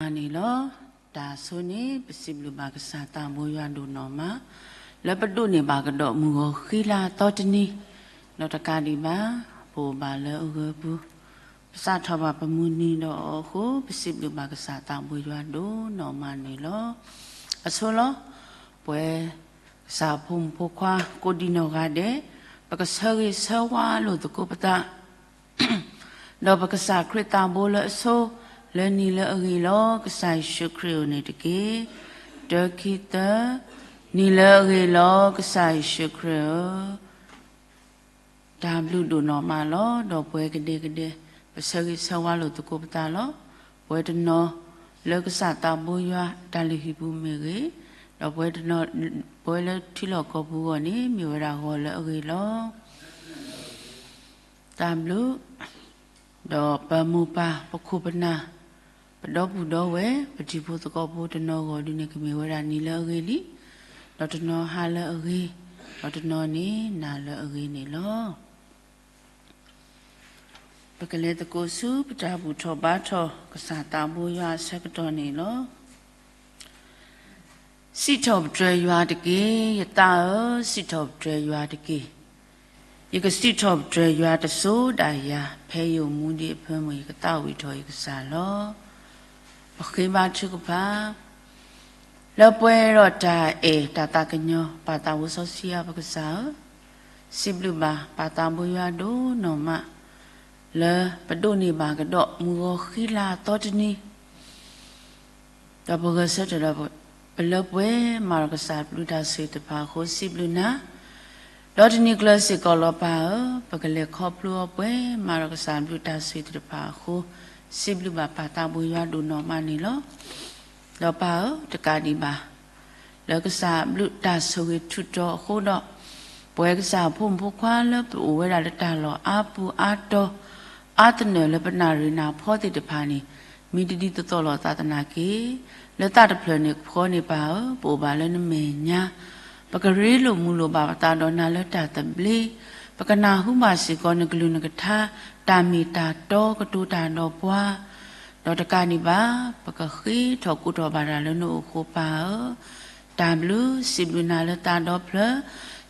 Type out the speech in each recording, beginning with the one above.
မၤန့ၣ်လီၤ. တၢ်ဆိန့ၣ် ပစံးဘျုးဘၣ်ကစၢ်သးဘိယွၤဒိၣ်နီၢ်မး လၢပဒိးန့ၢ်ဘၣ်ကဒီးမုၢ်ဂီၤဃံလၤသီတနံၤ, ဒီးတကးဒံးဘၣ် ပအိၣ်ဘၣ်လၢအဂၢၤပူၤ, ပစးထီၣ်ဘၣ်ပမုၢ်နံၤဒီးအီၤအဃိ ပစံးဘျုးဘၣ်ကစၢ်သးဘိယွၤဒိၣ်နီၢ်မးန့ၣ်လီၤ. အဆိလီၤ. ပဝဲကစၢ်ဖိမုၣ်ဖိခွါ ကိးဒံၣ်နီၢ်ဂၤဒဲး ပကဆၢဂ့ၤဆၢဝါလိာ်သကိးပသး ဒီးပကစၢ်ခရံာ်သးဘိလၢအဆိ လၢနံၤလၢအဂ့ၤလီၤ ကစၢ်ယ့ၣ်ၡူးခရံာ်ဧၢန့ၣ်တက့ၢ်. တၢ ခံ သၢ, နံၤလၢအဂ့ၤလီၤ ကစၢ်ယ့ၣ်ၡူးခရံာ်ဧၢ. တၢ်ဘျုးဒိၣ်နီၢ်မးလီၤ. ဒီးပဝဲကဒဲကဒဲ ပဆၢဂ့ၤဆၢဝါလိာ်သကိးပသးလီၤ. ပဝဲတနီၤလၢကစၢ်သးဘိယွၤတၢ်လုၢ်ဟံၣ်ပူၤမ့ၢ်ဂ့ၤ, ဒီးပဝဲတနီၤ ပဝဲလၢထံလီၢ်ကီၢ်ပူၤအဂီၢ်န့ၣ် မ့ၢ်ဝဲဒၣ်ဂီၤလၢအဂ့ၤလီၤ. တၢ်ဘျုး, ဒီးပမိၢ်ပၢ် ပခိၣ်ပနၢ် ပဒီပုၢ်ဒီဝဲၢ် ပတံၤဖိသကိးဖိတနီၤဂီၢ်ဒုန့ၣ် ကမ့ၢ်ဝဲဒၣ်နံၤလၢအဂ့ၤလံ, ဒီးတနီၤဟါလၢအဂ့ၤ, ဒီးတနီၤန့ၣ်နၤလၢအဂ့ၤန့ၣ်လီၤ. ပကလဲၤသကိးဆူပတၢ်ဘူၣ်ထီၣ်ဘါထီၣ် ကစၢ်သးဘိယွၤအဆၢကတီၢ်န့ၣ်လီၤ. စံးထီၣ်ပတြၢၤယွၤတက့ၢ်. ယသးဧၢ, စံးထီၣ်ပတြၢၤယွၤတက့ၢ်. ယကစံးထီၣ်ပတြၢၤယွၤတစိၤဒၣ်ယၤ, ဖဲယအိၣ်မူဒံးအဖၢမုၢ် ယကသးဝံၣ်ထီၣ်ယကစၢ်လီၤ. ပဃ့ဘါထုကဖၣ် လၢပှဲၤဒီးတၢ်အဲၣ်တၢ်သးကညီၤ ပၢ်သးဘိစီဆှံယွၤပကစၢ်ဧၢ, စံးဘျုးဘၣ်ပၢ်သးဘိယွၤဒိၣ်နီၢ်မး လၢပဒိးန့ၢ်ဘၣ်ကဒီးမုၢ်ဂီၤဃံလၤအသီတနံၤ ဒီးပဂဲၤဆၢထၢၣ်ဒီး ပလၢပှဲၤမၤဒီးကစၢ်ဘျုးတၢ်ဆိၣ်ဂ့ၤသ့ၣ်တဖၣ်အဃိ စံးဘျုးနၤ, ဒီးတနံၤကျၢၤစ့ၢ်ကီးလီၤပၢ်ဧၢ, ပကလဲၤခီဖျိအီၤပှဲၤမၤဒီးကစၢ်ဘျုးတၢ်ဆိၣ်ဂ့ၤသ့ၣ်တဖၣ်အဃိ စံးဘျုးဘၣ်ပၢ်သးဘိယွၤဒိၣ်နီၢ်မးန့ၣ်လီၤ. ဒီးပၢ်ဧၢ, တကးဒံးဘၣ် လၢကစၢ်ဘျုးတၢ်ဆိၣ်ဂ့ၤထူးတီၤအဃိဒီး ပဝဲကစၢ်ဖိမုၣ်ဖိခွါလၢပအိၣ်ဝဲဒၣ်လၢတၢ်လီၢ်အါပူၤအါတီၤ အါသနၢၣ်လၢပနၢ်ရံၣ်နၢ်ဖီသ့ၣ်တဖၣ်န့ၣ် မ့ၢ်တဒ်သိးသိးလိာ်သးသနာ်က့ လၢသးတဖျၢၣ်န့ၣ်ဖီန့ၣ်ပၢ်ဧၢ, ပအိၣ်ဘၣ်လၢနမဲာ်ညါ ပကရ့လိာ်မုာ်လိာ်ဘၣ်ပသးဒီးနၤလၢတၢ်သဘျ့, ပကနၢ်ဟူဘၣ်စ့ၢ်ကီးနကလုၢ်နကထါ တၢ်မ့ၢ်တၢ်တီကတိၤတၢ်ဒီးပှၤ ဒီးတကးဒံးဘၣ် ပကဃ့ထီၣ်ကိးထီၣ်ဘၣ်တၢ်လၢနအိၣ်အဃိပၢ်ဧၢ, တၢ်ဘျုးစံးဘျုးနၤလၢသးဒီဖျၢၣ်,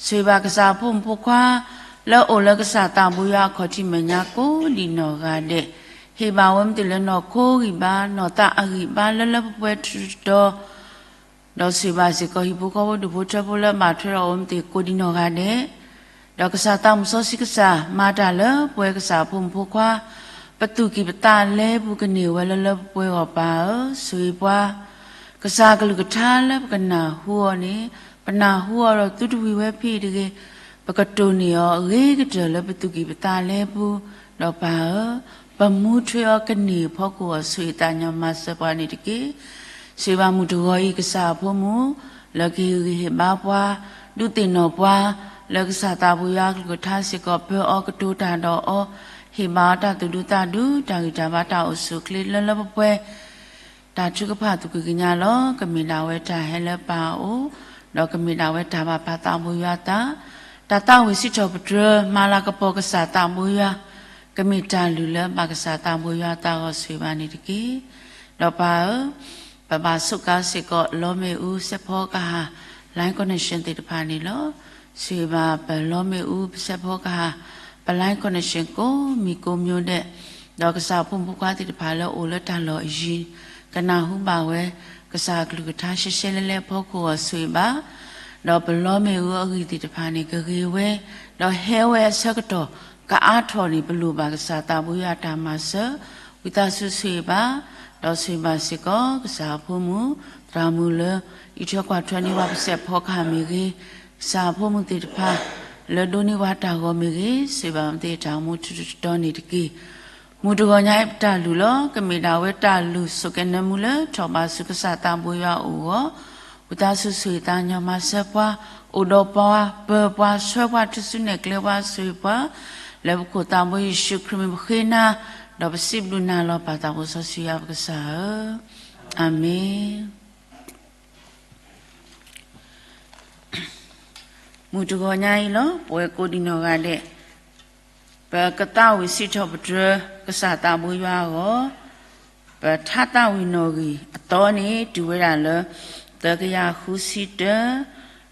ဆိၣ်ဂ့ၤဘၣ်ကစၢ်ဖိမုၣ်ဖိခွါ လၢအိၣ်လၢကစၢ်သးဘိယွၤအခီၣ်ထံးမဲာ်ညါကိးဒံးနီၢ်ဂၤဒဲး, ဟ့ၣ်ဘၣ်ဝဲမ့ၢ်တ့ၢ်လၢနီၢ်ခိဂံၢ်ဘါ နီၢ်သးအဂံၢ်ဘါလၢလၢပှဲၤပှဲၤထူးထူးတီၤတီၤ ဒီးဆိၣ်ဂ့ၤဘၣ်စ့ၢ်ကီးဟံၣ်ဖိဃီဖိဒူၣ်ဖိထၢဖိလၢအဘၣ်ထွဲဒီးအီၤမ့ၢ်တ့ၢ်ကိးဒံးနီၢ်ဂၤဒဲး, ဒီးကစၢ်သးမုၣ်စီဆှံကစၢ် မၤတၢ်လၢပဝဲကစၢ်ဖိမုၣ်ဖိခွါ ပသူၣ်ကံၢ်ပသးလဲပူၤကန့ၢ်ဝဲလၢလၢပှဲၤပှဲၤအဂီၢ်ပၢ်ဧၢ, ဆိၣ်ဂ့ၤပှၤ ကစၢ်ကလုၢ်ကထါလၢပကနၢ်ဟူအီၤန့ၣ် ပနၢ်ဟူအီၤဒီးသုတဝံၤဝဲဖဲအံၤတဂ့ၤ, ပကတိၢ်န့ၢ်အီၤအဂ့ၤကတၢၢ်လၢပသူၣ်ကံၢ်ပသးလဲပူၤ, ဒီးပၢ်ဧၢ, ပမူထွဲအီၤကန့ၢ်အဖီခိၣ်အီၤဆိၣ်ဂ့ၤသးကညီၤမၤစၢၤပှၤန့ၣ်တက့ၢ်. ဆိၣ်ဂ့ၤဘၣ်မုၢ်တဂီၤအံၤကစၢ်အဖိမုၣ် လၢကဟ့ၣ်ဂံၢ်ဟ့ၣ်ဘါပှၤ ဒုးသ့ၣ်နီၣ်ပှၤ လၢကစၢ်သးဘိယွၤအကလုၢ်ကထါစ့ၢ်ကီး ပၢအီၤကတိၤတၢ်ဒီးအီၤ ဟ့ၣ်ဘၣ်အီၤတၢ်သူၣ်ဒူသးဒူ တၢ်ဂံၢ်တၢ်ဘါတၢ်အိၣ်ဆူၣ်အိၣ်ချ့လၢလၢပှဲၤပှဲၤ တၢ်ထုကဖၣ်သူၣ်ကံၢ်ကညါလီၤ. ကမ့ၢ်ဒၣ်ဝဲတၢ်ဟဲလၢပၢ်အအိၣ်, ဒီးကမ့ၢ်ဒၣ်ဝဲတၢ်ဘၣ်ပၢ်သးဘိယွၤအသး, တၢ်သးဝံၣ်စံးထီၣ်ပတြၢၤ မၤလၤကပီၤကစၢ်သးဘိယွၤ, ကမ့ၢ်တၢ်လုၢ်လၢဘၣ်ကစၢ်သးဘိယွၤအသးအဂီၢ်ဆိၣ်ဂ့ၤဘၣ်န့ၣ်တက့ၢ်. ဒီးပၢ်ဧၢ, ပဘၣ်ဆိးကါစ့ၢ်ကီးလီမ့ၣ်အူ စဲးဖီကဟၣ် line connection သ့ၣ်တဖၣ်န့ၣ်လီၤ. ဆိၣ်ဂ့ၤဘၣ်ပလီမ့ၣ်အူ ပစဲးဖီကဟၣ် ပ line connection ကိးမံၤကိးမံၤဒဲး, ဒီးကစၢ်ဖိမုၣ်ဖိခွါသ့ၣ်တဖၣ်လၢအိၣ်လၢတၢ်လီၢ်အယံၤ ကနၢ်ဟူဘၣ်ဝဲ ကစၢ်အကလုၢ်ကထါရှဲရှဲလဲလဲအဖီခိၣ်အဂီၢ်ဆိၣ်ဂ့ၤဘၣ်, ဒီးပလီမ့ၣ်အူအဂံၢ်သ့ၣ်တဖၣ်န့ၣ် ကဂ့ၤဝဲ, ဒီးဟဲဝဲအဆၢကတီၢ် ကအါထီၣ်န့ၣ် ပလိၣ်ဘၣ်ကစၢ်သးဘိယွၤအတၢ်မၤစၢၤ, ဝံသးစူၤဆိၣ်ဂ့ၤဘၣ်, ဒီးဆိၣ်ဂ့ၤဘၣ်စ့ၢ်ကီး ကစၢ်အဖိမုၣ် သရၣ်မုၣ်လၢ အံးထွဲကွၢ်ထွဲန့ၢ်ပှၤပစဲးဖီကဟၣ်မ့ၢ်ဂ့ၤ, ကစၢ်အဖိမုၣ်သ့ၣ်တဖၣ် လၢဒိးန့ၢ်ပှၤတၢ်ဂီၤမ့ၢ်ဂ့ၤ, ဆိၣ်ဂ့ၤဘၣ်မ့ၢ်သ့ၣ်တၢ်အိၣ်မူထူထူတီတီန့ၣ်တက့ၢ်. မုၢ်တဂီၤညါအံၤပတၢ်လုၢ်လီၤ. ကမ့ၢ်ဒၣ်ဝဲတၢ်လုၢ်ဆိၣ်ကဲၤနၢမူလၢထီၣ်ဘးဆူကစၢ်သးဘိယွၤအအိၣ်အဂီၢ်, ဝံသးစူၤဆိၣ်ဂ့ၤသးကညီၤမၤစၢၤပှၤ, အိၣ်ဒီးပှၤ, ပၢၤပှၤ, ဆှၢပှၤ, ထူၣ်စုနဲၣ်ကျဲပှၤ, ဆိၣ်ဂ့ၤပှၤ, လၢပခိၣ်သးဘိယ့ၣ်ၡူးခရံာ်မံၤပဃ့နၤ, ဒီးပစံးဘျုးနၤလီၤ ပၢ်သးဘိစီဆှံယွၤပကစၢ်ဧၢ, အၤမ့ၣ်. မုၢ်တဂီၤညါအံၤလီၤ. ပဝဲကိးဒံနီၢ်ဂၤဒဲး ပကသးဝံၣ်စံးထီၣ်ပတြၢၤ ကစၢ်သးဘိယွၤအဂီၢ် ပထါသၣ်ဝံၤနီၣ်ဂံၢ်အသီန့ၣ် တုၤဝဲဒၣ်လၢ သၢကယၤဃုဆံတၢ,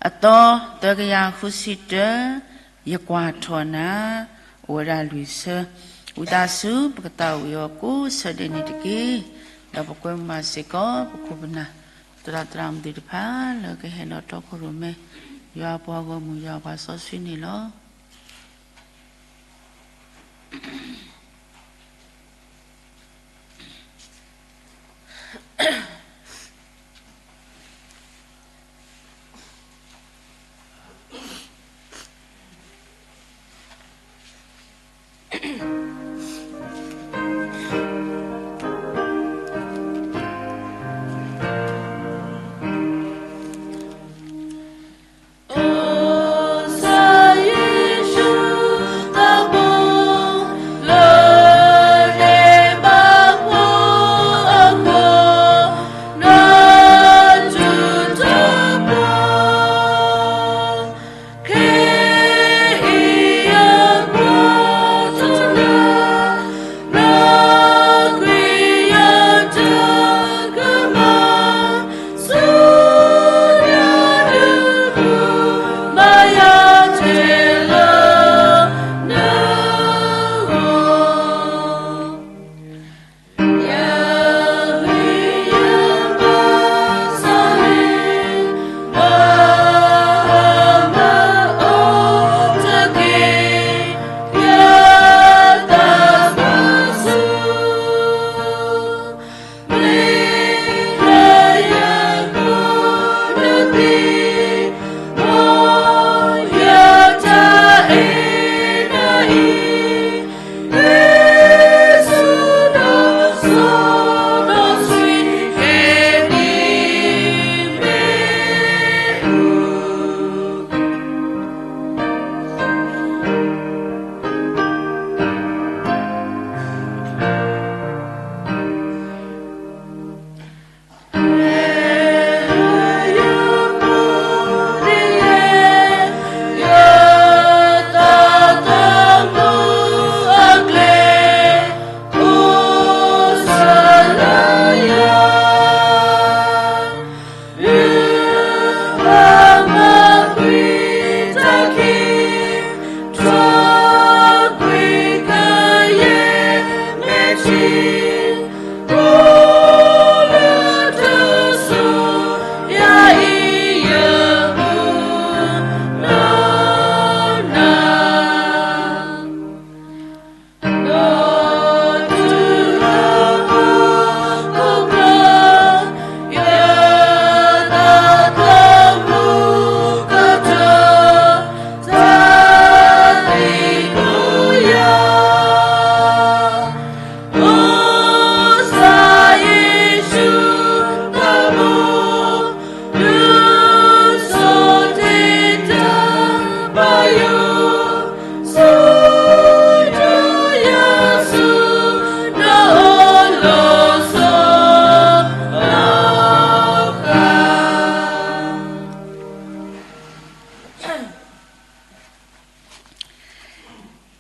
အသီ သၢကယၤဃုဆံတၢ, ယကွၢ်ထီၣ်နၤ, အိၣ်ဝဲဒၣ်လွံၢ်ဆၢ, ဝံသးစူၤ ပကသးဝံၣ်အီၤကိးဆၢဒဲးန့ၣ်တက့ၢ်. ဒီးပကွဲမုာ်ဘၣ်စ့ၢ်ကီး ပခိၣ်ပနၢ် သရၣ်သရၣ်မုၣ်သ့ၣ်တဖၣ် လၢကဟဲလီၤတီခိၣ်ရိၣ်မဲ ယွၤအပှၤဂီၢ်မုၢ် ယွၤအပှၤစီဆှံန့ၣ်လီၤ.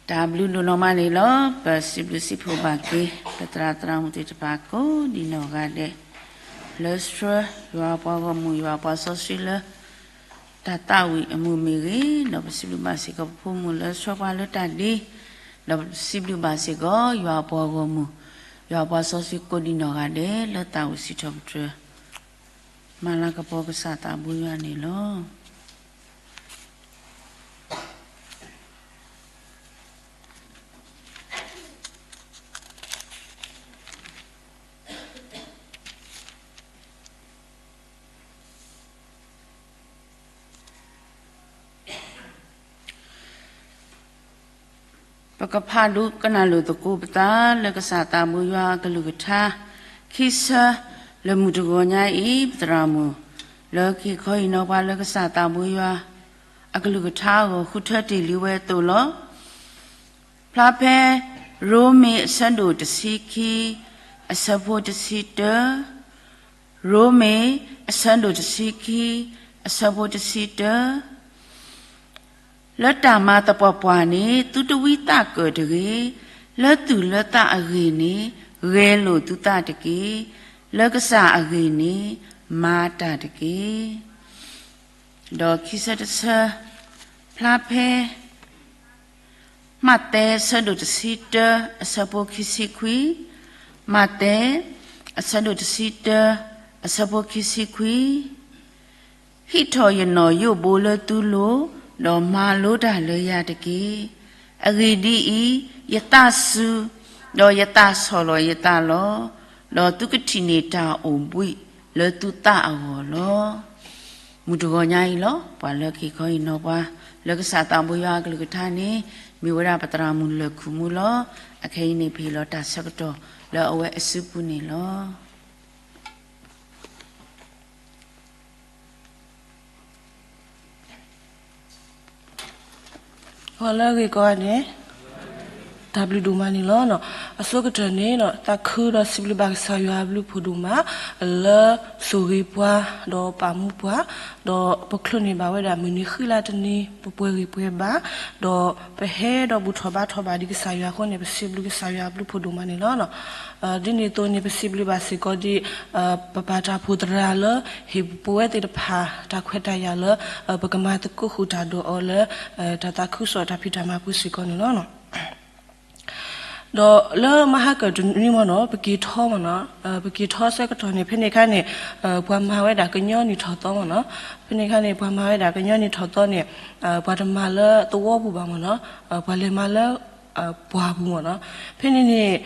တၢ်ဘျုးဒိၣ်နီၢ်မးန့ၣ်လီၤ. ပစံးဘျုးစံးဖှိၣ်ဘၣ်က့ၤ ပသရၣ်သရၣ်မုၣ်သ့ၣ်တဖၣ်ကိးဒံးနီၢ်ဂၤဒဲး လၢဆှၢယွၤအပှၤဂီၢ်မုၢ် ယွၤအပှၤစီဆှံလၢ တၢ်သးဝံၣ်အမုာ်မ့ၢ်ဂ့ၤ, ဒီးပစံးဘျုးဘၣ်စ့ၢ်ကီး ပဖိမုၣ်လၢဆှၢပှၤလၢတၢ်ဒ့, ဒီးပစံးဘျုးဘၣ်စ့ၢ်ကီး ယွၤအပှၤဂီၢ်မုၢ် ယွၤအပှၤစီဆှံကိးဒံးနီၢ်ဂၤဒဲး လၢသးဝံၣ်စံးထီၣ်ပတြၢၤ မၤလၤကပီၤကစၢ်သးဘိယွၤန့ၣ်လီၤ. ပကဖးဒိကနၣ်လိာ်သကိးပသးလၢကစၢ်သးဘိယွၤအကလုၢ်ကထါ, ခံဆၢလၢမုၢ်တဂီၤညါအံၤ ပသရၣ်မုၣ် လၢက့ၤခီအံၤနီၤ ပှၤလၢကစၢ်သးဘိယွၤ အကလုၢ်ကထါအဂီၢ် ဃုထၢတ့ၢ်လံဝဲအသိးလီၤ. ဖျါဖဲ ရိမ့ၤအဆၢဒိၣ်တဆံခံ အဆၢဖိတဆံတၢ, ရိမ့ၤအဆၢဒိၣ်တဆံခံ အဆၢဖိတဆံတၢ, လၢတၢ်မၤသပှၢ်ပှၢ်န့ၣ် သုတဝံသးကၢၣ်တဂ့ၤ, လၢသူၣ်လၢသးအဂ့ၢ်န့ၣ် ဂဲၤလိာ်သုသးတက့ၢ်. လၢကစၢ်အဂ့ၢ်န့ၣ် မၤတၢ်တက့ၢ်. ဒီးခံဆၢတဆၢ ဖျါဖဲ မးသဲအဆၢဒိၣ်တဆံတၢ အဆၢဖိခံဆံခွံ, မးသဲ အဆၢဒိၣ်တဆံတၢ အဆၢဖိခံဆံခွံ. ဟံးထီၣ်ယနီၣ်ယိၣ်ဘိလၢသုလိၤ, ဒီးမၤလိတၢ်လၢယၤတက့ၢ်. အဂ့ၢ်ဒ်အံၤ, ယသးစူၤ, ဒီးယသးဆီၣ်လီၤယသးလီၤ. ဒီးသုကထံၣ်န့ၢ်တၢ်အိၣ်ဘှံးလၢသုသးအဂီၢ်လီၤ. မုၢ်တဂီၤညါအံၤလီၤ. ပှၤလၢက့ၤခီအံၤနီၤပှၤ လၢကစၢ်သးဘိယွၤအကလုၢ်ကထါန့ၣ် မ့ၢ်ဝဲဒၣ်ပသရၣ်မုၣ်လၢၢ်ခိၣ်မူလီၤ. အခဲအံၤန့ၣ် ပဟ့ၣ်လီၤတၢ်ဆၢကတီၢ်လၢအဝဲအစုပူၤန့ၣ်လီၤ. ဂီၤလၢအဂ့ၤကိးဂၤဒဲး, တၢ်ဘျုးဒိၣ်မးန့ၣ်လီၤ. အဆိကတၢၢ်န့ၣ် သးခုဒီးစံးဘျုးဘၣ်ကစၢ်ယွၤအဘျုးဖးဒိၣ်မး လၢဆိၣ်ဂ့ၤပှၤ ဒီးပာ်မူပှၤ, ဒီးပချိးန့ၢ်ဘၣ်ဝဲဒၣ်မုၢ်နံၤဃံလၤတနံၤ ပပှဲၤဂံၢ်ပှဲၤဘါ, ဒီးပဟဲဒီးဘူၣ်ထီၣ်ဘါထီၣ်ဘၣ်ဒ်ကစၢ်ယွၤအဃိန့ၣ် ပစံးဘျုးကစၢ်ယွၤအဘျုးဖးဒိၣ်မးန့ၣ်လီၤ. ဒ်န့ၣ်အသိးန့ၣ် ပစံးဘျုးဘၣ်စ့ၢ်ကီးဒ် ပပၢ်တၢ်အိၣ်ဖှိၣ်သရၣ်လၢ ဟ့ၣ်ပဝဲသ့ၣ်တဖၣ် တၢ်ခွဲးတၢ်ယာ်လၢ ပကမၤသကိးဃုာ်တၢ်ဒီးအီၤလၢ တၢ်သးခုကစီၣ်တၢ်ဖံးတၢ်မၤပူၤစ့ၢ်ကီးန့ၣ်လီၤ. ဒီးလၢမဟါကၢၣ်တနွံမ့ၢ်နီၤ ပက့ၤထီမ့ၢ်နီၤ, ပက့ၤထီဆၢကတီၢ်န့ၣ် ဖဲန့ၣ်အခါန့ၣ် ပှၤမၤဝဲဒၣ်ကညီနံၣ်ထီၣ်သီမ့ၢ်နီၤ, ဖဲန့ၣ်အခါန့ၣ် ပှၤမၤဝဲဒၣ်ကညီနံၣ်ထီၣ်သီန့ၣ် ပှၤတမၤလၢသဝီပူၤဘၣ်မ့ၢ်နီၤ, ပှၤလဲၤမၤလၢ ပှၢ်ပူၤမ့ၢ်နီၤ. ဖဲန့ၣ်န့ၣ်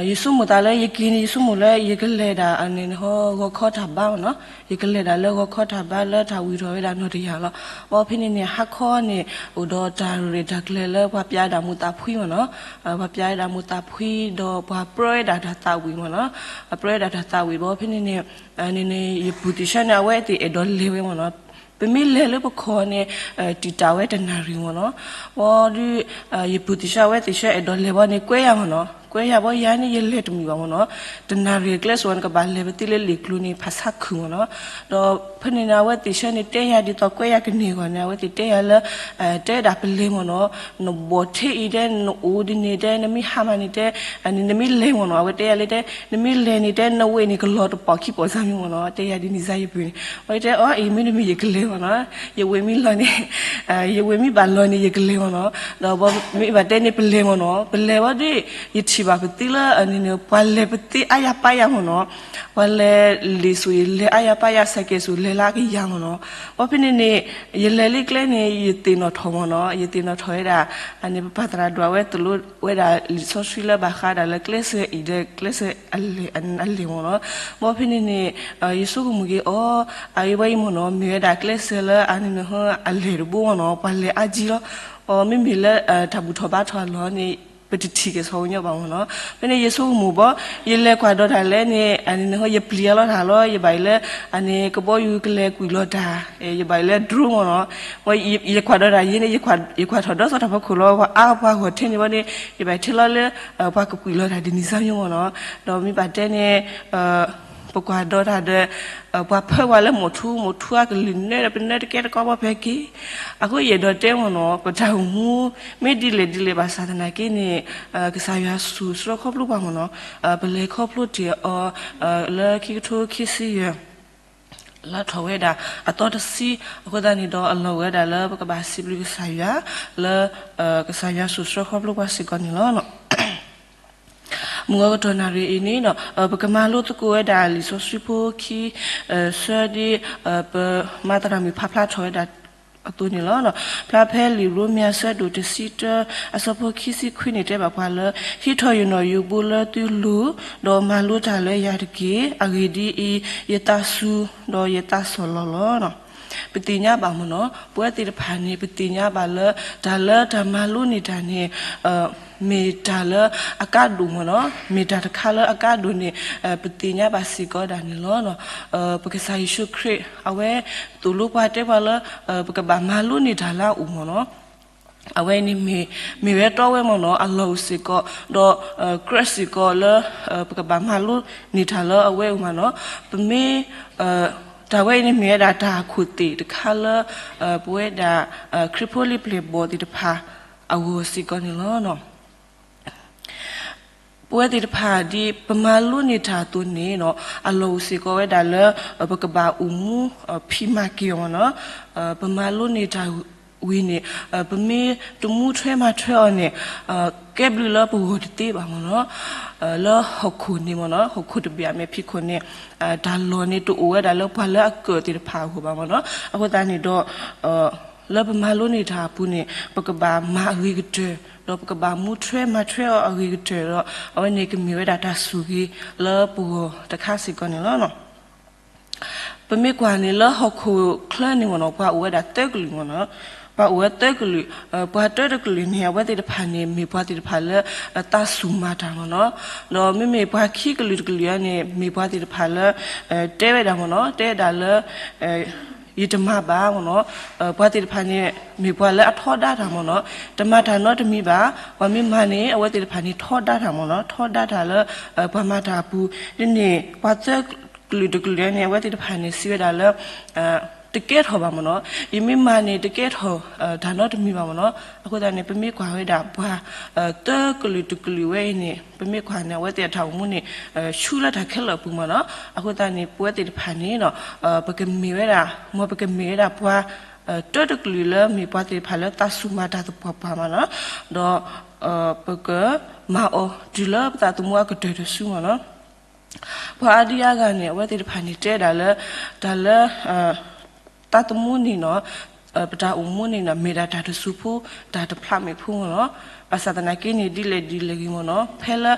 ယဆိကမိၣ်သးလၢယက့ၤန့ၣ် ယဆိကမိၣ်လၢယကလဲၤဒၣ်န့ၣ် ဂီၤခီတၢ်ဘါမ့ၢ်နီၤ, ယကလဲၤဒၣ်လၢဂီၤခီတၢ်ဘါလၢတၢ်ဝံၤထီၣ်ဝဲဒၣ်နီၢ်တယၢ်လီၤ. ဘၣ်ဖဲန့ၣ်န့ၣ် ဟါခီန့ၣ် အိၣ်ဒီးတၢ်ရဲၣ်တၢ်ကျဲၤလၢပှၤပျးဝဲဒၣ်မိၢ်သးဖှံမ့ၢ်နီၤ, ပှၤပျးဝဲဒၣ်မိၢ်သးဖှံ ဒီးပှၤပြၢဝဲဒၣ်တၢ်သးဝံၣ်မ့ၢ်နီၤ, ပြၢဝဲဒၣ်တၢ်သးဝံၣ်ဘၣ်ဖဲန့ၣ်န့ၣ် န့ၣ်န့ၣ် ယပုၢ်သ့ၣ်ဆၢန့ၣ် အဝဲသ့ၣ်အဲၣ်ဒိးလဲၤဝဲမ့ၢ်နီၤ, ပမ့ၢ်လဲၤလၢပခီၣ်န့ၣ် တံာ်တာ်ဝဲတနၣ်ရံၣ်မ့ၢ်နီၤ, ဘၣ်ဒီး ယပုၢ်သ့ၣ်ဆၢအဝဲသ့ၣ်ဆၢအဲၣ်ဒိးလဲၤဘၣ်န့ၣ် ကွဲယၤမ့ၢ်နီၤ, ကွဲယၤဘၣ်ယၤန့ၣ် ယလဲၤတမုာ်ဘၣ်မ့ၢ်နီၤ, တနၣ်ရံၣ်အကျဲစ့ၢ်ကီးန့ၣ် ကဘၣ်လဲၤပသ့လၢလ့ၣ်ကျိၤန့ၣ် ဖးဆါခုၣ်မ့ၢ်နီၤ, ဒီးဖဲန့ၣ်န့ၣ် အဝဲသ့ၣ်ဆၢန့ၣ် တဲယၤဒ်သိးကွဲယၤကန့ၢ်အဂီၢ်န့ၣ် အဝဲသ့ၣ်တဲယၤလၢ တဲဒၣ်ပလဲၤမ့ၢ်နီၤ, နဘီၣ်ထဲအံၤဒဲး နအိၣ်ဒ်န့ၣ်ဒဲး နမ့ၢ်ဟါမၢ်န့ၣ်တဲ နမ့ၢ်လဲၤမ့ၢ်နီၤ, အဝဲတဲယၤလၢတဲ နမ့ၢ်လဲၤန့ၣ်တဲ နဝဲၢ်န့ၣ်ကလီၤတပီၢ်ခံပီၢ်စၢ်မ့ၢ်နီၤ, တဲယၤဒ်န့ၣ်စၢ်ယပုၢ်န့ၣ်, အဝဲတဲအီၤ အံၤမ့တမ့ၢ်ယကလဲၤမ့ၢ်နီၤ, ယဝဲၢ်မ့ၢ်လီၤန့ၣ် ယဝဲၢ်မ့ၢ်ဘၣ်လီၤန့ၣ် ယကလဲၤမ့ၢ်နီၤ, ဒီးမ့ၢ်ဘၣ်တဲန့ၣ် ပလဲၤမ့ၢ်နီၤ, ပလဲၤဘၣ်ဒီး ယထံၣ်ဘၣ်ပသ့လၢ ပှၤလဲၤပသ့အါယၤပါယၤမ့ၢ်နီၤ, ပှၤလဲၤလ့ၣ်ဆူၣ်အံၤလဲၤအါယၤပါယၤ စဲးကဲးဆူၣ်လဲၤလၢအကယၤမ့ၢ်နီၤ, ဘၣ်ဖဲန့ၣ်န့ၣ် ယလဲၤလၢကျဲန့ၣ် ယသ့ၣ်နီၣ်ထီၣ်မ့ၢ်နီၤ, ယသ့ၣ်နီၣ်ထီၣ်ဝဲဒၣ် န့ၣ် ပပၢ်သရၣ်ဒွးဝဲတလိၣ်ဝဲဒၣ်လံာ်စီဆှံလၢဘၣ်ဃးဒၣ်လၢကျဲစၢၤအံၤဒီး ကျဲစၢၤအလဲၢ်မ့ၢ်နီၤ, ဘၣ်ဖဲန့ၣ်န့ၣ် ယဆိကမိၣ်က့ၤအီၤ အအံၤဝဲအံၤမ့ၢ်နီၤ မ့ၢ်ဝဲဒၣ်ကျဲစၢၤလၢအန့ၣ် အလဲၢ်တဘိမ့ၢ်နီၤ, ပှၤလဲၤအါကံလီၤ, အမ့မ့ၢ်လၢတၢ်ဘူၣ်ထီၣ်ဘါထီၣ်အလီၢ်န့ၣ် ပတထံၣ်က့ၤဆီၣ်ကညီဘၣ်မ့ၢ်နီၤ, ဖဲန့ၣ်ယဆိကမိၣ်ဘၣ် ယလဲၤကွၢ်ဒီးတၢ်လဲၣ်န့ၣ် အန့ၣ် ယပျံၤအလီၤတၢ်လီၤ, ယဘၣ်အံၤလၢ အန့ၣ် ကဘီယူၤကလဲၤကွံာ်လီၤတၢ်, ယဘၣ်အံၤလၢ drone မ့ၢ်နီၤ, ယကွၢ်ဒီးတၢ်ယဲန့ၣ် ယကွၢ်ထီၣ်ဒီးစီၤတၢ်ဖီခိၣ်လီၤ, ပှၤအါပှၤဂီၢ်ထဲန့ၣ်ဘၣ်န့ၣ် ယဘၣ်ထဲလီၤလၢ ပှၤကကွံာ်လီၤတၢ်ဒ်န့ၣ်စၢ်မ့ၢ်နီၤ, ဒီးမ့ၢ်ဘၣ်တဲန့ၣ် ပကွၢ်ဒီးတၢ်ဒီး ပှၤဖၢပှၤလၢမီၢ်ထူ မီၢ်ထူအကလုၢ်နၢဒီး ပနၢတကဲတကီဘၣ်ဖဲက့ၤ, အဃိယအဲၣ်ဒိးတဲမ့ၢ်နီၤ ပတၢ်အိၣ်မူ မ့ၢ်ဒ်လဲၣ်ဒ်လဲၣ်ဘၣ်ဆၣ်သနာ်က့န့ၣ် ကစၢ်ယွၤဆူၣ်ဆှၢခီဖျိပှၤမ့ၢ်နီၤ, ပလဲၤခီဖျိတ့ၢ်အီၤ လၢခံကထိခံဆံယဲၢ် လါထီၣ်ဝဲဒၣ်အသီတဆံ, အဃိသတးန့ၣ်ဒီးအလီၢ်ဝဲဒၣ်လၢပကဘၣ်စံးဘျုးကစၢ်ယွၤ လၢ ကစၢ်ယွၤဆူၣ်ဆှၢခီဖျိပှၤစ့ၢ်ကီးန့ၣ်လီၤ. မုၢ်ဂီၤကတီၢ်နၣ်ရံၣ်အံၤန့ၣ်ဒီး ပကမၤလိသကိးဝဲဒၣ်လံာ်စီဆှံဖိခံ ဆၢဒ် ပမၤသရၣ်မုၣ်ဖးဖျါထီၣ်ဝဲဒၣ်အသိးန့ၣ်လီၤ. ဖျါဖဲလံာ်ရိမ့ၤအဆၢဒိၣ်တဆံတၢ အဆၢဖိခံဆံခွံန့ၣ်တဲဘၣ်ပှၤလၢ ဟံးထီၣ်ယနီၣ်ယိးဘိလၢသုလိၤ, ဒီးမၤလိတၢ်လၢယၤတက့ၢ်. အဂ့ၢ်ဒ်အံၤ, ယသးစူၤ, ဒီးယသးဆီၣ်လီၤလီၤ. ပသ့ၣ်ညါဘၣ်မ့ၢ်နီၤ, ပဝဲသ့ၣ်တဖၣ်န့ၣ် ပသ့ၣ်ညါဘၣ်လၢ တၢ်လၢတၢ်မၤလိန့ၢ်တၢ်န့ၣ် မ့ၢ်တၢ်လၢအကါဒိၣ်မ့ၢ်နီၤ, မ့ၢ်တၢ်တခါလၢအကါဒိၣ်န့ၣ် ပသ့ၣ်ညါဘၣ်စ့ၢ်ကီးဒၣ်န့ၣ်လီၤ. ပကစၢ်ယ့ၣ်ၡူးခရံာ် အဝဲသိၣ်လိပှၤတဲပှၤလၢ ပကဘၣ်မၤလိန့ၢ်တၢ်လၢအအိၣ်မ့ၢ်နီၤ. အဝဲန့ၣ်မ့ၢ် မ့ၢ်ဝဲတီဝဲမ့ၢ်နီၤ, အလီၢ်အိၣ်စ့ၢ်ကီး ဒီး ကြၢးစ့ၢ်ကီးလၢ ပကဘၣ်မၤလိန့ၢ်တၢ်လၢအဝဲအိၣ်မ့ၢ်နီၤ. ပမ့ၢ် တၢ်ဝဲအံၤန့ၣ် မ့ၢ်ဝဲဒၣ်တၢ်အခိၣ်သ့ၣ်တခါလၢ ပဝဲဒၣ် ခရံာ်ဖိလံၤပျဲၢ်ဘီၣ်သ့ၣ်တဖၣ်အဂီၢ်စ့ၢ်ကီးန့ၣ်လီၤ. ပဝဲသ့ၣ်တဖၣ်ဒ်ပမၤလိန့ၢ်တၢ်အသိးန့ၣ်နီၤ အလီၢ်အိၣ်စ့ၢ်ကီးဝဲဒၣ်လၢ ပကဘၣ်အိၣ်မူ ဖံးမၤက့ၤအီၤမ့ၢ်နီၤ. ပမၤလိန့ၢ်တၢ်ဝံၤန့ၣ် ပမ့ၢ်တမူထွဲမၤထွဲအီၤန့ၣ် ကဲဘျုးလၢပဂီၢ်တသ့ဘၣ်မ့ၢ်နီၤ. လၢဟီၣ်ခိၣ်န့ၣ်မ့ၢ်နီၤ ဟီၣ်ခိၣ်တဘ့ၣ်အမဲာ်ဖံးခိၣ်န့ၣ် တၢ်လီၢ်န့ၣ်တအိၣ်ဝဲဒၣ်လၢပှၤလၢအကၢၣ်သ့ၣ်တဖၣ်အဂီၢ်ဘၣ်မ့ၢ်နီၤ. အဃိသတးန့ၣ်ဒီး လၢပမၤလိန့ၢ်တၢ်အပူၤန့ၣ် ပကဘၣ်မၤအဂ့ၤကတၢၢ် ဒီးပကဘၣ်မူထွဲမၤထွဲအီၤအဂ့ၤကတၢၢ်ဒီး အဝဲန့ၣ်ကမ့ၢ်ဝဲဒၣ်တၢ်ဆိၣ်ဂ့ၤလၢပဂီၢ်တခါစ့ၢ်ကီးန့ၣ်လီၤ. ပမ့ၢ်ကွၢ်န့ၣ်လၢဟီၣ်ခိၣ်ချၢန့ၣ်မ့ၢ်နီၤ ပှၤအိၣ်ဝဲဒၣ်သၢကလုာ်မ့ၢ်နီၤ. ပှၤအိၣ်ဝဲသၢကလုာ်, ပှၤတၢတကလုာ်န့ၣ် အဝဲသ့ၣ်တဖၣ်န့ၣ် မ့ၢ်ပှၤသ့ၣ်တဖၣ်လၢ သးစူၤမၤတၢ်မ့ၢ်နီၤ. ဒီးမ့မ့ၢ်ပှၤခံကလုာ်တကလုာ်အံၤန့ၣ် မ့ၢ်ပှၤသ့ၣ်တဖၣ်လၢ တဲဝဲဒၣ်မ့ၢ်နီၤ တဲဒၣ်လၢ ယတမၤဘၣ်မ့ၢ်နီၤ. ပှၤသ့ၣ်တဖၣ်န့ၣ် မ့ၢ်ပှၤလၢအထီဒါတၢ်မ့ၢ်နီၤ, တမၤတၢ်နီတမံၤဘၣ်. ပှၤမ့ၢ်မၤန့ၣ် အဝဲသ့ၣ်တဖၣ်န့ၣ် ထီဒါတၢ်မ့ၢ်နီၤ, ထီဒါတၢ်လၢ ပှၤမၤတၢ်အပူၤ. ဒ်န့ၣ် ပှၤသၢကလုာ်တကလုာ်န့ၣ် အဝဲသ့ၣ်တဖၣ်န့ၣ် စံးဝဲဒၣ်လၢ တကဲထီၣ်ဘၣ်မ့ၢ်နီၤ, ယမ့ၢ်မၤန့ၣ် တကဲထီၣ် တၢ်နီတမံၤဘၣ်မ့ၢ်နီၤ. အဃိသတးန့ၣ် ပမ့ၢ်ကွၢ်ဝဲဒၣ်ပှၤ သၢကလုာ်တကလုာ်ဝဲအံၤန့ၣ် ပမ့ၢ်ကွၢ်န့ၣ် အဝဲသ့ၣ်အတၢ်အိၣ်မူန့ၣ် ဆူလၢတၢ်ခဲလၢာ်အပူၤမ့ၢ်နီၤ. အဃိသတးန့ၣ် ပဝဲသ့ၣ်တဖၣ်န့ၣ် ပကမ့ၢ်ဝဲဒၣ် မ်ပကမ့ၢ်ဝဲဒၣ်ပှၤ တၢတကလုာ်လၢမ့ၢ်ပှၤသ့ၣ်တဖၣ်လၢသးစူၤမၤတၢ်သပှၢ်ပှၢ်မ့ၢ်နီၤ, ဒီး ပကမၤအီၤတုၤလၢပသးသမူအကတၢၢ်တစုမ့ၢ်နီၤ. ပှၤအါဒံအါဂၤန့ၣ် အဝဲသ့ၣ်တဖၣ်န့ၣ်တဲဒၣ်လၢ တၢ်လၢ သးသမူန့ၣ်နီၤ, ပတၢ်အိၣ်မူန့ၣ်နီၤ မ့ၢ်ဒၣ်တၢ်တစူၤဖိ တၢ်တဖျးမဲာ်ဖိမ့ၢ်နီၤ. ဘၣ်ဆၣ်သနာ်က့န့ၣ် ဒ်လဲၣ်ဒ်လဲၣ်ဂ့ၤမ့ၢ်နီၤ, ဖဲလၢ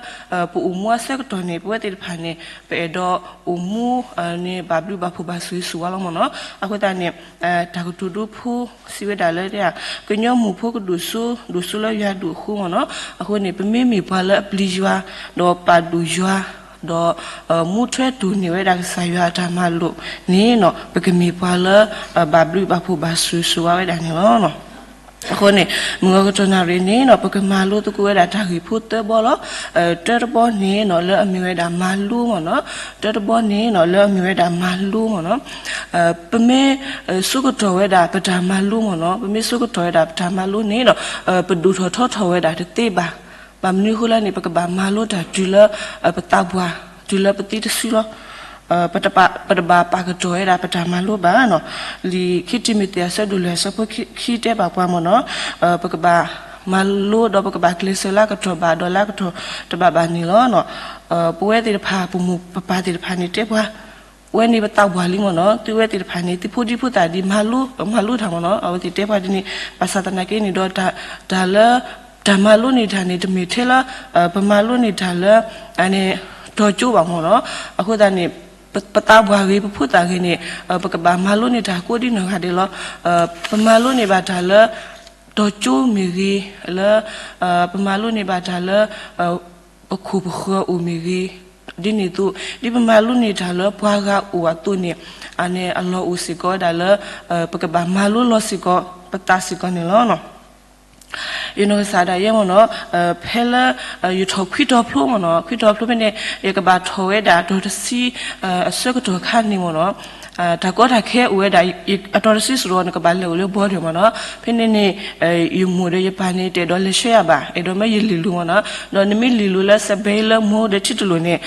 ပအိၣ်မူအဆၢကတီၢ်န့ၣ် ပဝဲသ့ၣ်တဖၣ်န့ၣ် ပအဲၣ်ဒိးအိၣ်မူ န့ၣ်ဘၣ်ဘျုးဘၣ်ဖှိၣ်ဘၣ်ဆိၣ်ဂ့ၤဆိၣ်ဝါလီၤမ့ၢ်နီၤ. အဃိသတးန့ၣ် တၢ်ကတိၤဒိဖိစံးဝဲဒၣ်လၢ ကညီမုၢ်ဖိကဒိၣ်စိ ဒိၣ်စိလၢယွၤဒိၣ်အဃိမ့ၢ်နီၤ. အဃိန့ၣ် ပမ့မ့ၢ်ပှၤလၢအပျံၤယွၤ ဒီးပာ်ဒိၣ်ယွၤ ဒီး မူထွဲတိၢ်န့ၢ်ဝဲဒၣ်ကစၢ်ယွၤအတၢ်မၤလိာ်န့ၣ်နီၤ ပကမ့ၢ်ပှၤလၢ ဘၣ်ဘျုးဘၣ်ဖှိၣ်ဘၣ်ဆိၣ်ဂ့ၤဆိၣ်ဝါဝဲဒၣ်န့ၣ်လီၤ. အဃိန့ၣ် မုၢ်ဂီၤကတီၢ်နၣ်ရံၣ်န့ၣ်နီၤ ပကမၤလိသကိးဝဲဒၣ်တၢ်ဂ့ၢ်ဖိသၢဘီလီၤ. တၢတဘီန့ၣ်နီၤ လၢအမ့ၢ်ဝဲဒၣ်မၤလိမ့ၢ်နီၤ. တၢတဘီန့ၣ်နီၤ လၢအမ့ၢ်ဝဲဒၣ်မၤလိမ့ၢ်နီၤ. ပမ့ၢ် ဆိကတီၢ်ဝဲဒၣ်ပတၢ်မၤလိမ့ၢ်နီၤ, ပမ့ၢ်ဆိကတီၢ်ဝဲဒၣ်ပတၢ်မၤလိန့ၣ်နီၤ ပဒိၣ်ထီၣ်ထီထီၣ်ဝဲဒၣ်တသ့ဘၣ်. ဘၣ်မနုၤအဃိလဲၣ်န့ၣ် ပကဘၣ်မၤလိတၢ်တုၤလၢ ပသးပှၢ် တုၤလၢပသံတစုလီၤ. ပတဘၣ်ပာ်ကတီၢ်ဝဲဒၣ်ပတၢ်မၤလိဘၣ်နီၤ. လံာ်ခံတံၤမသ့းအဆၢဒိၣ်လွံၢ် အဆၢဖိခံတဲဘၣ်ပှၤမ့ၢ်နီၤ ပကဘၣ်မၤလိဒီးပကဘၣ်ကျဲးစၢးလၢအကတီၢ်ဘၣ်ဒီးလၢအကတီၢ်တဘၣ်ဘၣ်န့ၣ်လီၤ. ပဝဲသ့ၣ်တဖၣ် ပမိၢ်ပပၢ်သ့ၣ်တဖၣ်န့ၣ်တဲပှၤ ဝဲန့ၣ်ပသးပှၢ်လံမ့ၢ်နီၤ, သုဝဲသ့ၣ်တဖၣ်န့ၣ် သုဖိဒံဖိသၣ်ဒ်မၤလိ မၤလိတၢ်မ့ၢ်နီၤ, အဝဲသ့ၣ်တဲပှၤဒ်န့ၣ်, ဘၣ်ဆၣ်သနာ်က့န့ၣ်ဒီး တၢ်လၢ တၢ်မၤလိန့ၢ်တၢ်န့ၣ် တမ့ၢ်ထဲလၢ ပမၤလိန့ၢ်တၢ်လၢ တီၤကၠိဘၣ်မ့ၢ်နီၤ, အဃိသတးန့ၣ် ပသးပှၢ်ဂ့ၤ ပဖိသၣ်ဂ့ၤန့ၣ် ပကဘၣ်မၤလိန့ၢ်တၢ်ကိးဒ်နီၢ်ဂၤဒဲးလီၤ. ပမၤလိန့ၢ်ဘၣ်တၢ်လၢ တီၤကၠိမ့ၢ်ဂ့ၤ, လၢ ပမၤလိန့ၢ်ဘၣ်တၢ်လၢ ပခိၣ်ပဃၢၤအိၣ်မ့ၢ်ဂ့ၤ, ဒ်န့ၣ်အသိး ဒ်ပမၤလိန့ၢ်တၢ်လၢပှၤဂၤအိၣ်အသိးန့ၣ် အန့ၣ်အလီၢ်အိၣ်စ့ၢ်ကီးဝဲဒၣ်လၢ ပကဘၣ်မၤလိလီၤစ့ၢ်ကီး ပသးစ့ၢ်ကီးန့ၣ်လီၤ. ယနီၢ်ကစၢ်ဒၣ်ယဲမ့ၢ်နီၤ ဖဲလၢ ယထီၣ်ခွံတီၤဖျိမ့ၢ်နီၤ ခွံတီၤဖျိဖဲန့ၣ် ယကဘၣ်ထီၣ်ဝဲဒၣ်အတီၤတဆံ အဆၢကတီၢ်ခါန့ၣ်မ့ၢ်နီၤ တၢ်ကီတၢ်ခဲအိၣ်ဝဲဒၣ် အတီၤတဆံစ့ၢ်ကီး နကဘၣ်လဲၤအိၣ်လၢ border မ့ၢ်နီၤ ဖဲန့ၣ်န့ၣ် ယမိၢ်ဒီးယပၢ်န့ၣ် တအဲၣ်ဒိးလဲၤဆှၢယၤဘၣ် အဲၣ်ဒိးမၢယလ့ၢ်လိၤမ့ၢ်နီၤ ဒီးနမ့ၢ်လ့ၢ်လိၤလၢစဲးဘ့လၢမိၢ်ဒီးထံတလိာ်န့ၣ်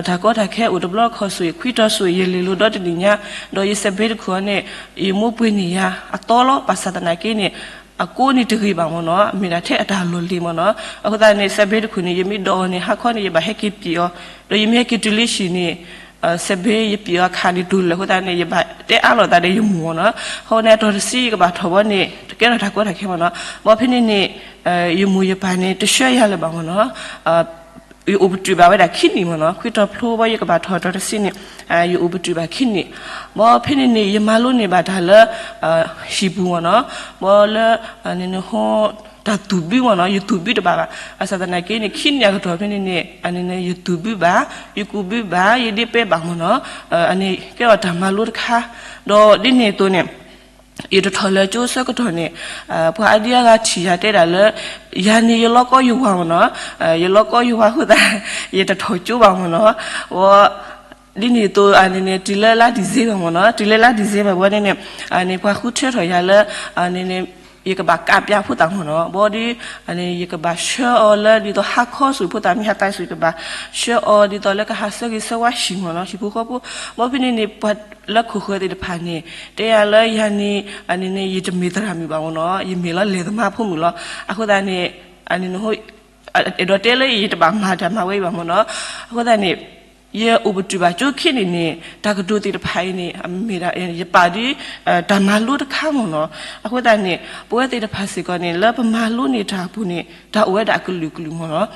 တၢ်ကီတၢ်ခဲအိၣ်တဘျီခီၣ်ဆိၣ် ခွံတီၤဆိၣ် ယလ့ၢ်လိၤဒီတနံၣ်ညါ ဒီးယစဲးဘ့တခိၣ်အံၤန့ၣ် ယမိၢ်ပှ့ၤန့ၢ်ယၤအသီလီၤ ဘၣ်ဆၣ်သနာ်က့န့ၣ် အကိးန့ၣ်တဂ့ၤဘၣ်မ့ၢ်နီၤ မ့ၢ်ဒၣ်ထဲအတၢ်လီၢ်လံၤမ့ၢ်နီၤ အဃိသတးန့ၣ် စဲးဘ့တခိၣ်န့ၣ် ယမ့ၢ်ဒိးအီၤန့ၣ် ဟါခီန့ၣ် ယဘၣ်ဟဲက့ၤပံာ်အီၤ ဒီးယမ့ၢ်ဟဲက့ၤတုၤလၢဟံၣ်န့ၣ် စဲးဘ့ယပံာ်အီၤအခါန့ၣ် တိၢ်လၢာ်အဃိသတးန့ၣ် ယဘၣ်တဲအါလိာ်သးဒီးယမိၢ်မ့ၢ်နီၤ အဃိန့ၣ် အတီၤတဆံယကဘၣ်ထီၣ်ဘီန့ၣ် တကဲထီၣ်တၢ်ကီတၢ်ခဲမ့ၢ်နီၤ ဘီဖဲန့ၣ်န့ၣ် ယမိၢ်ယပၢ်န့ၣ် တဆှၢယၤလၢၤဘၣ်မ့ၢ်နီၤ ယအိၣ်ပတုာ်ဘၣ်ဝဲဒၣ်ခံနံၣ်မ့ၢ်နီၤ ခွံတီၤဖျိဘီယကဘၣ်ထီၣ်အတီၤတဆံန့ၣ် ယအိၣ်ပတုာ်ဘၣ်ခံနံၣ် ဘီဖဲန့ၣ်န့ၣ် ယမၤလိန့ၢ်ဘၣ်တၢ်လၢ ဟံၣ်ပူၤမ့ၢ်နီၤ ဘီလၢ နဟီ တၢ်သူၣ်ဘုမ့ၢ်နီၤ ယသူၣ်ဘုတဘၣ်ဘၣ် ဘၣ်ဆၣ်သနာ်က့န့ၣ် ခံနံၣ်အကတီၢ်ဖဲန့ၣ်န့ၣ် အန့ၣ်န့ၣ် ယသူၣ်ဘုဘၣ် ယကူးဘုဘၣ် ယဒ့ပဲဘၣ်မ့ၢ်နီၤ အန့ၣ်ကဲထီၣ်တၢ်မၤလိတခါ ဒီးဒ်န့ၣ်အသိးန့ၣ် ယတထီၣ်လၢကၠိဆၢကတီၢ်န့ၣ် ပှၤအါဒံအါဂၤထံၣ်ယၤတဲဒၣ်လၢ ယၤန့ၣ်ယလီၤကီယဝၤမ့ၢ်နီၤ ယလီၤကီယဝၤအဃိသတး ယတထီၣ်ကၠိဘၣ်မ့ၢ်နီၤ ဝဲ ဒ်န့ၣ်အသိးအန့ၣ်န့ၣ် တုၤလၢလါ December မ့ၢ်နီၤ တုၤလၢလါ December ဝဲန့ၣ်န့ၣ် အန့ၣ်ပှၤဃုထၢထီၣ်ယၤလၢ အန့ၣ်န့ၣ် ယကဘၣ်ကးပၠးဖိသၣ်မ့ၢ်နီၤ, ဘီဒီး ယကဘၣ်ဆှၢအီၤလၢဒ်သိးဟါခီစူၤဖိသၣ်မ့ၢ်ဟးသးစူၤ ယကဘၣ်ဆှၢအီၤဒ်သိးလၢကဟးဆၢဂ့ၤဆၢဝါဟံၣ်မ့ၢ်နီၤ, ဟံၣ်ဖိဃီဖိ, ဘီဖဲန့ၣ်န့ၣ် ပှၤလၢခိၣ်ဃၢၤသ့ၣ်တဖၣ်န့ၣ် တဲယၤလၢယၤန့ၣ် န့ၣ် ယတမ့ၢ်သရၣ်မုၣ်ဘၣ်မ့ၢ်နီၤ, ယမ့ၢ်လီၤလဲၤသမါဖိမုၣ်လီၤ. အဃိသတးန့ၣ် အဲၣ်ဒိးတဲလၢယတဘၣ်မၤတၢ်မၤဝဲအံၤဘၣ်မ့ၢ်နီၤ, အဃိသတးန့ၣ် ယအိၣ်ပတုာ်ဘၣ်ကၠိခံန့ၣ်န့ၣ် တၢ်ကတိၤသ့ၣ်တဖၣ်အံၤန့ၣ် မ့ၢ်ဒၣ် ယပာ်ဒ် တၢ်မၤလိတခါမ့ၢ်နီၤ, အဃိသတးန့ၣ် ပဝဲသ့ၣ်တဖၣ်စ့ၢ်ကီးန့ၣ် လၢပမၤလိန့ၢ်တၢ်အပူၤန့ၣ် တၢ်အိၣ်ဝဲဒၣ်အကလုာ်ကလုာ်မ့ၢ်နီၤ,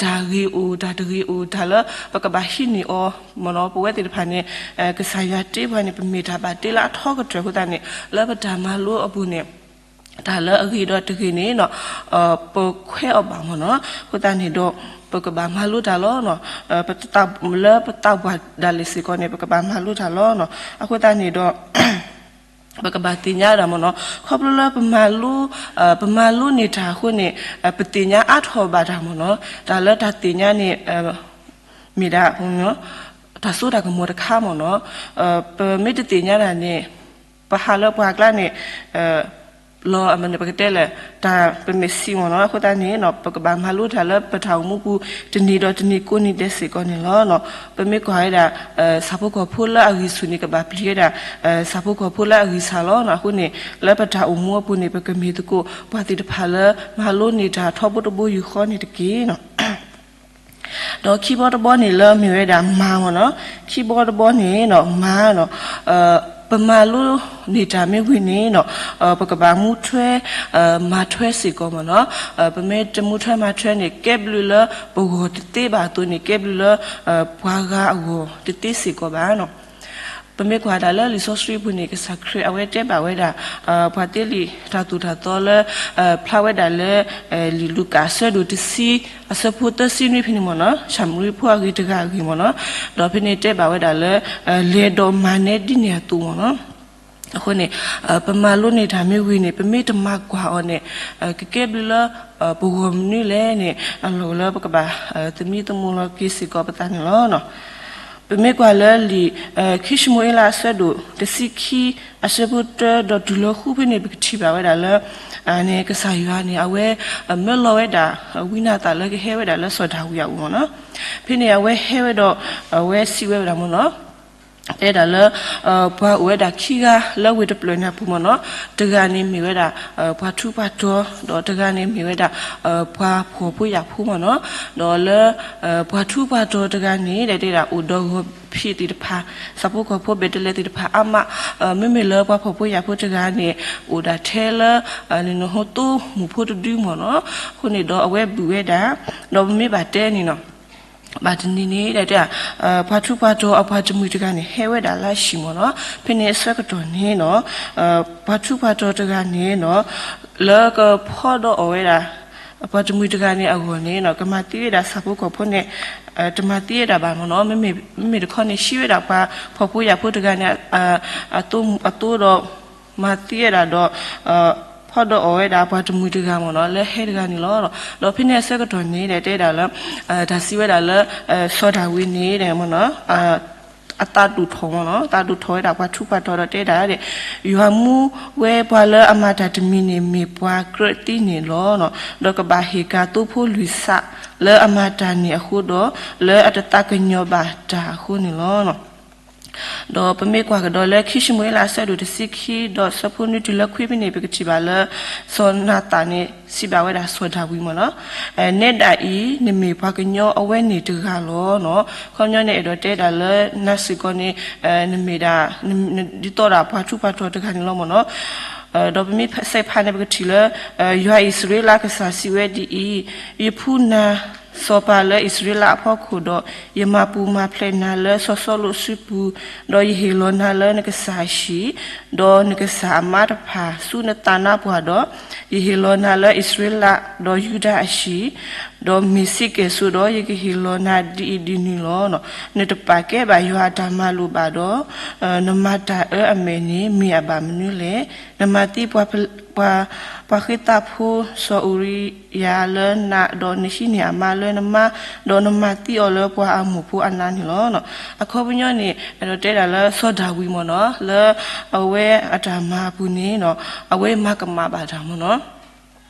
တၢ်ဂ့ၤအိၣ် တၢ်တဂ့ၤအိၣ် တၢ်လၢပကဘၣ်ဟံးန့ၢ်အီၤမ့ၢ်နီၤ, ပဝဲသ့ၣ်တဖၣ်န့ၣ် ကစၢ်ယွၤတ့ပှၤန့ၣ် ပမ့ၢ်တၢ်ဘၣ်တ့လၢအထီကတၢၢ်အဃိသတးန့ၣ် လၢပတၢ်မၤလိအပူၤန့ၣ် တၢ်လၢအဂ့ၤဒီးတဂ့ၤန့ၣ်နီၤ ပခွဲးအီၤဘၣ်မ့ၢ်နီၤ, အဃိသတးန့ၣ်ဒီး ပကဘၣ်မၤလိတၢ်လီၤ. လၢပသးပှၢ်ဒၣ်လဲာ်စ့ၢ်ကီးန့ၣ် ပကဘၣ်မၤလိတၢ်လီၤ. အဃိသတးန့ၣ်ဒီး ပကဘၣ်သ့ၣ်ညါဒၣ်မ့ၢ်နီၤ, ခီဖျိလၢပမၤလိ ပမၤလိန့ၢ်တၢ်အဃိန့ၣ် ပသ့ၣ်ညါအါထီၣ်ဘၣ်တၢ်မ့ၢ်နီၤ, တၢ်လၢတၢ်သ့ၣ်ညါန့ၣ် မ့ၢ်ဒၣ် တၢ်စိတၢ်ကမီၤတခါမ့ၢ်နီၤ, ပမ့ၢ်တသ့ၣ်ညါတၢ်န့ၣ် ပဟးလၢပှၤကျါန့ၣ် လီၤ ပကတဲလဲၣ် တၢ်ပမ့ၢ်စံးမ့ၢ်နီၤ, အဃိသတးန့ၣ် ပကဘၣ်မၤလိတၢ်လၢပတၢ်အိၣ်မူပူၤ တနံၤဒီးတနံၤကိးနံၤဒဲးစ့ၢ်ကီးန့ၣ်လီၤ. ပမ့ၢ်ကွၢ်ဝဲဒၣ် ဆၣ်ဖိကီၢ်ဖိလၢအဂံၢ်ဆူၣ်န့ၣ် ကဘၣ်ပျံၤဝဲဒၣ် ဆၣ်ဖိကီၢ်ဖိလၢအဂံၢ်စၢ်လီၤ. အဃိန့ၣ် လၢပတၢ်အိၣ်မူအပူၤန့ၣ် ပကမ့ၢ်သကိး ပှၤသ့ၣ်တဖၣ်လၢ မၤလိန့ၢ်တၢ်ထီဘိတဘိယူၢ်ဃီန့ၣ်တက့ၢ်. ဒီးခံဘီတဘီန့ၣ်လၢမ့ၢ်ဝဲဒၣ်မၤမ့ၢ်နီၤ, ခံဘီတဘီန့ၣ်နီၤ မၤနီၤ, ပမၤလိန့ၢ်တၢ်မ့ၢ်ဝံၤန့ၣ်နီၤ ပကဘၣ်မူထွဲ မၤထွဲစ့ၢ်ကီးမ့ၢ်နီၤ, ပမ့ၢ်တမူထွဲမၤထွဲန့ၣ် ကဲဘျုးလၢပဂီၢ်တသ့ဘၣ်အသိးန့ၣ် ကဲဘျုးလၢ ပှၤဂၤအဂီၢ်တသ့စ့ၢ်ကီးဘၣ်နီၤ. ပမ့ၢ်ကွၢ်ဒၣ်လၢလံာ်စီဆှံပူၤန့ၣ် ကစၢ်ခရံာ်အဝဲတဲဘၣ်ဝဲဒၣ် ပှၤသ့လံာ်တၢ်သိၣ်တၢ်သီလၢ ဖျါဝဲဒၣ်လၢ လံာ်လူၤကၣ်အဆၢဒိၣ်တဆံ အဆၢဖိသၢဆံနွံဖဲန့ၣ်မ့ၢ်နီၤ, ၡၤမရံဖိအဂ့ၤတဂၤအဂ့ၢ်မ့ၢ်နီၤ, ဒီးဖဲန့ၣ်တဲဘၣ်ဝဲဒၣ်လၢ လဲၤဒီးမၤနဲဒ်န့ၣ်အသိးမ့ၢ်နီၤ. အဃိန့ၣ် ပမၤလိန့ၢ်တၢ်မ့ၢ်ဝံၤန့ၣ် ပမ့ၢ်တမၤကွၢ်အီၤန့ၣ် ကကဲဘျုးလၢ ပဂီၢ်မနုၤလဲၣ်န့ၣ် အလီၢ်လၢပကဘၣ် သမံသမိးလီၤက့ၤစ့ၢ်ကီးပသးန့ၣ်လီၤ. ပမ့ၢ်ကွၢ်လၢလံာ် ခံၡမူၤအ့လးအဆၢဒိၣ်တဆံခံ အဆၢဖိတၢဒီးတုၤလၢဃုဖဲန့ၣ် ပကထံၣ်ဘၣ်ဝဲဒၣ်လၢ န့ၣ် ကစၢ်ယွၤန့ၣ် အဝဲ မၢလီၤဝဲဒၣ် ဝံနၤသၣ်လၢကဟဲဝဲဒၣ်လၢစီၤဒၤဝံးအအိၣ်မ့ၢ်နီၤ. ဖဲန့ၣ်အဝဲဟဲဝဲဒီး အဝဲစံးဝဲဒၣ်မ့ၢ်နီၤ တဲဒၣ်လၢ ပှၤအိၣ်ဝဲဒၣ်ခံဂၤလၢဝ့ၢ်တဖျၢၣ်န့ၣ်အပူၤမ့ၢ်နီၤ, တဂၤန့ၣ်မ့ၢ်ဝဲဒၣ် ပှၤထူးပှၤတီၤ ဒီးတဂၤန့ၣ်မ့ၢ်ဝဲဒၣ် ပှၤဖှီၣ်ဖိယာ်ဖိမ့ၢ်နီၤ, ဒီးလၢ ပှၤထူးပှၤတီၤတဂၤန့ၣ် တဲဒၣ်အိၣ်ဒီးဂီၤဖံးသ့ၣ်တဖၣ် ဆၣ်ဖိကီၢ်ဖိဘ့းတလ့သ့ၣ်တဖၣ်အါမး, မ့မ့ၢ်လၢပှၤဖှီၣ်ဖိယာ်ဖိတဂၤန့ၣ် အိၣ်ဒၣ်ထဲလၢ နဟိသိမူးဖိတဒုမ့ၢ်နီၤ, အဃိန့ၣ်ဒီးအဝဲဘုးဝဲဒၣ်, ဒီးပမ့ၢ်ဘၣ်တဲန့ၣ်နီၤ ဘၣ်တနံၤန့ၣ် တဲ ပှၤထူးပှၤတီၤအပှၤတမှံၤတဂၤန့ၣ် ဟဲဝဲဒၣ်လၢအဟံၣ်မ့ၢ်နီၤ, ဖဲန့ၣ်အဆၢကတီၢ်န့ၣ်နီၤ ပှၤထူးပှၤတီၤတဂၤန့ၣ်နီၤ လၢကဖီဒီးအီၣ်ဝဲဒၣ် ပှၤတမှံၤတဂၤန့ၣ်အဂီၢ်န့ၣ်နီၤ ကမၤသံဝဲဒၣ်ဆၣ်ဖိကီၢ်ဖိန့ၣ် တမၤသံဝဲဒၣ်ဘၣ်မ့ၢ်နီၤ, မ့မ့ၢ်တခီန့ၣ် ဟံးဝဲဒၣ်ပှၤဖှီၣ်ဖိယာ်ဖိတဂၤန့ၣ် အသိဒီး မၤသံဝဲဒၣ်ဒီး ဖီဒီးအီၣ်ဝဲဒၣ်ပှၤတမှံၤတဂၤမ့ၢ်နီၤ လၢဟဲတဂၤန့ၣ်လီၤ. ဒီးဖဲန့ၣ်အဆၢကတီၢ်န့ၣ် တဲဒၣ်လၢ တၢ်စံးဝဲဒၣ်လၢ စီၤဒၤဝံးန့ၣ်မ့ၢ်နီၤ အသးဒိၣ်ထီၣ်မ့ၢ်နီၤ သးဒိၣ်ထီၣ်ဝဲဒၣ်ပှၤထူးပှၤတီၤဒီးတဲဒၣ် ယွၤမူဝဲပှၤလၢအမၤတၢ်တမံၤန့ၣ် မ့ၢ်ပှၤကြၢးသံန့ၣ်လီၤ. ဒီးကဘၣ်ဟ့ၣ်ကၣ်သိဖိလွံၢ်ဆးလၢအမၤတၢ်န့ၣ်အဃိဒီး လၢအတသးကညီၤဘၣ်တၢ်အဃိန့ၣ်လီၤ. ဒီးပမ့ၢ်ကွၢ်ကဒီးလၢခံၡမူၤအ့လးအဆၢဒိၣ်တဆံခံ ဒီးဆၢဖိနွံတုၤလၢခွံဖဲန့ၣ် ပကထံၣ်ဘၣ်လၢ စီၤနၤသၣ်န့ၣ် စံးဘၣ်ဝဲဒၣ်စီၤဒၤဝံးမ့ၢ်နီၤ, နဲဒၣ်အံၤ နမ့ၢ်ပှၤကညီအဝဲန့ၣ်တဂၤလီၤ. ခီပညီန့ၣ် အဲၣ်ဒိးတဲဒၣ်လၢနၤစ့ၢ်ကီးန့ၣ် နမ့ၢ်ဒၣ် ဒ်သိးဒၣ်ပှၤထူးပှၤတီၤတဂၤန့ၣ်လီၤမ့ၢ်နီၤ. ဒီးပမ့ၢ်ဆဲးဖးန့ၣ် ပကထံၣ်လၢ ယွၤအံၣ်စရ့လးကစၢ်စံးဝဲဒ်အံၤ, ယဖှူနၤ စီၤပၤလၢအံၣ်စရ့လးအဖီခိၣ်ဒီး ယမၤပူၤမၤဖျဲးနၤလၢစီၤစီလူးအစုပူၤ, ဒီးယဟ့ၣ်လီၤနၤလၢနကစၢ်အဟံၣ်, ဒီးနကစၢ်အမါတဖၣ်ဆူနသးနါပှၢ်ဒီး, ယဟ့ၣ်လီၤနၤလၢအံၣ်စရ့လးဒီးယူဒၤအဟံၣ်, ဒီးမ့ၢ်စ့ၢ်ကီးဆိဒီး ယကဟ့ၣ်လီၤနၤဒ်အံၤဒ်နုၤလီၤ. နတပာ်ကဲဘၣ်ယွၤအတၢ်မၤလိာ်ဘၣ်ဒီး, နမၤတၢ်အၢအမဲာ်န့ၣ် မ့ၢ်အဘၣ်မနုၤလဲၣ်. နမၤသံပှၤ ပှၤ, ပှၤဃ့ၢ်သးဖိစီၤအူရံယၤလၢနး, ဒီးနဟံးန့ၢ်အမါလၢနမါ, ဒီးနမၤသံအီၤလၢပှၤအမိၢ်ဖိအနးန့ၣ်လီၤ. အခီပညီန့ၣ် အဲၣ်ဒိးတဲဒၣ်လၢစီၤဒၤဝံးမ့ၢ်နီၤ, လၢအဝဲအတၢ်မၤအပူၤန့ၣ်နီၤ, အဝဲမၤကမၣ်ဘၣ်တၢ်မ့ၢ်နီၤ.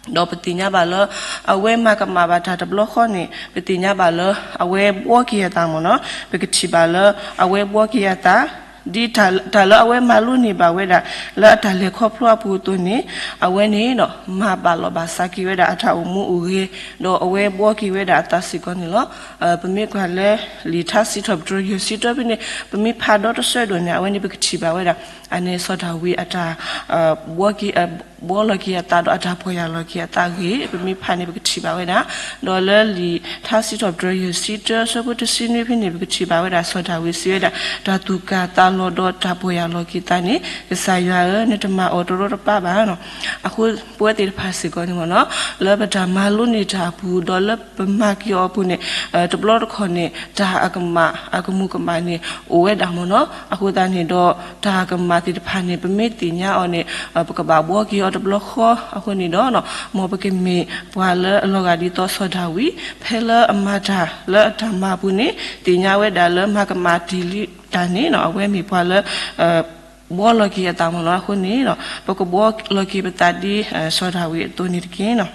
ဒီးပသ့ၣ်ညါဘၣ်လၢ အဝဲမၤကမၣ်ဘၣ်တၢ်တဘျီဃီန့ၣ် ပသ့ၣ်ညါဘၣ်လၢ အဝဲဘှီက့ၤအသးမ့ၢ်နီၤ, ပကထံၣ်ဘၣ်လၢ အဝဲဘှီက့ၤအသး ဒ်တၢ်လၢအဝဲမၤလိန့ၢ်ဘၣ်ဝဲဒၣ် လၢအတၢ်လဲၤခီဖျိအပူၤအသိးန့ၣ်, အဝဲန့ၣ်ဒီး မၤဘၣ်လီၤဘၣ်စးက့ၤဝဲဒၣ်အတၢ်အိၣ်မူအိၣ်ဂဲၤ, ဒီးအဝဲဘှီက့ၤဝဲဒၣ်အသးစ့ၢ်ကီးန့ၣ်လီၤ. ပမ့ၢ်ကွၢ်လၢ လံာ်ထါစံးထီၣ်ပတြၢၤယဲၢ်ဆံတၢဖဲန့ၣ် ပမ့ၢ်ဖးဒီတဆၢဒိၣ်န့ၣ် အဝဲန့ၣ်ပကထံၣ်ဘၣ်ဝဲဒၣ် အန့ၣ်စီၤဒၤဝံးအတၢ် ဘှီက့ၤ, ဘှီလီၤက့ၤအသးဒီးအတၢ်ပီၢ်ယၢ်လီၤက့ၤအသးဂ့ၤ ပမ့ၢ်ဖးန့ၣ်ပကထံၣ်ဘၣ်ဝဲဒၣ်, ဒီးလၢလံာ်ထါစံးထီၣ်ပတြၢၤယဲၢ်ဆံတၢဆၢဖိတဆံနွံဖဲန့ၣ် ပကထံၣ်ဘၣ်ဝဲဒၣ်စီၤဒၤဝံးစံးဝဲဒၣ် တၢ်သူၣ်ကၢ်သးလီၤဒီးတၢ်ပီၢ်ယၢ်လီၤက့ၤသးန့ၣ် ကစၢ်ယွၤဧၢ နတမၤအီၤတရီတပါဘၣ်နီၤ. အဃိပဝဲသ့ၣ်တဖၣ်စ့ၢ်ကီးန့ၣ်မ့ၢ်နီၤ, လၢပတၢ်မၤလိန့ၢ်တၢ်အပူၤ ဒီးလၢပမၤက့ၤအီၤအပူၤန့ၣ် တဘျီတခီၣ်န့ၣ် တၢ်အကမၣ် အကမူၤကမၣ်န့ၣ်အိၣ်ဝဲဒၣ်မ့ၢ်နီၤ. အဃိသတးန့ၣ်ဒီး တၢ်ကမၣ်သ့ၣ်တဖၣ်န့ၣ် ပမ့ၢ်သ့ၣ်ညါအီၤန့ၣ် ပကဘၣ်ဘှီက့ၤအီၤတဘျီဃီအဃိန့ၣ်ဒီး မ်ပကမ့ၢ်ပှၤလၢအလီၤဂာ်ဒ်သိးစီၤဒၤဝံး ဖဲလၢအမၤတၢ်လၢအတၢ်မၤအပူၤန့ၣ် သ့ၣ်ညါဝဲဒၣ်လၢမၤကမၣ်တ့ၢ်လံတၢ်န့ၣ် အဝဲမ့ၢ်ပှၤလၢ ဘှီလီၤက့ၤအသးမ့ၢ်နီၤ. အဃိန့ၣ် ပကဘှီလီၤက့ၤပသးဒ်စီၤဒၤဝံးအသိးန့ၣ်တက့ၢ်နီၤ.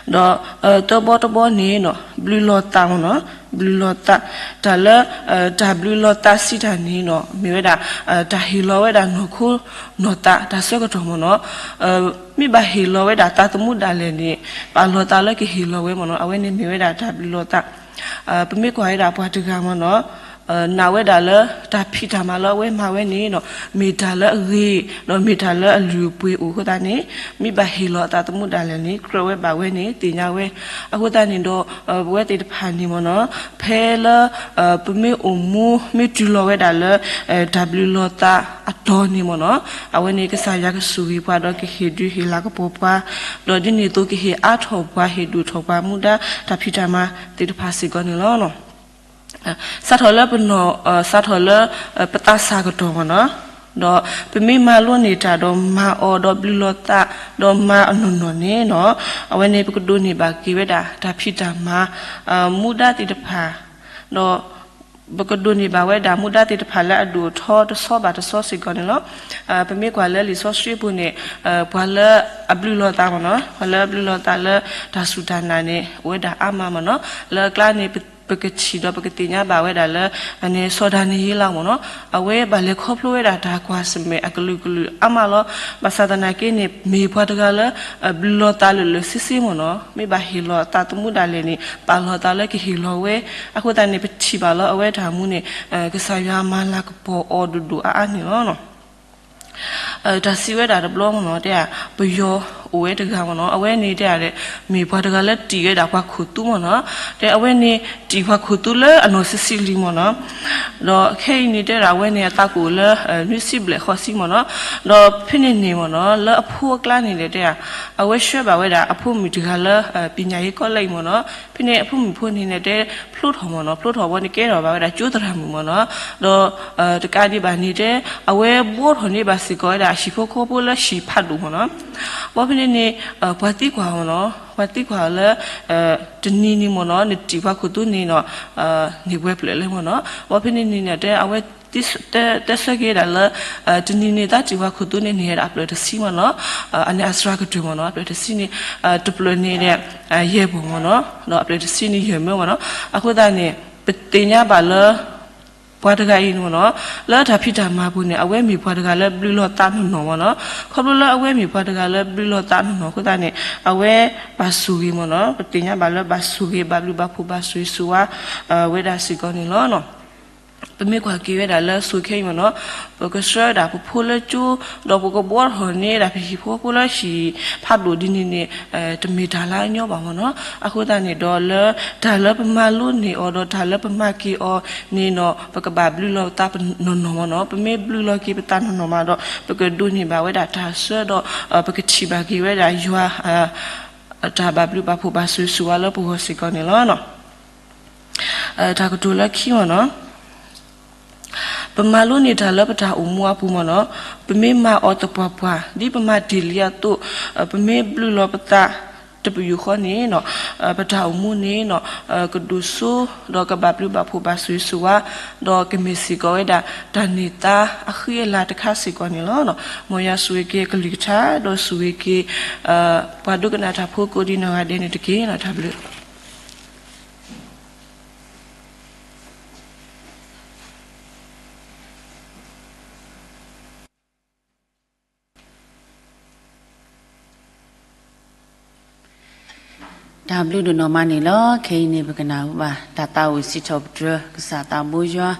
ဒီး တဘီတဘီန့ၣ် ဘျုးလီၤသးမ့ၢ်နီၤ, ဘျုးလီၤသး, တၢ်လၢ တၢ်ဘျုးလီၤသးစံးတၢ်န့ၣ်နီၤ မ့ၢ်ဝဲဒၣ် တၢ်ဟ့ၣ်လီၤဝဲဒၣ်နီၢ်ခိနီၢ်သးတၢ်ဆၢကတီၢ်မ့ၢ်နီၤ. မ့ၢ်ဘၣ်ဟ့ၣ်လီၤဝဲဒၣ်သးသမူဒၣ်လဲာ်န့ၣ် ပာ်လီၤသးလၢကဟ့ၣ်လီၤဝဲမ့ၢ်နီၤ, အဝဲန့ၣ်မ့ၢ်ဝဲဒၣ်တၢ်ဘျုးလီၤသး. ပမ့ၢ်ကွၢ်ဝဲဒၣ်ပှၤတဂၤမ့ၢ်နီၤ နာ်ဝဲဒၣ်လၢတၢ်ဖံးတၢ်မၤလၢအဝဲမၤဝဲန့ၣ်နီၤ မ့ၢ်တၢ်လၢအဂ့ၤ ဒီးမ့ၢ်တၢ်လၢအလုၢ်အပှ့ၤအိၣ်အဃိသတးန့ၣ် မ့ၢ်ဘၣ်ဟ့ၣ်လီၤအသးသမူဒၣ်လဲာ်န့ၣ် ကြၢးဝဲဘၣ်ဝဲန့ၣ် သ့ၣ်ညါဝဲ. အဃိသတးန့ၣ်ဒီး ပဝဲသ့ၣ်တဖၣ်န့ၣ်မ့ၢ်နီၤ ဖဲလၢ ပမ့ၢ်အိၣ်မူ မ့ၢ်တုၤလီၤဝဲဒၣ်လၢ တၢ်ဘျုးလီၤသးအတီၤန့ၣ်မ့ၢ်နီၤ အဝဲန့ၣ်ကစၢ်ယွၤကဆိၣ်ဂ့ၤပှၤဒီးကဟ့ၣ်ဒုးဟ့ၣ်လၤကပီၤပှၤ ဒီးဒ်န့ၣ်အသိးကဟ့ၣ်အါထီၣ်ပှၤ ဟ့ၣ်ဒိၣ်ထီၣ်ပှၤမူဒါတၢ်ဖံးတၢ်မၤသ့ၣ်တဖၣ်စ့ၢ်ကီးန့ၣ်လီၤ. စးထီၣ်လၢပနီၢ်, စးထီၣ်လၢ ပသးစၢ်ကတီၢ်မ့ၢ်နီၤ, ဒီးပမ့ၢ်မၤလိန့ၢ်တၢ်ဒီးမၤအီၤဒီးဘျုးလီၤသး ဒီးမၤအနီၢ်နီၢ်န့ၣ်နီၤ အဝဲန့ၣ်ပကဒိးန့ၢ်ဘၣ်က့ၤဝဲဒၣ် တၢ်ဖံးတၢ်မၤ မူဒါသ့ၣ်တဖၣ် ဒီး ပကဒိးန့ၢ်ဘၣ်ဝဲဒၣ်မူဒါသ့ၣ်တဖၣ်လၢအဒိၣ်အထီတဆီဘၣ်တဆီစ့ၢ်ကီးန့ၣ်လီၤ. ပမ့ၢ်ကွၢ်လၢလံာ်စီဆှံပူၤန့ၣ် ပှၤလၢအဘျုးလီၤသးမ့ၢ်နီၤ, ပှၤလၢအဘျုးလီၤသးလၢတၢ်စူၢ်တၢ်နာ်န့ၣ် အိၣ်ဝဲဒၣ်အါမးမ့ၢ်နီၤ. လၢအကျါန့ၣ် ပကထံၣ်ဒီးပကသ့ၣ်ညါဘၣ်ဝဲဒၣ်လၢ အန့ၣ်စီၤဒၤနံးယ့လးမ့ၢ်နီၤ, အဝဲဘၣ်လဲၤခီဖျိဝဲဒၣ်တၢ်ကွၢ်ဆၢၣ်မဲာ်အကလုာ်ကလုာ်အါမးလီၤ. ဘၣ်ဆၣ်သနာ်က့န့ၣ် မ့ၢ်ပှၤတဂၤလၢ ဘျုးလီၤသးလၢာ်လၢာ်ဆ့ဆ့မ့ၢ်နီၤ, မ့ၢ်ဘၣ်ဟ့ၣ်လီၤအသးသမူဒၣ်လဲာ်န့ၣ် ပာ်လီၤသးလၢကဟ့ၣ်လီၤဝဲ. အဃိသတးန့ၣ် ပထံၣ်ဘၣ်လၢအဝဲတၢ်မူန့ၣ် ကစၢ်ယွၤမၤလၤကပီၤအီၤဒိၣ်ဒိၣ်အါအါန့ၣ်လီၤ. တၢ်စံးဝဲဒၣ်တဘျီမ့ၢ်နီၤ တဲ ပယီၤအိၣ်ဝဲတဂၤမ့ၢ်နီၤ, အဝဲန့ၣ်တဲ မ့ၢ်ပှၤတဂၤလၢတံၢ်ဝဲဒၣ်ပှၤခိၣ်သူမ့ၢ်နီၤ, တဲအဝဲန့ၣ်တံၢ်ပှၤခိၣ်သူလၢအနီၢ်ဆံးဆံးလံမ့ၢ်နီၤ, ဒီးခဲအံၤန့ၣ်တဲဒၣ်အဝဲန့ၣ်အသးကအိၣ်လၢ နွံဆံဘျဲၣ်ဃီဆံမ့ၢ်နီၤ, ဒီးဖဲန့ၣ်န့ၣ်မ့ၢ်နီၤ လၢအဖိအကျါန့ၣ်ဒီးတဲ အဝဲဆှၢဘၣ်ဝဲဒၣ်အဖိမုၣ်တဂၤလၢ ပညာရေးကောလိပ်မ့ၢ်နီၤ, ဖဲန့ၣ်အဖိမုၣ်ဖိန့ၣ်န့ၣ်တဲ ဖျိထီၣ်မ့ၢ်နီၤ, ဖျိထီၣ်ဝဲန့ၣ်ကဲထီၣ်ဘၣ်ဝဲဒၣ်ကၠိသရၣ်မုၣ်မ့ၢ်နီၤ, ဒီး တကးဒံးဘၣ်န့ၣ်တဲ အဝဲဘှီထီၣ်န့ၢ်ဘၣ်စ့ၢ်ကီးဝဲဒၣ်ဟံၣ်ဖိဃီဖိလၢဟံၣ်ဖးဒိၣ်မ့ၢ်နီၤ, ဘၣ်ဖဲန့ၣ်န့ၣ် ပှၤသံကွၢ်မ့ၢ်နီၤ, ပှၤသံကွၢ်လၢ တနံၤန့ၣ်မ့ၢ်နီၤ နတံၢ်ပှၤခိၣ်သူန့ၣ်နီၤ န့ၢ်ပှဲၤဖျၢၣ်လဲၣ်မ့ၢ်နီၤ, ဘၣ်ဖဲန့ၣ်န့ၣ်န့ၣ်တဲ အဝဲ တဲဆၢက့ၤဝဲဒၣ်လၢ တနံၤန့ၣ် တၢ်တံၢ်ပှၤခိၣ်သူန့ၣ် န့ၢ်ဝဲဒၣ်အဖျၢၣ်တဆံမ့ၢ်နီၤ, အန့ၣ်အစှၤကတၢၢ်မ့ၢ်နီၤ, အဖျၢၣ်တဆံန့ၣ် တဖျၢၣ်န့ၣ်ဒီး ယဲၢ်ဘီၣ်မ့ၢ်နီၤ, ဒီးအဖျၢၣ်တဆံန့ၣ် ယဲၢ်မၢမ့ၢ်နီၤ, အဃိသတးန့ၣ် ပသ့ၣ်ညါဘၣ်လၢ ပှၤတဂၤအံၤန့ၣ်မ့ၢ်နီၤ လၢတၢ်ဖံးတၢ်မၤပူၤန့ၣ် အဝဲမ့ၢ်ပှၤတဂၤလၢဘျုးလီၤသးနီၢ်နီၢ်မ့ၢ်နီၤ, ခီဖျိလၢအဝဲမ့ၢ်ပှၤတဂၤလၢဘျုးလီၤသးနီၢ်နီၢ်အဃိသတးန့ၣ် အဝဲဘၣ်ဆိၣ်ဂ့ၤမ့ၢ်နီၤ, ပသ့ၣ်ညါဘၣ်လၢဘၣ်ဆိၣ်ဂ့ၤ ဘၣ်ဘျုးဘၣ်ဖှိၣ်ဘၣ်ဆိၣ်ဂ့ၤဆိၣ်ဝါ ဝဲဒၣ်စ့ၢ်ကီးန့ၣ်လီၤ. ပမ့ၢ်ကွၢ်က့ၤဝဲဒၣ်လၢစိၤခဲအံၤမ့ၢ်နီၤ, ပကဆှၢဝဲဒၣ်ပဖိလၢကၠိ, ဒီးပကဘှီထီၣ်န့ၢ်ဒၣ်ပဟံၣ်ဖိဃီဖိလၢဟံၣ်ဖးဒိၣ်ဒ်န့ၣ်န့ၣ် တမ့ၢ်တၢ်လၢအညီဘၣ်မ့ၢ်နီၤ. အဃိသတးန့ၣ်ဒီးလၢ တၢ်လၢပမၤလိန့ၢ်အီၤဒီးတၢ်လၢပမၤက့ၤအီၤန့ၣ်နီၤ ပကဘၣ်ဘျုးလီၤပသးနီၢ်နီၢ်မ့ၢ်နီၤ. ပမ့ၢ်ဘျုးလီၤက့ၤပသးနီၢ်နီၢ်မးဒီး ပကဒိးန့ၢ်ဘၣ်ဝဲဒၣ်တၢ်ဆၢဒီး ပကထံၣ်ဘၣ်က့ၤဝဲဒၣ်ယွၤ တၢ်ဘၣ်ဘျုးဘၣ်ဖှိၣ်ဘၣ်ဆိၣ်ဂ့ၤဆိၣ်ဝါလၢပဂီၢ်စ့ၢ်ကီးန့ၣ်လီၤ. တၢ်ကတိၤလၢခံမ့ၢ်နီၤ, ပမၤလိန့ၢ်တၢ်လၢပတၢ်အိၣ်မူအပူၤမ့ၢ်နီၤ, ပမ့ၢ်မၤအီၤသပှၢ်ပှၢ် ဒ်ပမၤတ့ၢ်လံအသိး, ပမ့ၢ်ဘျုးလီၤပသးတပယူာ်ဃီန့ၣ်နီၤ, ပတၢ်အိၣ်မူန့ၣ်နီၤ, ကဒိၣ်စိဒီးကဘၣ်ဘျုးဘၣ်ဖှိၣ်ဘၣ်ဆိၣ်ဂ့ၤဆိၣ်ဝါ, ဒီးကမ့ၢ်စ့ၢ်ကီးဝဲဒၣ် တၢ်န့ၢ်သါအဃံအလၤတခါစ့ၢ်ကီးန့ၣ်လီၤ. မ်ယွၤဆိၣ်ဂ့ၤက့ၤကလုၢ်ကထါ ဒီးဆိၣ်ဂ့ၤက့ၤ ပှၤဒိကနၣ်တၢ်ဖိကိးဒံနီၢ်ဂၤဒဲးန့ၣ်တက့ၢ်နီၤ, တၢ်ဘျုး တၢ်ဘျုးဒိၣ်နီၢ်မးန့ၣ်လီၤ. ခဲအံၤန့ၣ် ပကနၢ်ဟူဘၣ် တၢ်သးအိၣ်စံးထီၣ်ပတြၢၤ ကစၢ်သးဘိယွၤ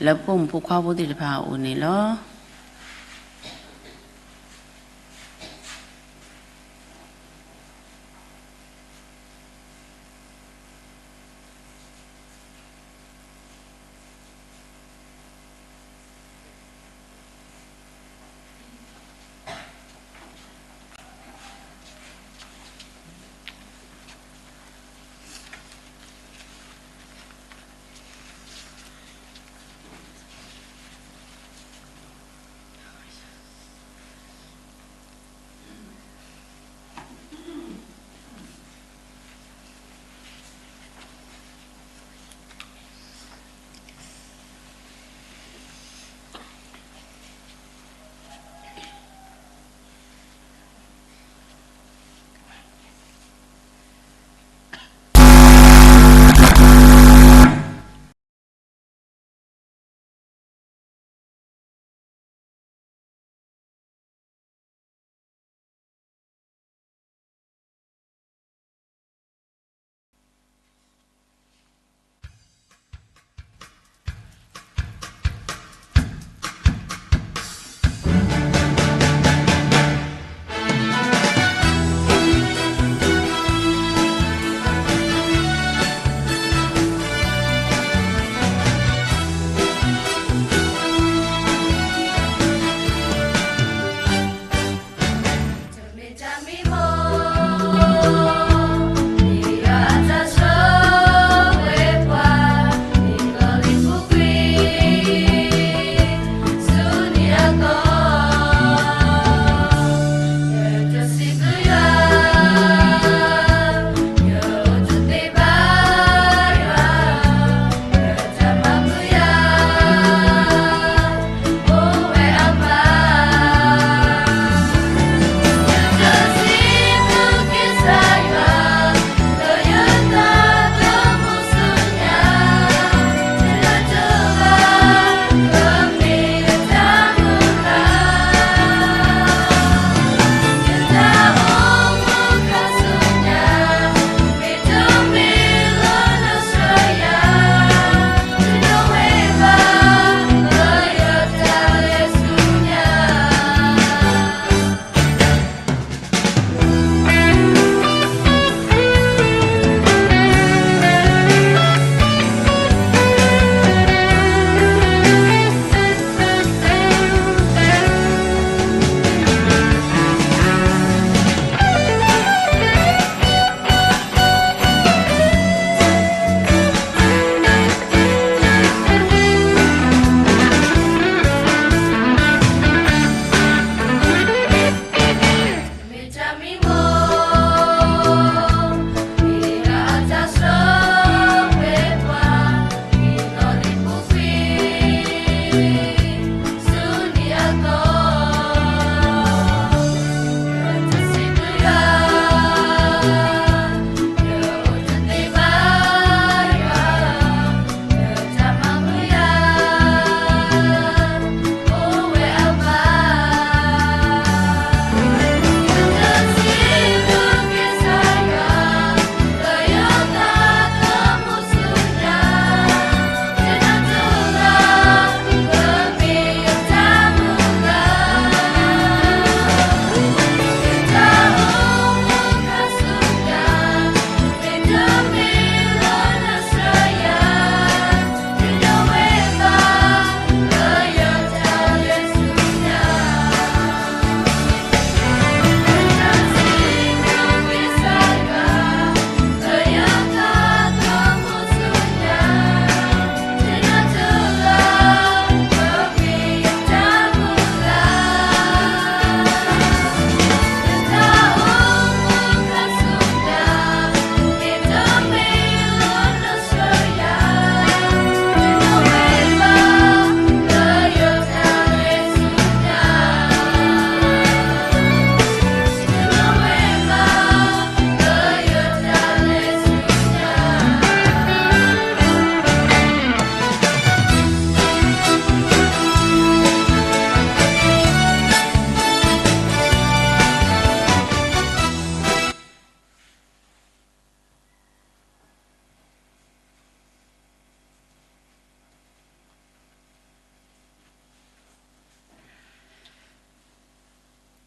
လၢပဖိမုၣ်ဖိခွါဖိသ့ၣ်တဖၣ်အအိၣ်န့ၣ်လီၤ.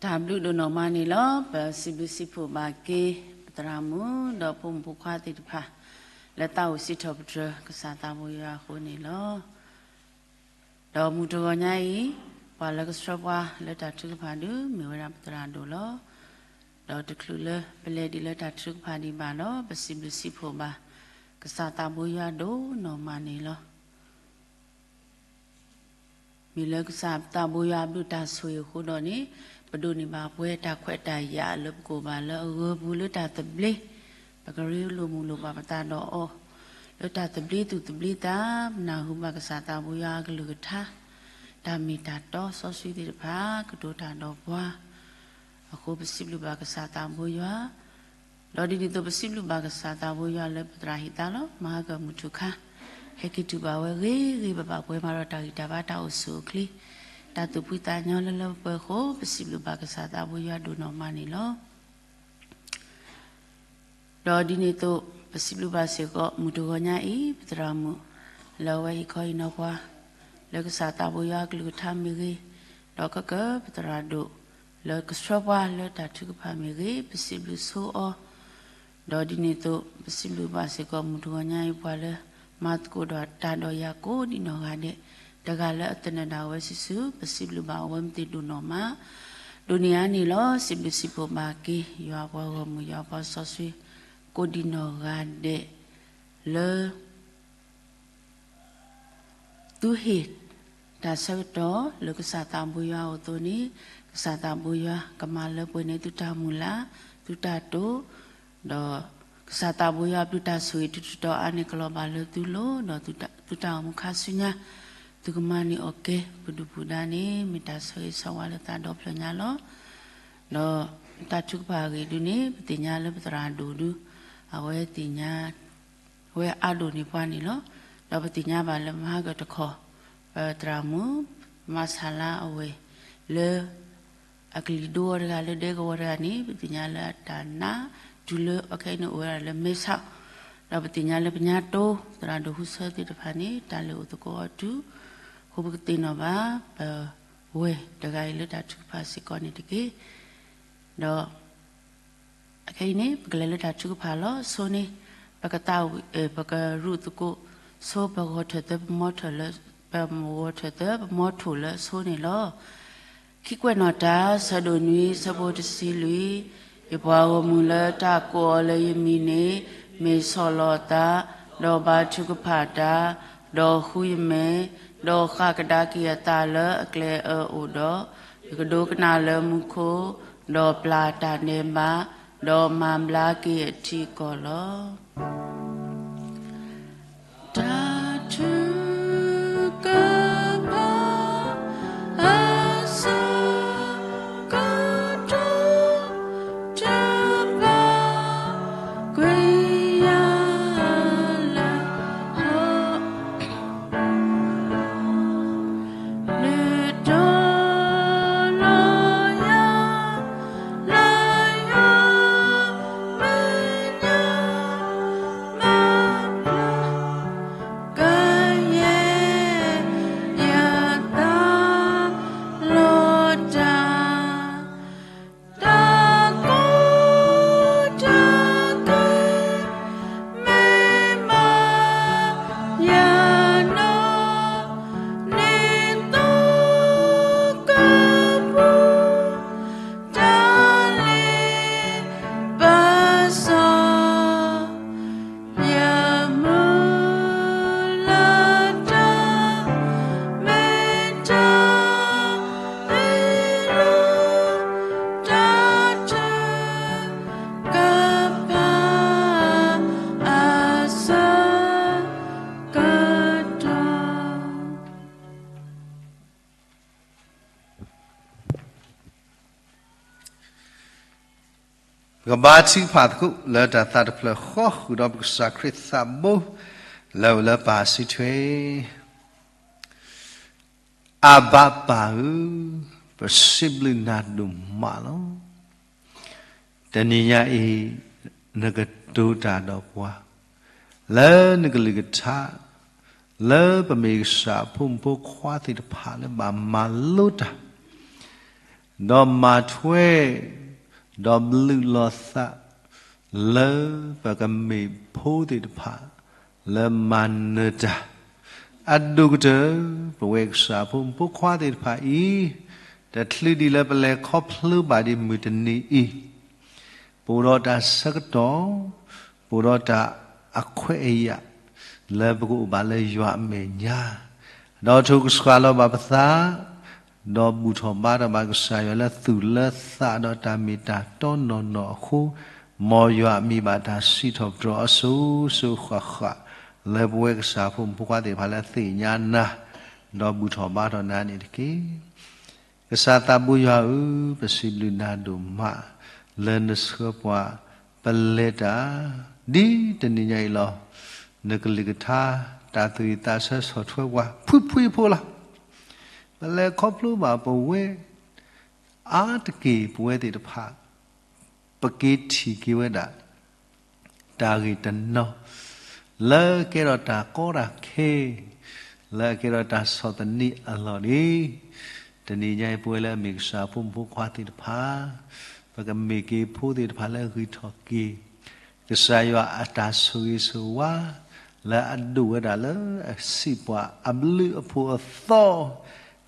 တၢ်ဘျုးဒိၣ်နီၢ်မးန့ၣ်လီၤ. ပစံးဘျုးစံးဖှိၣ်ဘၣ်က့ၤ ပသရၣ်မုၣ် ဒီးဖိမုၣ်ဖိခွါသ့ၣ်တဖၣ် လၢသးအိၣ်စံးထီၣ်ပတြၢၤကစၢ်သးဘိယွၤအဃိန့ၣ်လီၤ. ဒီးမုၢ်တဂီၤညါအံၤ ပှၤလၢကဆှၢပှၤလၢတၢ်ထုကဖၣ်ဒုး မ့ၢ်ဝဲဒၣ်ပသရၣ်ဒိၣ်လီၤ. ဒီးတချုးလၢပလဲၤဒံးလၢတၢ်ထုကဖၣ်ဒံးဘၣ်ဒီး ပစံးဘျုးစံးဖှိၣ်ဘၣ် ကစၢ်သးဘိယွၤဒိၣ်နီၢ်မးန့ၣ်လီၤ. မ့ၢ်လၢကစၢ်သးဘိယွၤအဘျုးတၢ်ဆိၣ်ဂ့ၤအဃိဒီးန့ၣ် ပဒိးန့ၢ်ဘၣ်ပှဲၤတၢ်ခွဲးတၢ်ယာ်လၢပကအိၣ်ဘၣ်လၢအဂၢၤပူၤလၢတၢ်သဘျ့, ပကရ့လိာ်မုာ်လိာ်ဘၣ်ပသးဒီးအီၤ, လၢတၢ်သဘျ့သူၣ်သဘျ့သး, ပနၢ်ဟူဘၣ်ကစၢ်သးဘိယွၤအကလုၢ်ကထါ, တၢ်မ့ၢ်တၢ်တီစီဆှံသ့ၣ်တဖၣ် ကတိၤတၢ်ဒီးပှၤ အဃိပစံးဘျုးဘၣ်ကစၢ်သးဘိယွၤ, ဒီးဒ်န့ၣ်အသိးပစံးဘျုးဘၣ်ကစၢ်သးဘိယွၤလၢပသရၣ်ဟံၣ်သါလီၤ မၤဟါကမုၢ်ထူၣ်ခါ, ဟဲက့ၤတုၤဘၣ်ဝဲဂ့ၤဂ့ၤဘၣ်ဘၣ်ပှဲၤမးဒီးတၢ်ဂံၢ်တၢ်ဘါတၢ်အိၣ်ဆူၣ်အိၣ်ချ့, တၢ်သူၣ်ဖှံသးညီလၢလၢပှဲၤပှဲၤအဃိ ပစံးဘျုးဘၣ်ကစၢ်သးဘိယွၤဒိၣ်နီၢ်မးန့ၣ်လီၤ. ဒီးဒ်န့ၣ်အသိး ပစံးဘျုးဘၣ်စ့ၢ်ကီး မုၢ်တဂီၤညါအံၤ ပသရၣ်မုၣ် လၢအဝဲဟ့ၣ်ခီဟ့ၣ်နီၤပှၤ လၢကစၢ်သးဘိယွၤအကလုၢ်ကထါမ့ၢ်ဂ့ၤ, ဒီးခဲကၢပသရၣ်ဒိၣ် လၢကဆှၢပှၤလၢတၢ်ထုကဖၣ်မ့ၢ်ဂ့ၤ, ပစံးဘျုးဆိအီၤ, ဒီးဒ်န့ၣ်အသိး ပစံးဘျုးဘၣ်စ့ၢ်ကီး မုၢ်တဂီၤညါအံၤပှၤလၢ မၤသကိးဒီးတၢ်ဒီးယၤကိးဒံးနီၢ်ဂၤဒဲး, တဂၤလၢအသနၢၣ်ဒၣ်ဝဲစုာ်စုာ် ပစံးဘျုးဘၣ်အဝဲသ့ၣ်ဒိၣ်နီၢ်မး, ဒိၣ်န့ၢ်အါန့ၢ်လီၤ. စံးဘျုးစံးဖှိၣ်ဘၣ်က့ၤ ယွၤပှၤဂီၢ်မုၢ် ယွၤပှၤစီဆှံ ကိးဒံးနီၢ်ဂၤဒဲး လၢ သုဟ့ၣ်တၢ်ဆၢကတီၢ်လၢကစၢ်သးဘိယွၤအအိၣ်အသိးန့ၣ်, ကစၢ်သးဘိယွၤကမၤလၢပှဲၤန့ၢ်သုတၢ်မုၢ်လၢ်, သုတၢ်တိာ်, ဒီးကစၢ်သးဘိယွၤအဘျုးတၢ်ဆိၣ်ဂ့ၤတတီၤတီၤအါန့ၢ်ကလီၤဘၣ်လၢသုလိၤ, ဒီးသုတၢ်အိၣ်မူခါဆူညါ, သုကမၤန့ၢ်အီၣ်ကဲ ပဒုၣ်ပဒါန့ၣ် မ့ၢ်တၢ်ဆၢဂ့ၤဆၢဝါလၢသးဒီဖျၢၣ်ညါလီၤ. ဒီးတၢ်ထုကဖၣ်အဂ့ၢ်ဒုန့ၣ် ပသ့ၣ်ညါလၢပသရၣ်ဒိၣ်ဒု, အဝဲသ့ၣ်ညါ ဝဲအါဒိၣ်န့ၢ်ပှၤန့ၣ်လီၤ. ဒီးပသ့ၣ်ညါဘၣ်လၢမဟါကတခီ, ပသရၣ်မုၣ် မၤဆၣ်လါအဝဲၢ် လၢ အကလံၤဒိအီၤတဂၤလၢဒဲကဝီၤတဂၤန့ၣ် ပသ့ၣ်ညါလၢအတၢ်နါ တုၤလၢအခဲအံၤန့ၣ်အိၣ်ဝဲဒၣ်လၢမဲဆီး, ဒီးပသ့ၣ်ညါလၢပညါတိ သရၣ်ဒိၣ်ဟူဆၢသ့ၣ်တဖၣ်န့ၣ် တၢ်လဲၤအိၣ်သကိးအီၤတုၤ, အဃိပကသ့ၣ်နီၣ်ဘၣ် ပဝဲၢ်တဂၤအံၤလၢတၢ်ထုကဖၣ်စ့ၢ်ကီးန့ၣ်တက့ၢ်. ဒီး အခဲအံၤန့ၣ် ပကလဲၤလၢတၢ်ထုကဖၣ်လီၤ. ဆိန့ၣ် ပကသးဝံၣ် ပကရူၢ်သကိး ဆိပဂီၤထၢၣ်သၢ ပမီထိၣ်လၢ ပဂီၤထၢၣ်သၢ ပမီထိၣ်လၢအဆိန့ၣ်လီၤ. ခံကွဲးနီၣ်တၢ် ဆၢဒိၣ်နွံ ဆၢဖိတဆံလွံၢ်, ယပှၤဂီၢ်မုၢ်လၢတၢ်ကိးအီၤလၢယမံၤန့ၣ် မ့ၢ်ဆီၣ်လီၤသး, ဒီးဘါထုကဖၣ်တၢ်, ဒီးဃုယမဲာ်, ဒီးဃၣ်ကဒါက့ၤအသးလၢအကျဲအၢအိၣ်ဒီး, ယကဒိကနၣ်လၢမူခိၣ်, ဒီးပျၢ်တၢ်ဒဲးဘး, ဒီးမၤဘျါက့ၤအထံအကီၢ်လီၤ. တၢ်ထုကဖၣ်အဆၢကတီၢ် တဘၣ်ကွံာ်ယၤလၢ နတီၤလီၤယၤ လၢယွၤမဲာ်ညါ မၤဘျါ ကယဲၢ်ယသးလီၤတၢ် တၢ်ကိးတၢ်ဂီၤ မ့ၢ်မၤယၤနီၢ် န့ၣ်သိကပူၤ တၢ်လ့ပစီ ယမုၢ်လၢ်တၢ် မ့ၢ်တၢ်မ့ၢ်လၢ တၢ်ထုကဖၣ်အဆၢကတီၢ် ပကဘါထုကဖၣ်သကိးလၢတၢ်သးတဖျၢၣ်ဃီ ဃုာ်ဒီးပကစၢ်ခရံာ်သးဘိ လၢအအိၣ်လၢပၢ်စုထွဲ အဘၣ်ပၢ်ဧၢ, ပစံးဘျုးနၤဒိၣ်မးလီၤ. တနံၤညါအံၤ နကတိၤတၢ်ဒီးပှၤ လၢနကလုၢ်ကထါ လၢပမ့ၢ်ကစၢ်အဖိမုၣ်ဖိခွါသ့ၣ်တဖၣ်လၢဘၣ်မၤလိတၢ် ဒီးမၤထွဲ, ဒီးဘျုးလီၤသး လၢပကမ့ၢ်ဖိသ့ၣ်တဖၣ် လၢမၤနၢၤတၢ်, အဒိၣ်ကတၢၢ် ပဝဲကစၢ်ဖိမုၣ်ဖိခွါသ့ၣ်တဖၣ်အံၤ, တချုးဒံးလၢပလဲၤခီဖျိဘၣ်ဒံးမုၢ်တနံၤအံၤ ပအိၣ်ဒီးတၢ်ဆၢကတီၢ်, ပအိၣ်ဒီးတၢ်အခွဲးအယာ် လၢပကအိၣ်ဘၣ်လၢယွၤအမဲာ်ညါ, ဒီးထိၣ်ကဆှၣ်လီၤဘၣ်ပသး, ဒီးဘူၣ်ထီၣ်ဘါထီၣ်ဘၣ်ကစၢ်ယွၤလၢသူၣ်လၢသးဒီးတၢ်မ့ၢ်တၢ်တီနီၢ်နီၢ်အဃိ, မ်ယွၤမံၤဘၣ်တၢ်စံးထီၣ်ပတြၢၤအီၤစိၤစိၤဃၣ်ဃၣ် လၢပဝဲကစၢ်ဖိမုၣ်ဖိခွါသ့ၣ်တဖၣ်လၢသ့ၣ်ညါနၤ, ဒီးဘူၣ်ထီၣ်ဘါထီၣ်နၤန့ၣ်တက့ၢ်. ကစၢ်သးဘိယွၤဧၢ, ပစံးဘျုးနၤဒိၣ်မး လၢနဆှၢပှၤပလဲၤတၢ် ဒ်တနံၤညါအံၤလီၤ. နကလုၢ်ကထါ တၢ်သူၣ်ဝံၣ်သးဆၢဆီၣ်ထွဲပှၤ ဖှံဖှံဖိလီၤ. ပလဲၤခီဖျိဘၣ်ပဝဲ အါတက့ၢ်ပဝဲသ့ၣ်တဖၣ် ပက့ၤထံၣ်က့ၤဝဲဒၣ် တၢ်ဂ့ၢ်တနီၤ လၢကဲထီၣ်တၢ်ကီတၢ်ခဲ လၢအကဲထီၣ်တၢ်ဆီၣ်သနံးအလီၢ်န့ၣ်, တနံၤညါအံၤပဝဲလၢအမ့ၢ်ကစၢ်ဖိမုၣ်ဖိခွါသ့ၣ်တဖၣ်, ပကမ့ၢ်က့ၤဖိသ့ၣ်တဖၣ်လၢဂံၢ်ထီၣ်က့ၤ ကစၢ်ယွၤအတၢ်ဆိၣ်ဂ့ၤဆိၣ်ဝါ လၢအဒိၣ်ဝဲဒၣ်လၢအစံးပှၤအဘျုးအဖှိၣ်အသီ ကတဲာ်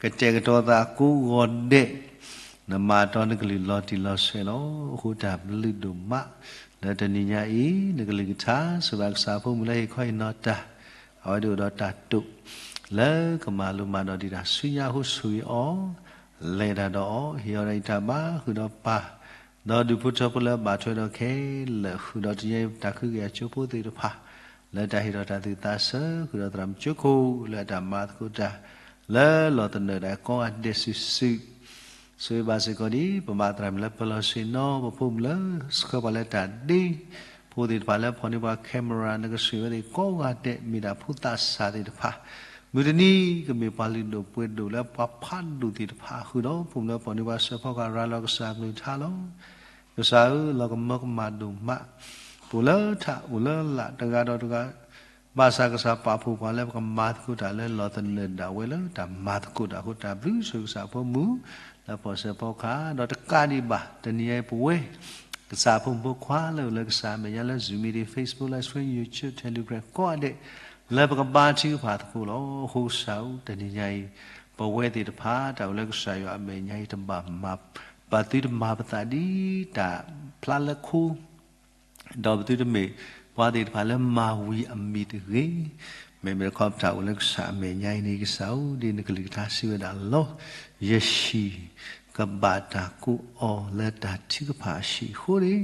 ကတီၤသးကိးဂီၤဒဲး, နမၤတီနကလုၢ်လီၤတံၢ်လီၤဆဲးလီၤ. အဃိတၢ်ဘျုးဒိၣ်မး လၢတနံၤညါအံၤ နကလုၢ်ကထါ စံးဘၣ်ကစၢ်ဖိမုၣ်လၢဟ့ၣ်ခီဟ့ၣ်နီၤတၢ်, အဝဲဒၣ်အိၣ်ဒီးတၢ်တိာ် လၢကမၤလိမၤဒိးဒံးတၢ်ဆူညါအဃိ ဆိၣ်ဂ့ၤအီၤ, လဲၤတၢ်ဒီးအီၤ, ဟ့ၣ်အီၤဒီးအံၤတၢ်ဘါဃုာ်ဒီးပၢ်, ဒီးဒူၣ်ဖိထၢဖိလၢအဘၣ်ထွဲဒီးခဲလၢာ် ဃုာ်ဒီးတနံၤညါအံၤတၢ်ခုကယၤကၠိဖိသ့ၣ်တဖၣ် လၢတၢ်ဟ့ၣ်ထီၣ်တၢ်သူၣ်သးဆၢ ဃုာ်ဒီးသရၣ်မုၣ်ကၠိခိၣ် လၢအတၢ်မၤသကိးတၢ် လၢလီၢ်သနၢၣ်ဒၣ်ကိးဂၤဒဲးစုာ်စုာ်, ဆိၣ်ဂ့ၤဘၣ်စ့ၢ်ကီးဒ် ပဘၣ်သရၣ်မုၣ်လၢပလီၢ်ဆ့ၣ်နီၤ ပဖိမုၣ်လၢဆှၢပှၤလၢတၢ်ဒ့, ဖိသ့ၣ်တဖၣ်လၢဖီၣ်န့ၢ်ပှၤ camera နကဆိၣ်ဂ့ၤဝဲသ့ၣ်ကိးဂၤဒဲး မ့ၢ်ဒၣ်ဖိသးစၢ်သ့ၣ်တဖၣ်, မုၢ်တနံၤကမ့ၢ်ပှၤလုၢ်ဒိၣ်ပှ့ၤဒိၣ်လၢပှၤဖးဒိၣ်သ့ၣ်တဖၣ် ဃုာ်ဒီးဖိမုၣ်လၢဖီၣ်န့ၢ်ပှၤစၢဖီကရၤလီၤကစၢ်ကလုၢ်ကထါလီၤ. ကစၢ်ဧၢ, လီၤကမၢကမၣ်ဒိၣ်မး, ပအိၣ်လၢထးအိၣ်လၢလာ်တဂၤဒီးတဂၤ, ဘၣ်ဆၣ်ကစၢ်ပာ်ဖှိၣ်ပှၤလၢပကမၤသကိးတၢ်လၢလီၢ်သနၢၣ်ဒၣ်ဝဲလၢတၢ်မၤသကိးတၢ်အဃိ တၢ်ဘျုးဆိၣ်ဂ့ၤကစၢ်ဖိမုၣ် လၢဖီၣ်စၢဖီကရၤ ဒီးတကးဒံးဘၣ် တနံၤညါအံၤပဝဲ ကစၢ်ဖိမုၣ်ဖိခွါလၢအိၣ်လၢကစၢ်အမဲာ်ညါလၢ Zoom meeting, Facebook live stream, YouTube, Telegram ကိးဂၤဒဲး လၢပကဘါထုကဖၣ်သကိးလီၤ. အဃိကစၢ်ဧၢ, တနံၤညါအံၤ ပဝဲသ့ၣ်တဖၣ် တၢ်အိၣ်လၢကစၢ်ယွၤအမဲာ်ညါအံၤ တဘၣ်မၤ, ပသုတမၤပသးဒ်တၢ်ဖျါလၢခိ ဒီးပသုတမ့ၢ်ပှၤသ့ၣ်တဖၣ်လၢမၤဝံၤအမံၤတဂ့ၤ. မ့မ့ၢ်တခီပတၢ်အိၣ်လၢကစၢ်အမဲာ်ညါအံၤန့ၣ် ကစၢ်ဧၢ, ဒ်နကလုၢ်ကထါစံးဝဲဒၣ်လီၤ. ယဟံၣ်ကဘၣ်တၢ်ကိးအီၤလၢတၢ်ထုကဖၣ်အဟံၣ်အဃိန့ၣ်,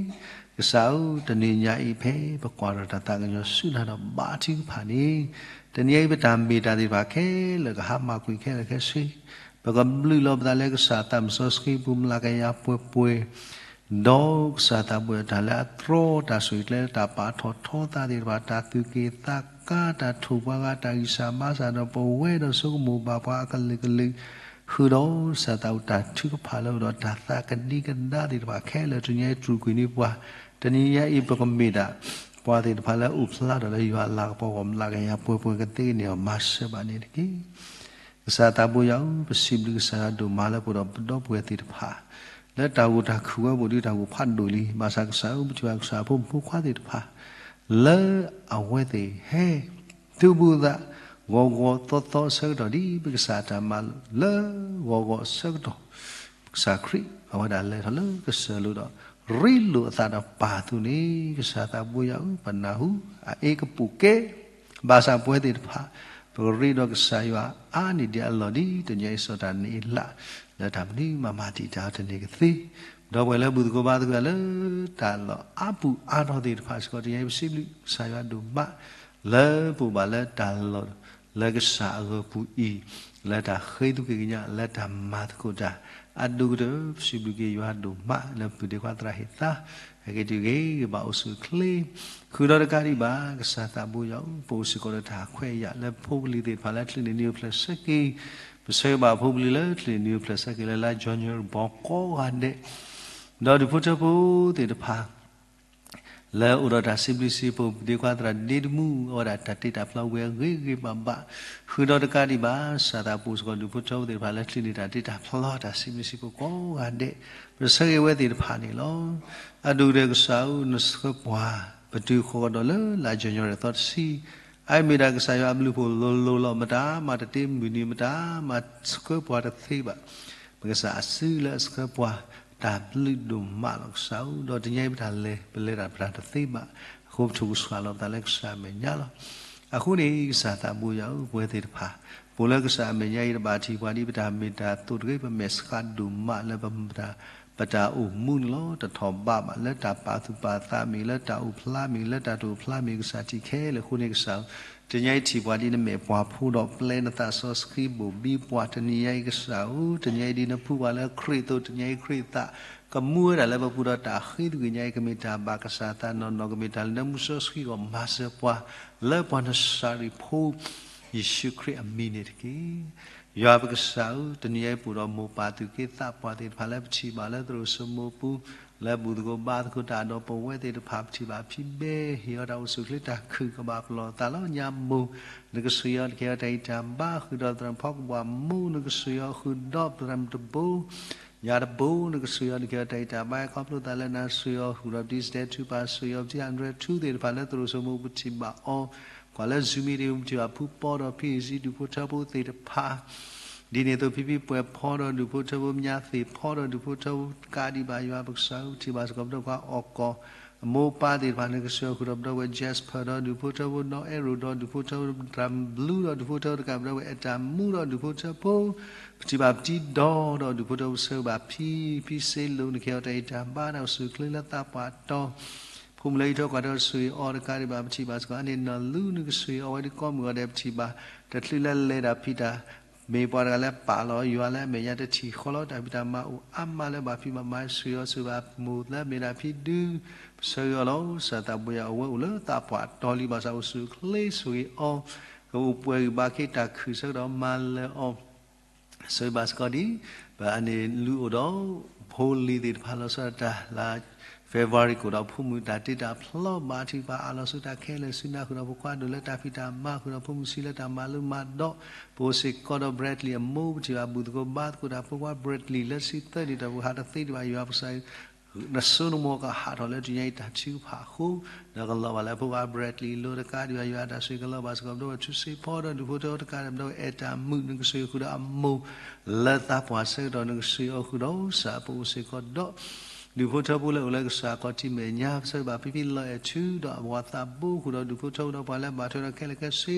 ကစၢ်ဧၢ, တနံၤညါအံၤဖဲပကွၢ်ထီၣ်တၢ်သးကညီၤဆူနၤဒီးဘါထုကဖၣ်န့ၣ်, တနံၤညါအံၤပတၢ်မ့ၢ်တၢ်သ့ၣ်တဖၣ်ခဲလၢာ်ကဟါမၢ်ကွံာ်ခဲလၢာ်ခဲဆ့, ပကဘျုးလီၤပသးလၢကစၢ်သးစီဆှံပူၤ မျးကယၤပှဲၤပှဲၤ ဒီးကစၢ်သးဘိယွၤတၢ်လၢအတြီတၢ်ဆိၣ်ဂ့ၤကျဲလၢတၢ်ပာ်ထီၣ်ထီသးသ့ၣ်တဖၣ်, တၢ်သူၣ်က့ၣ်သးကါ, တၢ်ထိၣ်ပှၤဂၤ, တၢ်ဂံၢ်စၢ်ဘါစၢ်, ဒီးပဝဲဒီးဆိကမိၣ်ဘၣ်ပှၤအကလုာ်ကလုာ်, ဃုာ်ဒီးကစၢ်သးဘိတၢ်ထုကဖၣ်လၢအိၣ်ဒီးတၢ်သးကဒံကဒါသ့ၣ်တဖၣ်ခဲလၢာ် တနံၤညါအံၤတြူာ်ကွံာ်န့ၢ်ပှၤ, တနံၤညါအံၤပကမ့ၢ်ဒၣ် ပှၤသ့ၣ်တဖၣ်လၢအိၣ်ဖျါထီၣ်လၢယွၤအလၤကပီၤအဂီၢ် မျးကယၤပှဲၤပှဲၤကသ့ကန့ၢ်အီၤမၤစၢၤဘၣ်န့ၣ်တက့ၢ်. ကစၢ်သးဘိယွၤဧၢ, ပစံးဘျုးကစၢ်ယွၤဒိၣ်မးလၢပအိၣ်ဒီးပဒီပုၢ်ဝဲၢ်သ့ၣ်တဖၣ် လၢတၢ်ဂိၢ်တၢ်ခုၣ်ဝဲအိၣ်ဒီးတၢ်ဂိၢ်ဖးဒိၣ်လံ. ဘၣ်ဆၣ်ကစၢ်ဧၢ, ပထံၣ်ဘၣ်ကစၢ်ဖိမုၣ်ဖိခွါသ့ၣ်တဖၣ် လၢအဝဲသ့ၣ်ဟဲ တုၤဘူၣ်သး ဂီၤဂီၤသီသီအဆၢကတီၢ် ဒ်ပကစၢ်တၢ်မၤလိာ်လၢဂီၤဂီၤအဆၢကတီၢ်, ကစၢ်ခရံာ်အဝဲဒၣ်လဲၤထီၣ်လၢကစၢၢ်လိၤဒီး ရ့လိာ်အသးဒီးပၢ်အသိးန့ၣ်, ကစၢ်သးဘိယွၤဧၢ, ပနၢ်ဟူအအ့ကပိာ်ကဲ ဘၣ်ဆၣ်ပဝဲသ့ၣ်တဖၣ် ပကရ့ဒီးကစၢ်ယွၤအါန့ၢ်ဒံးအလီၢ် ဒ်တနံၤအံၤ စီၤတၢ်နံၤအ့လး လၢတၢ်မနုၤမးမၤတံာ်တာ်အီၤတန့ၢ်ကသ့, ဒီပုၢ်ဝဲၢ်လၢဘူၣ်သကိးဘါသကိးလၢတၢ်လီၢ်အါပူၤအါထီၣ်သ့ၣ်တဖၣ်စ့ၢ်ကီး တနံၤအံၤပစံးဘျုးကစၢ်ယွၤဒိၣ်မး လၢပအိၣ်ဘၣ်လၢတၢ်လီၢ်လၢကစၢ်အဂီၢ်ပူၤအံၤ, လၢတၢ်ဃ့သူၣ်က့ၤကညး လၢတၢ်မၤသကိးတၢ် အဒိၣ်ကတၢၢ် ပစံးဘျုးက့ၤယွၤဒိၣ်မး လၢပပုၢ်ဒ့ခွါသရၣ်ဟ့ၣ်သါ ဟဲက့ၤတုၤက့ၤ ကဘၣ်အိၣ်ဆူၣ်အိၣ်ချ့ ဃုာ်ဒီးတကးဒံးဘၣ် ကစၢ်သးဘိယွၤဧၢ, ပအိၣ်စ့ၢ်ကီးဒီးတၢ်ခွဲးယာ် လၢဖိပလံၤသ့ၣ်တဖၣ်လၢ ချ့န့ၣ်နံၤအိၣ်ဖျဲၣ်ဆၢက့ၤ, ပဆၢဂ့ၤဘၣ်ဖိပလံၤလၢ ချ့န့ၣ်နံၤအိၣ်ဖျဲၣ်ဆၢက့ၤလၢ လါ January ဘီကိးဂၤဒဲး, ဒီးဒူၣ်ဖိထၢဖိသ့ၣ်တဖၣ် လၢအိၣ်ဒီးတၢ်စံးဘျုးစံးဖှိၣ် ပဒ့ခွါသရၣ်ဒ့တမူ အဝဲဒၣ်တၢ်တ့တၢ်ဖျီဝံၤအဂ့ၤဂ့ၤဘၣ်ဘၣ်, ဃုာ်ဒီးတကးဒံးဘၣ် စၢ်သးပူၤစ့ၢ်ကီး ဒုးဖိထၢဖိသ့ၣ်တဖၣ်လၢ ချံးန့ၢ်တၢ်တ့တၢ်ဖျီတၢ်စံးဘျုးစံးဖှိၣ်ကိးဂၤဒဲး, ပဆၢဂ့ၤအဝဲသ့ၣ်တဖၣ်န့ၣ်လီၤ. အဒိၣ်ကတၢၢ်ကစၢ်ဧၢ, နဆှၢပှၤ ပတုၤဃီကဒီးလၢလါယနူၤအါရံၤသီတဆံ, အအံၤမ့ၢ်ဒၣ်ကစၢ်ယွၤအဘျုးအဖှိၣ်လိၤလိၤလီၤ. မတၤမၤတသ့ မုၢ်နံၤမတၤမၤဆှၢပှၤတသ့ဘၣ်. ပကစၢ်အစုလၢအဆှၢပှၤ တၢ်ဘျုးဒိၣ်မးလီၤကစၢ်ဧၢ, ဒီးတနံၤအံၤပတၢ်လဲၤ ပလဲၤတၢ်ပတၢ်တသ့ဘၣ်, အဃိပထိၣ်ကဆှၣ်လီၤပသးလၢကစၢ်အမဲာ်ညါလီၤ. အဃိန့ၣ် ကစၢ်သးဘိယွၤဧၢ, ပဝဲသ့ၣ်တဖၣ် ပအိၣ်လၢကစၢ်အမဲာ်ညါအံၤ တဘၣ်ထံၣ်ပှၤဒ်ပတၢ်မ့ၢ်တၢ်တီတဂ့ၤ, ပမဲာ်ဆှးဒိၣ်မးလၢပ ပတၢ်အိၣ်မူန့ၣ်လီၤ. တထီၣ်ဘးဘၣ် လၢတၢ်ပာ်သူၣ်ပာ်သးမ့ၢ်ဂ့ၤ, လၢတၢ်အိၣ်ဖျါမ့ၢ်ဂ့ၤ, လၢတၢ်တအိၣ်ဖျါမ့ၢ်ဂ့ၤ, ကစၢ်ထံၣ်ခဲလၢာ်အဃိန့ၣ် ကစၢ်ဧၢ, တနံၤအံၤထံၣ်ပှၤဒ်နမဲာ်ပှၢ်ဖိဒီး ပျဲနသးစီဆှံဘိၣ်ဘံပှၤတနံၤညါအံၤကစၢ်ဧၢ, တနံၤအံၤဒ်နဖှူပှၤလၢခရံာ်အသိး, တနံၤအံၤခရံာ်သးကမူဝဲဒၣ်လၢပပူၤဒီး တၢ်ဃ့သွံၣ်ညါအံၤ ကမ့ၢ်တၢ်ဘၣ်ကစၢ်သးနီၢ်နီၢ်, ကမ့ၢ်တၢ်လၢနမူစီဆှံဂီၢ်မၤစၢၤပှၤ လၢပှၤနစၤရံဖိ ယ့ၣ်ၡူးခရံာ်အမံၤန့ၣ်တက့ၢ်. ယွၤပကစၢ်ဧၢ, တနံၤအံၤပအိၣ်ဒီး မိၢ်ပၢ်သူၣ်က့သးပှၢ်သ့ၣ်တဖၣ်လၢပထံၣ်ဘၣ်လၢသရိာ်စိမိၤပူၤ လၢဘူၣ်သကိးဘါသကိးတၢ်ဒီး ပဝဲသ့ၣ်တဖၣ်ပထံၣ်ဘၣ်ဖံဘဲ ဟ့ၣ်အီၤတၢ်အိၣ်ဆူၣ်အိၣ်ချ့တၢ်ခုၣ်ကဘၣ်ပလီၢ်သးလီၤ. ညါမိၢ် နကဆှၢအီၤ နကဟ့ၣ်အီၤတၢ်ဂံၢ်တၢ်ဘါ, ဃုာ်ဒီးသရၣ်ဖီကဝၢ်မိၢ် နကဆှၢအီၤဃုာ်ဒီးသရၣ်တဘိ ညါတဘိ နကဆှၢအီၤ နကဟ့ၣ်အီၤတၢ်ဂံၢ်တၢ်ဘါ ခီဖျိသးလၢနၤ, ဆှၢအီၤဃုာ်ဒီးပတံစတဲထူပာ်, ဆှၢအီၤပတံအၤဒြဲထူသ့ၣ်တဖၣ်လၢသရိာ်စိမိၤပူၤ ပထံၣ်ဘၣ်အီၤ, ကွၢ်လၢ Zoom မံၤတ့ၢ် ပထံၣ်ဘၣ်ဖုပီဒီးဖံအံၤစံဒူၣ်ဖိထၢဖိသ့ၣ်တဖၣ် ဒ်န့ၣ်အသိး ဖံဖံပှဲၤဖီဒီးဒူၣ်ဖိထၢဖိ မညါသ့ၣ်ဖီဒီးဒူၣ်ဖိထၢဖိ ကးဒံးဘၣ်ယွၤပကစၢ်ဧၢ, ပထံၣ်ဘၣ်စ့ၢ်ကီးပဒီပုၢ်ဝဲၢ်အီၣ်ကီၢ် အမိၢ်ပၢ်သ့ၣ်တဖၣ် နကဆှၢအီၤဃုာ်ဒီးပဒီပုၢ်ဝဲၢ် Jasper ဒီးဒူၣ်ဖိထၢဖိ နီၢ်အဲၣ်ရိၣ် ဒီးဒူၣ်ဖိထၢဖိ တြၢ်ဘျူး ဒီးဒူၣ်ဖိထၢဖိတကး ပဒီပုၢ်ဝဲၢ်အဲၣ်တၢ်မူ ဒီးဒူၣ်ဖိထၢဖိ ပထံၣ်ဘၣ်ပတံဒီဒီးဒူၣ်ဖိထၢဖိ ပဆၢဂ့ၤဘၣ်ဖံ ဖံစ့လိာ် နကဟ့ၣ်အီၤတၢ်ဂံၢ်တၢ်ဘါ တၢ်အိၣ်ဆူၣ်အိၣ်ချ့လၢသးပှၢ်တီၤ ဖိမုၣ်လၢဟံးထီၣ်ကွၢ်ထီတၢ် ဆှၢအီၤတကးဒံးဘၣ် ပထံၣ်ဘၣ်စ့ၢ်ကီး အန့ၣ်နီၢ်လူ နကဆှၢအီၤဝဲဒၣ်ကိးမုၢ်ဂီၤဒဲး ပထံၣ်ဘၣ် တချုးလၢလဲၤတၢ်ဖံးတၢ်မၤ ပှၤတဂၤလၢပာ်လီၤယွၤလၢအမဲာ်ညါ တထံၣ်ဃီလီၤ တၢ်ဖံးတၢ်မၤအိၣ်အါမးလၢဘၣ်ဖံးဘၣ်မၤ ဆှၢအီၤဆှၢဘၣ်မိၢ်လၢအမ့ၢ်ဒၣ်ဖံဒု ပဆၢဂ့ၤအီၤလီၤ. ကစၢ်သးဘိယွၤ အဝဲအိၣ်လၢသးပှၢ်တီၤလံ ဘၣ်ဆၣ်အိၣ်ဆူၣ်အိၣ်ချ့ဆိၣ်ဂ့ၤအီၤ ကအိၣ်ပှဲၤဂံၢ်ဘါခ့ တၢ်ခုၣ်ဆၢကတီၢ်မၤလၢအီၤ ဆၢဂ့ၤဘၣ်စ့ၢ်ကီးဒ် ပအန့ၣ်လူအိၣ်ဒီး ဖိလံၤသ့ၣ်တဖၣ်လီၤဆီဒၣ်တၢ်လၢ February ကအိၣ်ဒီးဖိမုၣ်တၢ်တ့တၢ်ဖျီဘၣ် ထံၣ်ပှၤအးလီၤဆူတၢ်ခဲလၢာ်ဆူနၢ် ဃုာ်ဒီးဖိခွါဒိၣ်လၢတၢ်ဖံးတၢ်မၤ ဃုာ်ဒီးဖိမုၣ်ဆံးလၢတၢ်မၤလိမၤဒိး ပအိၣ်စ့ၢ်ကီးဒီး Bradley အမိၢ် ပထံၣ်ဘၣ်ဘူၣ်သကိးဘါသကိးတၢ်ဖိခွါ Bradley လၢဆံသၢနံၣ်တီၢ်ပူၤ ဟးတသ့ဒံးဘၣ် ယွၤပကစၢ် နစိနမိၢ်ကဟးထီၣ်လၢတနံၤညါအံၤတၢ်ထုကဖၣ်အဃိ ဒီးကလီၤဘၣ်လၢဖိခွါ Bradley လိၤတကးဒံးဘၣ် ယွၤတၢ်ဆိၣ်ဂ့ၤကလီၤဘၣ်စ့ၢ်ကီး ပဒီပုၢ်ဝဲၢ်ထူစ့ဖီဒီး ဒူၣ်ဖိထၢဖိတကးဒံးဘၣ် အဲၣ်တၢ်မုာ် နကဆှၢဃုာ်ဒီးအမိၢ် လၢသးပှၢ်ဆၢကတီၢ် နကဆှၢအီၤဃုာ်ဒီး စၢ်ပအိၣ်စ့ၢ်ကီးဒီး ဒူၣ်ဖိထၢဖိလၢအိၣ်လၢကစၢ်ခီၣ်ထံးမဲာ်ညါ ပဆၢဂ့ၤဘၣ်ဖံဖံလီၤအဲၣ်ထုဒီးအဝၤသးဘိ ဃုာ်ဒီးဒူၣ်ဖိထၢဖိဒီးပှၤလၢဘၣ်ထွဲဒီးခဲလၢာ်ခဲဆ့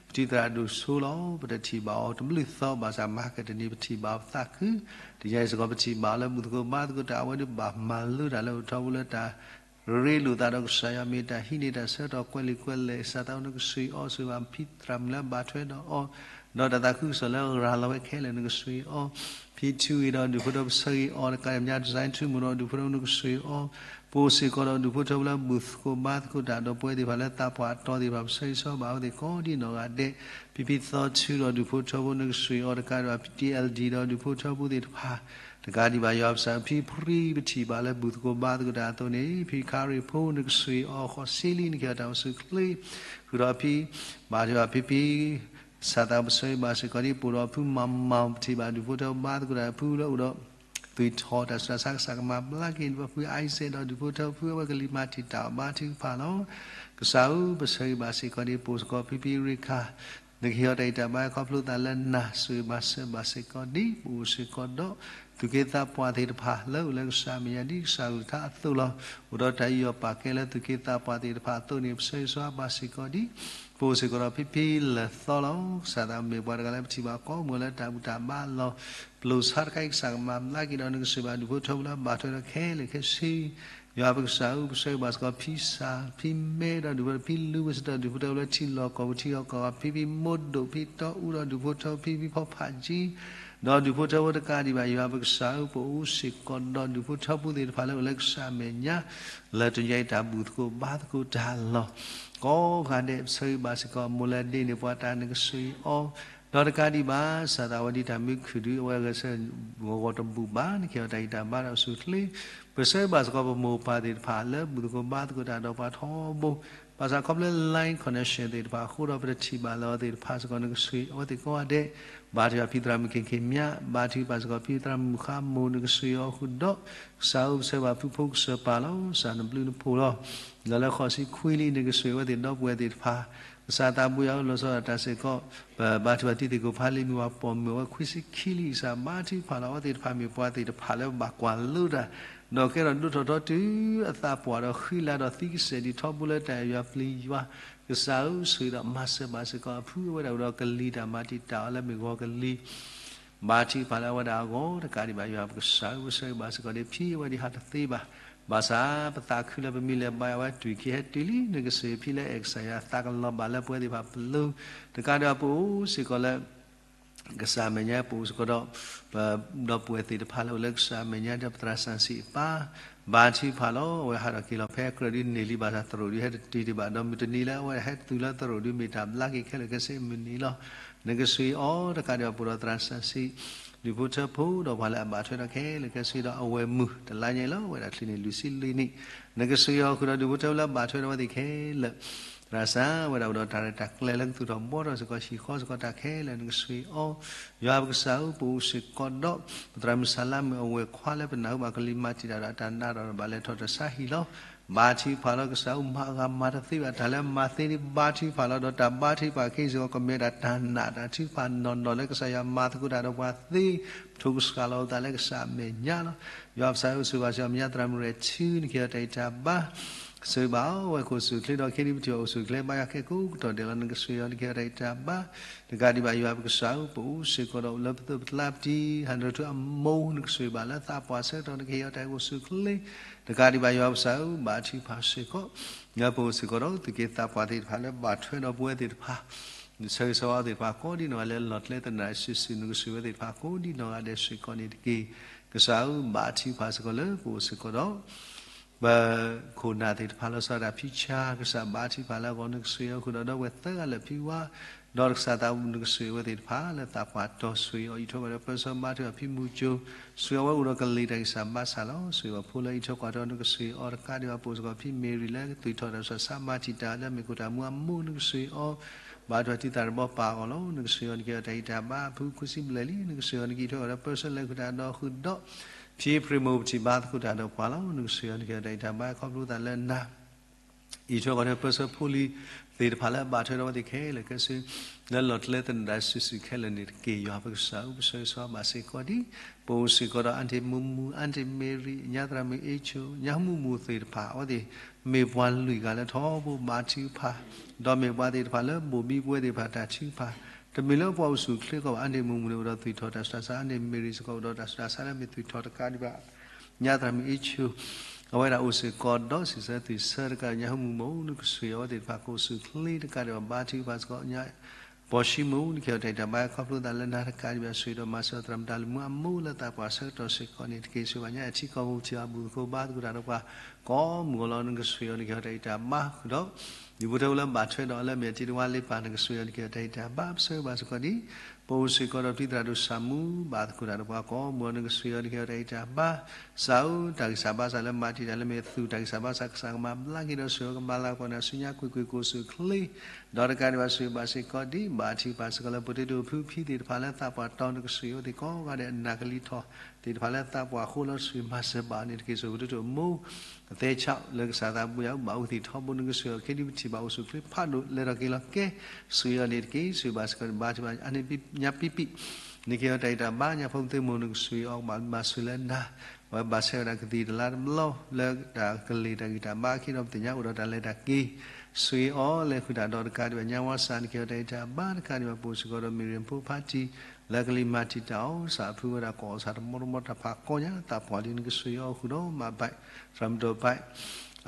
ပထံၣ်သရၣ်ဒိၣ်စိလီၤ ပတထံၣ်ဘၣ်အီၤတဘျုးသီ ဘၣ်ဆၣ်မၤကတၢၢ်တနံၤ ပထံၣ်ဘၣ်အီၤပသးခု တနံၤညါအံၤစ့ၢ်ကီး ပထံၣ်ဘၣ်အီၤလၢဘူၣ်သကိးဘါသကိးတၢ် အဝဲဒၣ်ဘၣ်မၤလိတၢ်လၢအိၣ်ထီဘိလၢတၢ်ရ့လိာ်သးဒီးကစၢ်ယွၤ မ့ၢ်တၢ်ဟံးန့ၢ်တၢ်ဆၢကတီၢ်ကွဲးလံာ်ကွဲးလဲၢ် စၢ်သးအိၣ် နကဆှၢအီၤဆှၢဘၣ် ဖံသရၣ်မုၣ်လၢဘၣ်ထွဲဒီးအီၤ ဒီးတၢ်သးခုကစီၣ်လၢရၤလီၤဝဲခဲလၢာ် နကဆှၢအီၤ ဖံထူဂ့ၤဒီးဒူၣ်ဖိထၢဖိ ပဆၢဂ့ၤအီၤတကးဒံးဘၣ် မညါ design ထူမူဒီးဒူၣ်ဖိထၢဖိ နကဆှၢအီၤ ပအိၣ်စ့ၢ်ကီးဒီးဒူၣ်ဖိထၢဖိလၢဘူၣ်သကိးဘါသကိးတၢ်ဒီးပဝဲသ့ၣ်တဖၣ်လၢသးပှၢ်အတီၤသ့ၣ်တဖၣ် ပဆၢဂ့ၤဆၢဝါဘၣ်အဝဲသ့ၣ်ကိးဒ်နီၢ်ဂၤဒဲး ဖံဖံသီထူဒီးဒူၣ်ဖိထၢဖိ နကဆှၢအီၤတကးဒံးဘၣ် ဖံ တီအဲလ်ဒံၣ် ဒီးဒူၣ်ဖိထၢဖိသ့ၣ်တဖၣ် တကးဒံးဘၣ် ယွၤပကစၢ် ဖံဖရံ ပထံၣ်ဘၣ်လၢဘူၣ်သကိးဘါသကိးတၢ်အသိးန့ၣ် ဖံခါရ့ၣ်ဖိ နကဆှၢအီၤဃီစ့လံ နကဟ့ၣ်အီၤတၢ်အိၣ်ဆူၣ်အိၣ်ချ့ ဃုာ်ဒီးဖံ ဘၣ်ထွဲဘၣ်ဖံဖံ စၢ်သးအိၣ် ပဆၢဂ့ၤဘၣ်စ့ၢ်ကီးဒ် ပအိၣ်ဒီးဖုမၤမၤ ပထံၣ်ဘၣ်ဒူၣ်ဖိထၢဖိဘါသကိးတၢ်ဖုလၢအိၣ်ဒီး သွံၣ်ထီၣ်တၢ်ဆူးတၢ်ဆါ ကစၢ်ကမၤဘျါက့ၤ ဖံ Isaac ဒီးဒူၣ်ဖိထၢဖိ အဝဲကလံၤမၤတံာ်တာ်ဘါထုကဖၣ်လီၤ. ကစၢ်ဧၢ ပဆၢဂ့ၤဘၣ်စ့ၢ်ကီးဒ် ပအိၣ်စ့ၢ်ကီးဖံဖံရ့ခါ နကဟ့ၣ်အီၤတၢ်ဂံၢ်တၢ်ဘါ ခီဖျိသးလၢနၤ ဆိၣ်ဂ့ၤဘၣ်စၢၤဘၣ်စ့ၢ်ကီးဒ် ပအိၣ်စ့ၢ်ကီးဒီး သူၣ်က့သးပှၢ်သ့ၣ်တဖၣ် လၢအိၣ်လၢကစၢ်အမဲာ်ညါဒ်ကစၢ်အကလုၢ်ကထါအသိးလီၤ. အိၣ်ဒီးတၢ်ယူးယီၣ်ပာ်ကဲလၢသူၣ်က့သးပှၢ်သ့ၣ်တဖၣ်အသိးန့ၣ် ပဆၢဂ့ၤဆၢဝါဘၣ်စ့ၢ်ကီးဒ် ပအိၣ်စ့ၢ်ကီးဒီးဖံဖံလၢာ်သီလီၤ. ကစၢ်သးမ့ၢ်ပှၤတဂၤလၢပထံၣ်ဘၣ်ကိးမုၢ်လၢတၢ်ဘူၣ်တၢ်ဘါလီၤ. ပျိၢ်ဆါတခါအံၤ ကစၢ်ကမၤဘျါက့ၤဒီး နကဆှၢဘၣ်ဒူၣ်ဖိထၢဖိလၢဘၣ်ထွဲဒီးခဲလၢာ်ခဲဆ့ ယွၤပကစၢ်ဧၢ ပဆၢဂ့ၤဘၣ်စ့ၢ်ကီး ဖံစၢ် ဖံမဲဒီးဒူၣ်ဖိထၢ ဖံလူဝဲစ့ၢ်ဒီးဒူၣ်ဖိထၢလၢထံလီၢ်ကီၢ်ပူၤ ထံဂီၢ်ကီၢ်ဂၤ ဖံဖံမိၢ်ဒိၣ် ဖံတီအူဒီးဒူၣ်ဖိထၢ ဖံဖံဖီဖးကံ ဒီးဒူၣ်ဖိထၢဖိတကးဒံးဘၣ် ယွၤပကစၢ်ဧၢ ပအိၣ်စ့ၢ်ကီးဒီးဒူၣ်ဖိထၢဖိသ့ၣ်တဖၣ်လၢအိၣ်လၢကစၢ်အမဲာ်ညါ လၢတနံၤအံၤတၢ်ဘူၣ်သကိးဘါသကိးတၢ်လီၤ. ကိးဂၤဒဲး ပဆၢဂ့ၤဘၣ်စ့ၢ်ကီး မိၢ်လၢဒ့န့ၢ်ပှၤတၢ် နကဆှၢအီၤ ဒီးတကးဒံးဘၣ် စၢ်သးဝဲဒ်တၢ်မုာ်ခုၣ်ဒု အဝဲဂဲၤဆၢဂီၤဂီၤတဘူၣ်ဘၣ် နကဟ့ၣ်အီၤတၢ်ဂံၢ်တၢ်ဘါဒီးအိၣ်ဆူၣ်အိၣ်ချ့ ပဆၢဂ့ၤဘၣ်စ့ၢ်ကီးပမိၢ်ပၢ်သ့ၣ်တဖၣ်လၢဘူၣ်သကိးဘါသကိးတၢ်ဒီးပှၤထီဘိ, ဘၣ်ဆၣ်ခီဖျိ line connection သ့ၣ်တဖၣ်အဃိဒီး ပတထံၣ်ဘၣ်လၢၤအီၤသ့ၣ်တဖၣ်စ့ၢ်ကီး နကဆှၢအဝဲသ့ၣ်ကိးဂၤဒဲး, ဘါထုကဖၣ်ဖံသရၣ်မုၣ် ခ့ၣ်ခ့ၣ်မၠး, ဘါထုကဖၣ်စ့ၢ်ကီးဖံသရၣ်မုၣ်မုၣ်ဃါမိၢ် နကဆှၢအီၤဃုာ်ဒီး, ကစၢ်ဧၢ ပဆၢဂ့ၤဘၣ်ဖုဖိကစၢၢ်ပၢ်လီၤ, ကစၢ်နဘျုးနဖှိၣ်လီၤ. လၢလၢဃိးဆံခွံလံ နကဆှၢအဝဲသ့ၣ်ဒီပုၢ်ဝဲၢ်သ့ၣ်တဖၣ်, ကစၢ်သးဘိယွၤဧၢ လီၤဆီဒၣ်တၢ်စ့ၢ်ကီး, ပဘါထုကဖၣ်တံၤသကိးဖးလံာ်မုၢ်ဝါပိာ်မုၣ်အဝဲခွံဆံခံလံ ကစၢ်ဘါထုကဖၣ်လီၤ. အဝဲသ့ၣ်တဖၣ်မ့ၢ်ပှၤသ့ၣ်တဖၣ်လၢပဘၣ်ကွၢ်လိတၢ်, ဒီးကဲထီၣ်ဒိၣ်ထီၣ်ထီတုၤအသးပှၢ်ဒီးဃံလၤဒီးသံကစဲာ်ဒံးထီဘိလၢတၢ်အဲၣ်ယွၤပျံၤယွၤ, ကစၢ်ဧၢ ဆှၢဒီးမၤစၢၤဘၣ်စ့ၢ်ကီးအဖုအဝဲဒၣ်အိၣ်ဒီးကလံၤ တၢ်မၤတံာ်တာ်အီၤလၢမ့ၢ်ဂီၤကလံၤ ဘါထုကဖၣ်လၢအဝဲဒၣ်အဂီၢ်တကးဒံးဘၣ် ယွၤပကစၢ်ဧၢ ပဆၢဂ့ၤဘၣ်စ့ၢ်ကီးန့ၣ် ဖံအဝဲဒၣ်ဟးတသ့ဘၣ်, ဘၣ်ဆၣ်ပသးခုလၢပမ့ၢ်လဲၤဘါအဝဲတွံၢ်ခံဟဲတုၤလံ နကဆှၢဖံလၢအဲၣ်ကစၢ်ယွၤသးကလီၤဘၣ်လၢပဝဲသ့ၣ်တဖၣ်ပလိၤ, တကးဒံးဘၣ်ပအိၣ်စ့ၢ်ကီးလၢ ကစၢ်အမဲာ်ညါ ပအိၣ်စ့ၢ်ကီးဒီး ပဒီပုၢ်ဝဲၢ်သ့ၣ်တဖၣ်လၢအိၣ်လၢကစၢ်အမဲာ်ညါ ဒီးပသရၣ်စံၣ်စ့ၣ်အပၢ်, ဘါထုကဖၣ်လီၤ. အဝဲဟးထီၣ်က့ၤလီၤဖဲအကြၢးဒုးန့ၢ်လံ ဘၣ်ဆၣ်သရိာ်ဒုးဟဲတတုၤဒံးဘၣ် ဒီးမုၢ်တနံၤလၢအဝဲဟဲတုၤလၢသရိာ်ဒုးမ့ၢ်တၢ်ဘျါက့ၤခဲလၢာ်ခဲဆ့မုၢ်နံၤလီၤ. နကဆှၢအီၤတကးဒံးဘၣ် ပအိၣ်ဒီးသရၣ်စံၣ်စ့ၣ် ဒူၣ်ဖိထၢဖိ ဒီးပှၤလၢအဘၣ်ထွဲဒီးခဲလၢာ်ခဲဆ့ဒီးအဝဲၢ်မုၢ် တလါညါအံၤလီၤ အဝဲဒၣ်ချ့န့ၣ် လွံၢ်ဆံလွံၢ်နံၣ်, နကဆှၢအီၤဃုာ်ဒီးဒူၣ်ဖိထၢဖိလၢအဘၣ်ထွဲဒီးအဝဲသ့ၣ်ခဲလၢာ် သရၣ်စံၣ် အဝဲဒၣ်အိၣ်ဒီးတၢ်ရဲၣ်တၢ်ကျဲၤလၢကသူၣ်ထီၣ်ဘှီထီၣ်စ့ၢ်ကီး ဟံၣ်ဃီစ့ၢ်ကီးတၢ်ခဲလၢာ် နကဆှၢအီၤ, ယွၤပကစၢ်ဧၢ ပအိၣ်စ့ၢ်ကီးဒီး ပသရၣ်မုၣ်ဆၣ်လါမုၣ်အဝဲၢ်ခွါလၢပနၢ်ဟူဘၣ်ကလံၤမၤတံာ်တာ်ဒီးအတၢ်နာ်ဒီးဘၣ်လဲၤထီၣ်တၢ်ဆါဟံၣ်လီၤ. ဘါထုကဖၣ်လီၤ ကစၢ်ဧၢ မၤအဂၤမၤတသ့ဘၣ်တၢ်လၢမၤသ့န့ၣ် ဘါထုကဖၣ်လီၤ ဒီးတၢ်ဘါထုကဖၣ်ခဲအံၤစ့ၢ်ကီး ကမ့ၢ်ဝဲဒၣ်တၢ်နာ်တၢ်ထုကဖၣ်နီၢ်နီၢ်လၢကစၢ်ယွၤမၤသကိးတၢ်ဒီးပှၤသ့, ပထိၣ်ကစှၤလီၤအသးလၢကစၢ်အမဲာ်ညါလီၤ. ယွၤပကစၢ်ဧၢ အိၣ်စ့ၢ်ဘၣ်စ့ၢ်ကီး မဲာ်ညါသရၣ်မုၣ်ရဲၣ်ထူ နကဟ့ၣ်အီၤတၢ်အံးတၢ်ဘါ ဆၢဂ့ၤဘၣ်အီၤ အဝဲခိၣ်စူၣ်ချ့ဒီး ခ့ဒံပထံၣ်အီၤအိၣ်ဆူၣ်ချ့ဘါယွၤခဲကိးကတီၢ်ဒဲးလီၤ နကဆှၢအီၤ နကဟ့ၣ်အီၤတၢ်အံးတၢ်ဘါ, တကးဒံးဘၣ် ယွၤပကစၢ်ဧၢ ပအိၣ်စ့ၢ်ကီးဒီးအိၣ်လၢပသိးပကျါပတံၤ ဟးနုာ်ထူအမိၢ် နကဆှၢဘၣ်လၢသးပှၢ်ဆၢကတီၢ် နကဟ့ၣ်အီၤတၢ်အံၤအိၣ်ဆူၣ်ချ့, တကးဒံးဘၣ် ယွၤပကစၢ်ဧၢ ဘါထုကဖၣ်စ့ၢ်ကီး ပအိၣ်စ့ၢ်ကီးဒီးသုးက့သးပှၢ်သ့ၣ်တဖၣ်လၢဘၣ်ထွဲဒီးပဝဲသ့ၣ်တဖၣ် ဆၢဂ့ၤဆၢဝါသ့ၣ်တဖၣ်ကိးဒ်နီၢ်ဂၤ လၢလီၢ်ကျဲသနၢၣ်စုာ်စုာ် နကဆှၢဝဲသ့ၣ်တဖၣ်ကိးဒ်နီၢ်ဂၤဒဲးစ့ၢ်ကီးန့ၣ်တက့ၢ်. ကစၢ်ဧၢ ဘါထုကဖၣ်စ့ၢ်ကီးလၢပအိၣ်စ့ၢ်ကီးဒီး ပခိၣ်နၢ်သ့ၣ်တဖၣ်လၢစီၤတၢ်ဖံးဆါ ကစၢ်ဘါထုကဖၣ်လၢအဂီၢ် နကဆှၢအီၤဃုာ်ဒီး ဒီပုၢ်ဝဲၢ်သၢဂၤလၢာ်ဖံဝါ ဒီးတကစၢ်သးနကဆှၢအဝဲသ့ၣ်တဖၣ်လၢသးပှၢ်တီဆှၢအီၤ အံးထွဲကွၢ်ထွဲပၢဆှၢဘါထုကဖၣ်ဖံမူကၠိ ဆှၢအဝဲအိၣ်ဒီးကလံၤတၢ်ဂံၢ်စၢ်ဘါစၢ်လီၤ. ဆှၢအဖိလၢအံးထွဲကွၢ်ထွဲ နကဆှၢအီၤတကးဒံးဘၣ် ပအိၣ်စ့ၢ်ကီးဖံမ့ၤရံၤလၢကသွံၣ်ထီၣ်တၢ်ဆူးတၢ်ဆါမၤတံာ်တာ်လၢမ့ၢ်ခိၣ်တၢ်မူအမိၢ် နကဆှၢအီၤ ဘါထုကဖၣ်တံၤသၣ်တဘီပၢ်အဂီၢ်လီၤ. နကဆှၢအီၤ နကဟ့ၣ်အီၤတၢ်အံးတၢ်ဘါ ဖုဃုဆံဘျဲၣ်လံ နကဆှၢအီၤ နကအံးထွဲကွၢ်ထွဲပၢဆှၢလဲၤဃုာ်တၢ်ဒီးဃုာ်ဒီး ဖံပြ့မိၢ်ပထံၣ်ဘါသကိးတၢ်ဒီးပှၤလီၤ. နကဆှၢအီၤ နကဟ့ၣ်အီၤတၢ်အံးတၢ်ဘါ ခီဖျိသးလၢနၤ အံးထွဲကွၢ်ထွဲပၢဆှၢဖိလံၤသ့ၣ်တဖၣ်လၢအဘၣ်ထွဲဒီးအဝဲသ့ၣ်ခဲလၢာ်ခဲဆ့ လၢလီၢ်ကျဲသနၢၣ်စုာ်စုာ်ခဲလၢာ်န့ၣ်တက့ၢ်. ယွၤပကစၢ်ဧၢ ပဆၢဂ့ၤဆၢဝါဘၣ်စ့ၢ်ကီးဒံး ပအိၣ်စ့ၢ်ကီးဒီး အါတ့ၢ်မူမူ အါတ့ၢ်မ့ၤရံၤ ညါသရၣ်မုၣ်အ့ဆိ ညါမူမူသ့ၣ်တဖၣ် အဝဲသ့ၣ်မ့ၢ်ပှၤလွံၢ်ဂၤလၢထီဘိဘါထုကဖၣ် ဒီးမ့ၢ်ပှၤသ့ၣ်တဖၣ်လၢဘိၣ်ဘံပဝဲသ့ၣ်တဖၣ်တၢ်ထုကဖၣ် တမ့ၢ်လၢပှၤအိၣ်ဆူၣ်ချ့ကီးဘၣ် အါတ့ၢ်မူမူန့ၣ်အိၣ်ဒီးသွံၣ်ထီၣ်တၢ်ဆူးတၢ်ဆါ အါတ့ၢ်မ့ၤရံၤစ့ၢ်ကီးအိၣ်ဒီးတၢ်ဆူးတၢ်ဆါလၢမ့ၢ်သွံၣ်ထီၣ်တကးဒံးဘၣ် ညါသရၣ်မုၣ်အ့ဆိ အဝဲဒၣ်အိၣ်စ့ၢ်ကီးဒီးစံးဆၢသွံၣ်ဆၢတကး ညါဟူမူမူ နကဆှၢအဝဲသ့ၣ်တဖၣ်ကအိၣ်ဆူၣ်ချ့တကးဒံးဘၣ် ဘါထုကဖၣ်စ့ၢ်ကီး ညါ ပိာ်ရှံမူ နကဟ့ၣ်အီၤတၢ်အံးတၢ်ဘါ ခီဖျိသးလၢနၤတကးဒံးဘၣ် ဆှၢဒီးမၤစၢၤသရၣ်မုၣ်တၢ်လုၢ်မူအမိၢ်လၢသးပှၢ်ဆၢကတီၢ်စ့ၢ်ကီးန့ၣ်တက့ၢ်. ဆှၢဘၣ်ညါအထံကီၢ် ပူၤထံၣ်ဘၣ်ဘူၣ်သကိးဘါသကိးတၢ်ဒီးပှၤ ကိးမုၢ်ဂီၤလီၤ နကဆှၢအီၤ နကဟ့ၣ်အီၤတၢ်အံးတၢ်ဘါ ဃုာ်ဒီး ဒူၣ်ဖိထၢဖိလၢဘၣ်ထွဲဒီးအီၤလၢမ့ၢ်အတံၤတဝါလ့ပၢ် နကဆှၢအီၤ နကဟ့ၣ်အီၤတၢ်အံးတၢ်ဘါ ပဆၢဂ့ၤဘၣ်စ့ၢ်ကီးဒံး ပအိၣ်စ့ၢ်ကီးဒီးဖံသရၣ်ဒိၣ်ဆၣ်မူ ဘါသကိးတၢ်ဒီးပှၤကိးမုၢ်ဂီၤ နကဆှၢအီၤ နကဟ့ၣ်အီၤတၢ်အံးတၢ်ဘါ ကစၢ်ဧၢ တၢ်ဂံၢ်စၢ်ဘါစၢ်လၢမၤတံာ်တာ်လၢမ့ၢ်သူၣ်တၢ်ဂံၢ်စၢ်ဘါစၢ် ကစၢ်ကမၤဘျါက့ၤဒီး ဆှၢကမၤလၤကပီၤန့ၣ်ဆူညါကွ့ၢ်ကွ့ၢ်ကအိၣ်ဆူၣ်ချ့ ဒီးတကးဒံးဘၣ်ဆှၢဘၣ်စ့ၢ်ကီးဒံး ဘါထုကဖၣ်စ့ၢ်ကီးလၢ ပတ့တိဖုဖံသ့ၣ်တဖၣ်လၢသးပှၢ်တီ နကဆှၢအဝဲသ့ၣ်ကိးဂၤဒဲး အနၢ်ကလံၤထီၣ်သ့ၣ်တဖၣ်လၢသးပှၢ်အဃိလီၤ ဆှၢမၤစၢၤဘၣ်အီၤန့ၣ်တက့ၢ်. ဆှၢပဒိၣ်တိၣ်မိၢ် အသဲဆၣ်လၢကစၢ်သးဘိယွၤ ဘၣ်အူသံၣ်ထီဘိ နကဆှၢအီၤ ခ့ဒံပထံၣ်ဘၣ်အိၣ်ဆူၣ်ချ့ဖးဒိၣ် လဲၤထီၣ်က့ၤလီၤကဲ ဆှၢအီၤန့ၣ်တက့ၢ်. ဆှၢဘၣ်စ့ၢ်ကီး ဘါထုကဖၣ် အါန့ၢ်ညါပံပံ နကဟ့ၣ်အီၤတၢ်အံးတၢ်ဘါ ညါဖိပသ့မိၢ် နကဆှၢအီၤ ဘၣ်မၤစၢၤလၢနၤ အဝဲဘၣ်ဆဲးဝဲဒၣ်ကသံၣ်တလါတဘျီ လၢတၢ်ကလ့ၢ်တၢ်ဂံၢ်တၢ်ဘါ အခံဒီးပသ့ၣ်ညါအိၣ်ဒီးတၢ်လဲၤတၢ်က့ၤ ဆှၢအီၤလဲၤဃုာ်တၢ်ဒီးတကးဒံးဘၣ် ညါဝါစၢ် နကဟ့ၣ်အီၤတၢ်အံးတၢ်ဘါ တကးဒံးဘၣ် ပအိၣ်စ့ၢ်ကီးဒီး မ့ၢ်ရ့ၣ်ဖိဖါတံၢ် လၢကလံၤမၤတံာ်တာ်အီၤ စၢ်ဖုဝဲဒၣ်ကိးစၢ်တမီတမီတၢ်ဖးကီညါ သးပှၢ်လံ နကဆှၢအီၤဃုာ်ဒီး မၤဘဲး သရၣ်မုၣ်ဒီးဘဲး